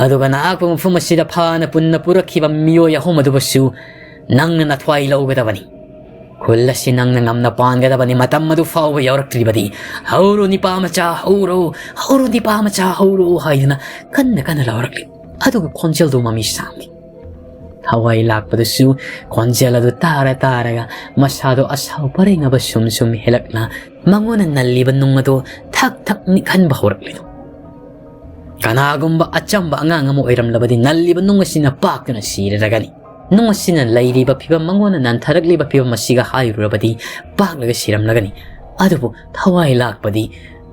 ꯑꯗꯨꯒ ꯅꯍꯥꯛꯄꯨ ꯃꯐꯝ ꯑꯁꯤꯗ ꯐꯥꯅ ꯄꯨꯟꯅ ꯄꯨꯔꯛꯈꯤꯕ ꯃꯤꯑꯣꯏ ꯑꯍꯨꯝ ꯑꯗꯨꯕꯨꯁꯨ ꯅꯪꯅ ꯅꯊ꯭ꯋꯥꯏ ꯂꯧꯒꯗꯕꯅꯤ꯫ ꯈꯨꯜ ꯑꯁꯤ ꯅꯪꯅ ꯉꯝꯅ ꯄꯥꯟꯒꯗꯕꯅꯤ꯫ ꯃꯇꯝ ꯑꯗꯨ ꯐꯥꯎꯕ ꯌꯧꯔꯛꯇ꯭ꯔꯤꯕꯗꯤ ꯍꯧꯔꯣ ꯅꯤꯄꯥ ꯃꯆꯥ ꯍꯧꯔꯣ, ꯍꯧꯔꯣ ꯅꯤꯄꯥ ꯃꯆꯥ ꯍꯧꯔꯣ" ꯍꯥꯏꯗꯨꯅ ꯀꯟꯅ ꯀꯟꯅ ꯂꯥꯎꯔꯛꯂꯤ꯫ ꯑꯗꯨꯒ ꯈꯣꯟꯖꯦꯜꯗꯨ ꯃꯃꯤ ꯁꯥꯡꯂꯤ꯫ ꯊꯋꯥꯏ ꯂꯥꯛꯄꯗꯨꯁꯨ ꯈꯣꯟꯖꯦꯜ ꯑꯗꯨ ꯇꯥꯔ ꯇꯥꯔꯒ ꯃꯁꯥꯗꯣ ꯑꯁꯥꯎ ꯄꯔꯦꯡ ꯑꯃ ꯁꯨꯝ ꯁꯨꯝ ꯍꯦꯜꯂꯛꯅ ꯃꯉꯣꯟꯗ ꯅꯜꯂꯤꯕ ꯅꯨꯡ ꯑꯗꯨ ꯊꯛ ꯊꯛ ꯅꯤꯛꯍꯟꯕ ꯍꯧꯔꯛꯂꯤꯗꯣ꯫ ꯀꯅꯥꯒꯨꯝꯕ ꯑꯆꯝꯕ ꯑꯉꯥꯡ ꯑꯃ ꯑꯣꯏꯔꯝꯂꯕꯗꯤ ꯅꯜꯂꯤꯕ ꯅꯨꯡ ꯑꯁꯤꯅ ꯄꯥꯛꯇꯨꯅ ꯁꯤꯔꯔꯒꯅꯤ꯫ ꯅꯨꯡ ꯑꯁꯤꯅ ꯂꯩꯔꯤꯕ ꯐꯤꯕꯝ, ꯃꯉꯣꯟꯗ ꯅꯟꯊꯔꯛꯂꯤꯕ ꯐꯤꯕꯝ ꯑꯁꯤꯒ ꯍꯥꯏꯔꯨꯔꯕꯗꯤ ꯄꯥꯛꯂꯒ ꯁꯤꯔꯝꯂꯒꯅꯤ꯫ ꯑꯗꯨꯕꯨ ꯊꯋꯥꯏ ꯂꯥꯛꯄꯗꯤ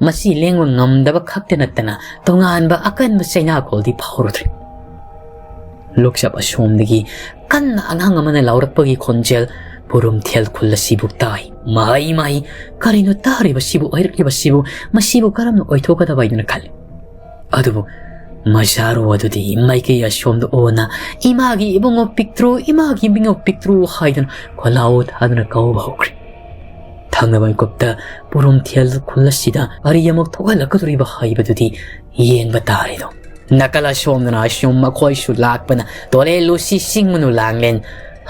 ꯃꯁꯤ ꯂꯦꯡꯕ ꯉꯝꯗꯕ ꯈꯛꯇ ꯅꯠꯇꯅ ꯇꯣꯉꯥꯟꯕ ꯑꯀꯟꯕ ꯆꯩꯅꯥꯈꯣꯜꯗꯤ ꯐꯥꯎꯔꯨꯗ꯭ꯔꯦ꯫ ꯂꯣꯛꯆꯞ ꯑꯁꯣꯝꯗꯒꯤ ꯀꯟꯅ ꯑꯉꯥꯡ ꯑꯃꯅ ꯂꯥꯎꯔꯛꯄꯒꯤ ꯈꯣꯟꯖꯦꯜ ꯄꯨꯔꯨꯝꯊꯦꯜ ꯈꯨꯜ ꯑꯁꯤꯕꯨ ꯇꯥꯏ꯫ ꯃꯍꯩ ꯃꯍꯩ ꯀꯔꯤꯅꯣ ꯇꯥꯔꯤꯕꯁꯤꯕꯨ, ꯑꯣꯏꯔꯛꯂꯤꯕꯁꯤꯕꯨ, ꯃꯁꯤꯕꯨ ꯀꯔꯝꯅ ꯑꯣꯏꯊꯣꯛꯀꯗꯕ ꯍꯥꯏꯗꯨꯅ ꯈꯜꯂꯤ꯫ ꯑꯗꯨꯕꯨ ꯃꯖꯥꯔꯣ ꯑꯗꯨꯗꯤ ꯃꯥꯏꯀꯩ ꯑꯁꯣꯝꯗ ꯑꯣꯟꯅ "ꯏꯃꯥꯒꯤ ꯏꯕꯨꯡꯉꯣ ꯄꯤꯛꯇ꯭ꯔꯨ, ꯏꯃꯥꯒꯤ ꯏꯕꯨꯡꯉꯣ ꯄꯤꯛꯇ꯭ꯔꯨ" ꯍꯥꯏꯗꯨꯅ ꯈꯣꯜꯂꯥꯎ ꯊꯥꯗꯨꯅ ꯀꯧꯕ ꯍꯧꯈ꯭ꯔꯦ꯫ ꯊꯪꯅꯕ ꯃꯤꯀꯨꯞꯇ ꯄꯨꯔꯨꯝꯊꯦꯜ ꯈꯨꯜ ꯑꯁꯤꯗ ꯀꯔꯤ ꯑꯃꯨꯛ ꯊꯣꯛꯍꯜꯂꯛꯀꯗꯧꯔꯤꯕ ꯍꯥꯏꯕꯗꯨꯗꯤ ꯌꯦꯡꯕ ꯇꯥꯔꯦꯗꯣ꯫ ꯅꯥꯀꯜ ꯑꯁꯣꯝꯗꯅ ꯑꯁꯨꯝ ꯃꯈꯣꯏꯁꯨ ꯂꯥꯛꯄꯅ ꯇꯣꯂꯦ ꯂꯨꯁꯤ ꯁꯤꯡ ꯃꯅꯨ ꯂꯥꯡꯂꯦꯟ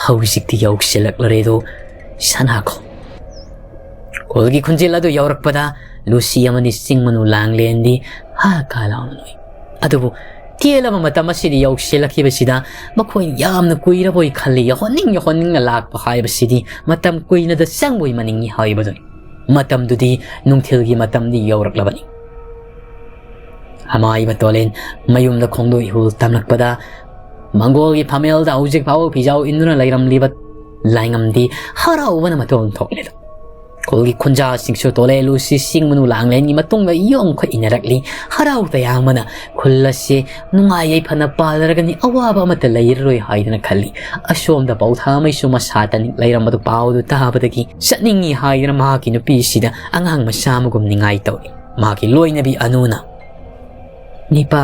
ꯍꯧꯖꯤꯛꯇꯤ ꯌꯧꯁꯤꯜꯂꯛꯂꯔꯦꯗꯣ꯫ ꯁꯅꯥꯈꯣ ꯈꯨꯜꯒꯤ ꯈꯨꯟꯖꯦꯜ ꯑꯗꯨ ꯌꯧꯔꯛꯄꯗ ꯂꯨꯁꯤ ꯑꯃꯗꯤ ꯁꯤꯡ ꯃꯅꯨ ꯂꯥꯡꯂꯦꯟꯗꯤ ꯍꯥ ꯀꯥ ꯂꯥꯎꯅ ꯅꯣꯛꯏ꯫ ꯑꯗꯨꯕꯨ ꯇꯦꯜꯂꯕ ꯃꯇꯝ ꯑꯁꯤꯗ ꯌꯧꯁꯤꯜꯂꯛꯈꯤꯕꯁꯤꯗ ꯃꯈꯣꯏ ꯌꯥꯝꯅ ꯀꯨꯏꯔꯕꯣꯏ ꯈꯜꯂꯤ꯫ ꯌꯧꯍꯟꯅꯤꯡ ꯌꯧꯍꯟꯅꯤꯡꯅ ꯂꯥꯛꯄ ꯍꯥꯏꯕꯁꯤꯗꯤ ꯃꯇꯝ ꯀꯨꯏꯅꯗ ꯆꯪꯕꯣꯏ ꯃꯅꯤꯡꯏ ꯍꯥꯏꯕꯗꯨꯅꯤ꯫ ꯃꯇꯝꯗꯨꯗꯤ ꯅꯨꯡꯊꯤꯜꯒꯤ ꯃꯇꯝꯗꯤ ꯌꯧꯔꯛꯂꯕꯅꯤ꯫ ꯑꯃꯥꯏꯕ ꯇꯣꯂꯦꯟ ꯃꯌꯨꯝꯗ ꯈꯣꯡꯗꯣꯛ ꯏꯍꯨꯜ ꯇꯝꯂꯛꯄꯗ ꯃꯪꯒꯣꯜꯒꯤ ꯐꯝꯃꯦꯜꯗ ꯍꯧꯖꯤꯛ ꯐꯥꯎꯕ ꯐꯤꯖꯥꯎ ꯏꯟꯗꯨꯅ ꯂꯩꯔꯝꯂꯤꯕ ꯂꯥꯏꯉꯝꯗꯤ ꯍꯔꯥꯎꯕꯅ ꯃꯇꯣꯟ ꯊꯣꯛꯂꯦꯗꯣ꯫ ꯈꯨꯜꯒꯤ ꯈꯨꯟꯖꯥꯁꯤꯡꯁꯨ ꯇꯣꯂꯦ ꯂꯨꯁꯤ ꯁꯤꯡ ꯃꯅꯨ ꯂꯥꯡꯂꯦꯟꯒꯤ ꯃꯇꯨꯡꯗ ꯌꯣꯡꯈꯠ ꯏꯟꯅꯔꯛꯂꯤ꯫ ꯍꯔꯥꯎ ꯇꯌꯥꯝꯕꯅ ꯈꯨꯜ ꯑꯁꯤ ꯅꯨꯡꯉꯥꯏ ꯌꯥꯏꯐꯅ ꯄꯥꯜꯂꯔꯒꯅꯤ, ꯑꯋꯥꯕ ꯑꯃꯠꯇ ꯂꯩꯔꯔꯣꯏ ꯍꯥꯏꯗꯅ ꯈꯜꯂꯤ꯫ ꯑꯁꯣꯝꯗ ꯄꯧꯊꯥꯃꯩꯁꯨ ꯃꯁꯥ ꯇꯅꯤꯛ ꯂꯩꯔꯝꯕꯗꯨ ꯄꯥꯎꯗꯨ ꯇꯥꯕꯗꯒꯤ ꯆꯠꯅꯤꯡꯏ ꯍꯥꯏꯗꯅ ꯃꯍꯥꯛꯀꯤ ꯅꯨꯄꯤꯁꯤꯗ ꯑꯉꯥꯡ ꯃꯆꯥ ꯑꯃꯒꯨꯝ ꯅꯤꯡꯉꯥꯏ ꯇꯧꯏ꯫ ꯃꯍꯥꯛꯀꯤ ꯂꯣꯏꯅꯕꯤ ꯑꯅꯨꯅ, "ꯅꯤꯄꯥ,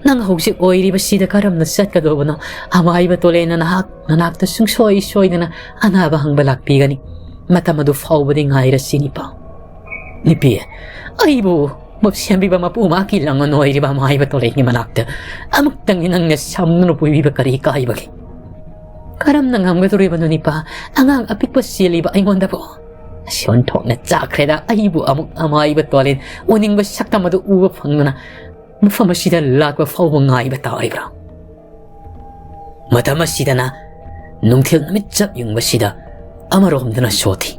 ꯅꯪ ꯍꯧꯖꯤꯛ ꯑꯣꯏꯔꯤꯕꯁꯤꯗ ꯀꯔꯝꯅ ꯆꯠꯀꯗꯧꯕꯅꯣ? ꯑꯃꯥꯏꯕ ꯇꯣꯂꯦꯅ ꯅꯍꯥꯛ ꯅꯅꯥꯛꯇ ꯁꯨꯡꯁꯣꯏ ꯁꯣꯏꯗꯅ ꯑꯅꯥꯕ ꯍꯪꯕ ꯂꯥꯛꯄꯤꯒꯅꯤ꯫ ꯃꯇꯝ ꯑꯗꯨ ꯐꯥꯎꯕꯗꯤ ꯉꯥꯏꯔꯁꯤ ꯅꯤꯄꯥ꯫" "ꯅꯨꯄꯤ, ꯑꯩꯕꯨ ꯁꯦꯝꯕꯤꯕ ꯃꯄꯨ ꯃꯍꯥꯛꯀꯤ ꯂꯥꯡꯕꯟ ꯑꯣꯏꯔꯤꯕ ꯑꯃꯥꯏꯕ ꯇꯣꯂꯦꯟꯒꯤ ꯃꯅꯥꯛꯇ ꯑꯃꯨꯛꯇꯪꯗꯤ ꯅꯪꯅ ꯁꯝꯗꯨꯅ ꯄꯨꯕꯤꯕ ꯀꯔꯤ ꯀꯥꯏꯕꯒꯦ? ꯀꯔꯝꯅ ꯉꯝꯒꯗꯧꯔꯤꯕꯅꯣ ꯅꯤꯄꯥ, ꯑꯉꯥꯡ ꯑꯄꯤꯛꯄ ꯆꯦꯜꯂꯤꯕ ꯑꯩꯉꯣꯟꯗꯕꯨ?" ꯑꯁꯤ ꯑꯣꯟꯊꯣꯛꯅ ꯆꯥꯛꯈ꯭ꯔꯦꯗ꯫ ꯑꯩꯕꯨ ꯑꯃꯨꯛ ꯑꯃꯥꯏꯕ ꯇꯣꯂꯦꯟ ꯎꯅꯤꯡꯕ ꯁꯛꯇꯝ ꯑꯗꯨ ꯎꯕ ꯐꯪꯗꯅ ꯃꯐꯝ ꯑꯁꯤꯗ ꯂꯥꯛꯄ ꯐꯥꯎꯕ ꯉꯥꯏꯕ ꯇꯥꯔꯤꯕ꯭ꯔꯥ? ꯃꯇꯝ ꯑꯁꯤꯗꯅ ꯅꯨꯡꯊꯤꯜ ꯅꯨꯃꯤꯠ ꯆꯞ ꯌꯨꯡꯕꯁꯤꯗ ꯑꯃꯔꯣꯝꯗꯅ ꯁꯣꯊꯤ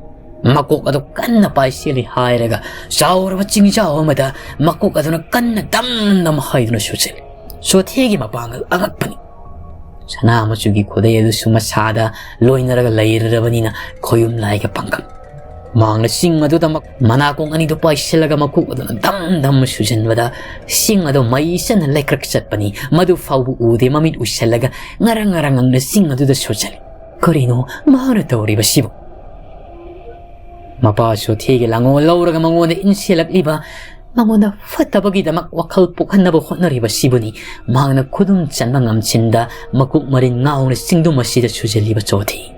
ꯃꯀꯣꯛ ꯑꯗꯨ ꯀꯟꯅ ꯄꯥꯏꯁꯤꯜꯂꯤ ꯍꯥꯏꯔꯒ ꯆꯥꯎꯔꯕ ꯆꯤꯡꯖꯥꯎ ꯑꯃꯗ ꯃꯀꯣꯛ ꯑꯗꯨꯅ ꯀꯟꯅ ꯗꯝ ꯗꯝ ꯍꯥꯏꯗꯨꯅ ꯁꯨꯖꯜꯂꯤ꯫ ꯁꯣꯊꯤꯒꯤ ꯃꯄꯥꯡꯒꯜ ꯑꯉꯛꯄꯅꯤ꯫ ꯁꯅꯥ ꯃꯆꯨꯒꯤ ꯈꯨꯗꯩ ꯑꯗꯨꯁꯨ ꯃꯁꯥꯗ ꯂꯣꯏꯅꯔꯒ ꯂꯩꯔꯕꯅꯤꯅ ꯈꯣꯌꯨꯝ ꯂꯥꯏꯒ ꯄꯥꯡꯒꯜ꯫ ꯃꯍꯥꯛꯅ ꯆꯤꯡ ꯑꯗꯨꯗ ꯃꯛ-, ꯃꯅꯥꯀꯣꯡ ꯑꯅꯤꯗꯨ ꯄꯥꯏꯁꯤꯜꯂꯒ ꯃꯀꯣꯛ ꯑꯗꯨꯅ ꯗꯝ ꯗꯝ ꯁꯨꯖꯟꯕꯗ ꯆꯤꯡ ꯑꯗꯨ ꯃꯩ ꯆꯟꯅ ꯂꯩꯀ꯭ꯔꯛ ꯆꯠꯄꯅꯤ꯫ ꯃꯗꯨ ꯐꯥꯎꯕ ꯎꯗꯦ, ꯃꯃꯤꯠ ꯎꯏꯁꯜꯂꯒ ꯉꯔꯪ ꯉꯔꯪ ꯉꯪꯅ ꯆꯤꯡ ꯑꯗꯨꯗ ꯁꯨꯖꯜꯂꯤ꯫ ꯀꯔꯤꯅꯣ ꯃꯍꯥꯛꯅ ꯇꯧꯔꯤꯕꯁꯤꯕꯨ? ꯃꯄꯥ ꯁꯣꯊꯤꯒꯤ ꯂꯥꯡꯒꯣꯜ ꯂꯧꯔꯒ ꯃꯉꯣꯟꯗ ꯏꯟꯁꯤꯜꯂꯛꯂꯤꯕ, ꯃꯉꯣꯟꯗ ꯐꯠꯇꯕꯒꯤꯗꯃꯛ ꯋꯥꯈꯜ ꯄꯣꯛꯍꯟꯅꯕ ꯍꯣꯠꯅꯔꯤꯕꯁꯤꯕꯨꯅꯤ ꯃꯍꯥꯛꯅ ꯈꯨꯗꯨꯝ ꯆꯟꯕ ꯉꯝꯁꯤꯟꯗ ꯃꯀꯣꯛ ꯃꯔꯤꯟ ꯉꯥꯎꯅ ꯆꯤꯡꯗꯨꯝ ꯑꯁꯤꯗ ꯁꯨꯖꯜꯂꯤꯕ ꯆꯣꯊꯤ꯫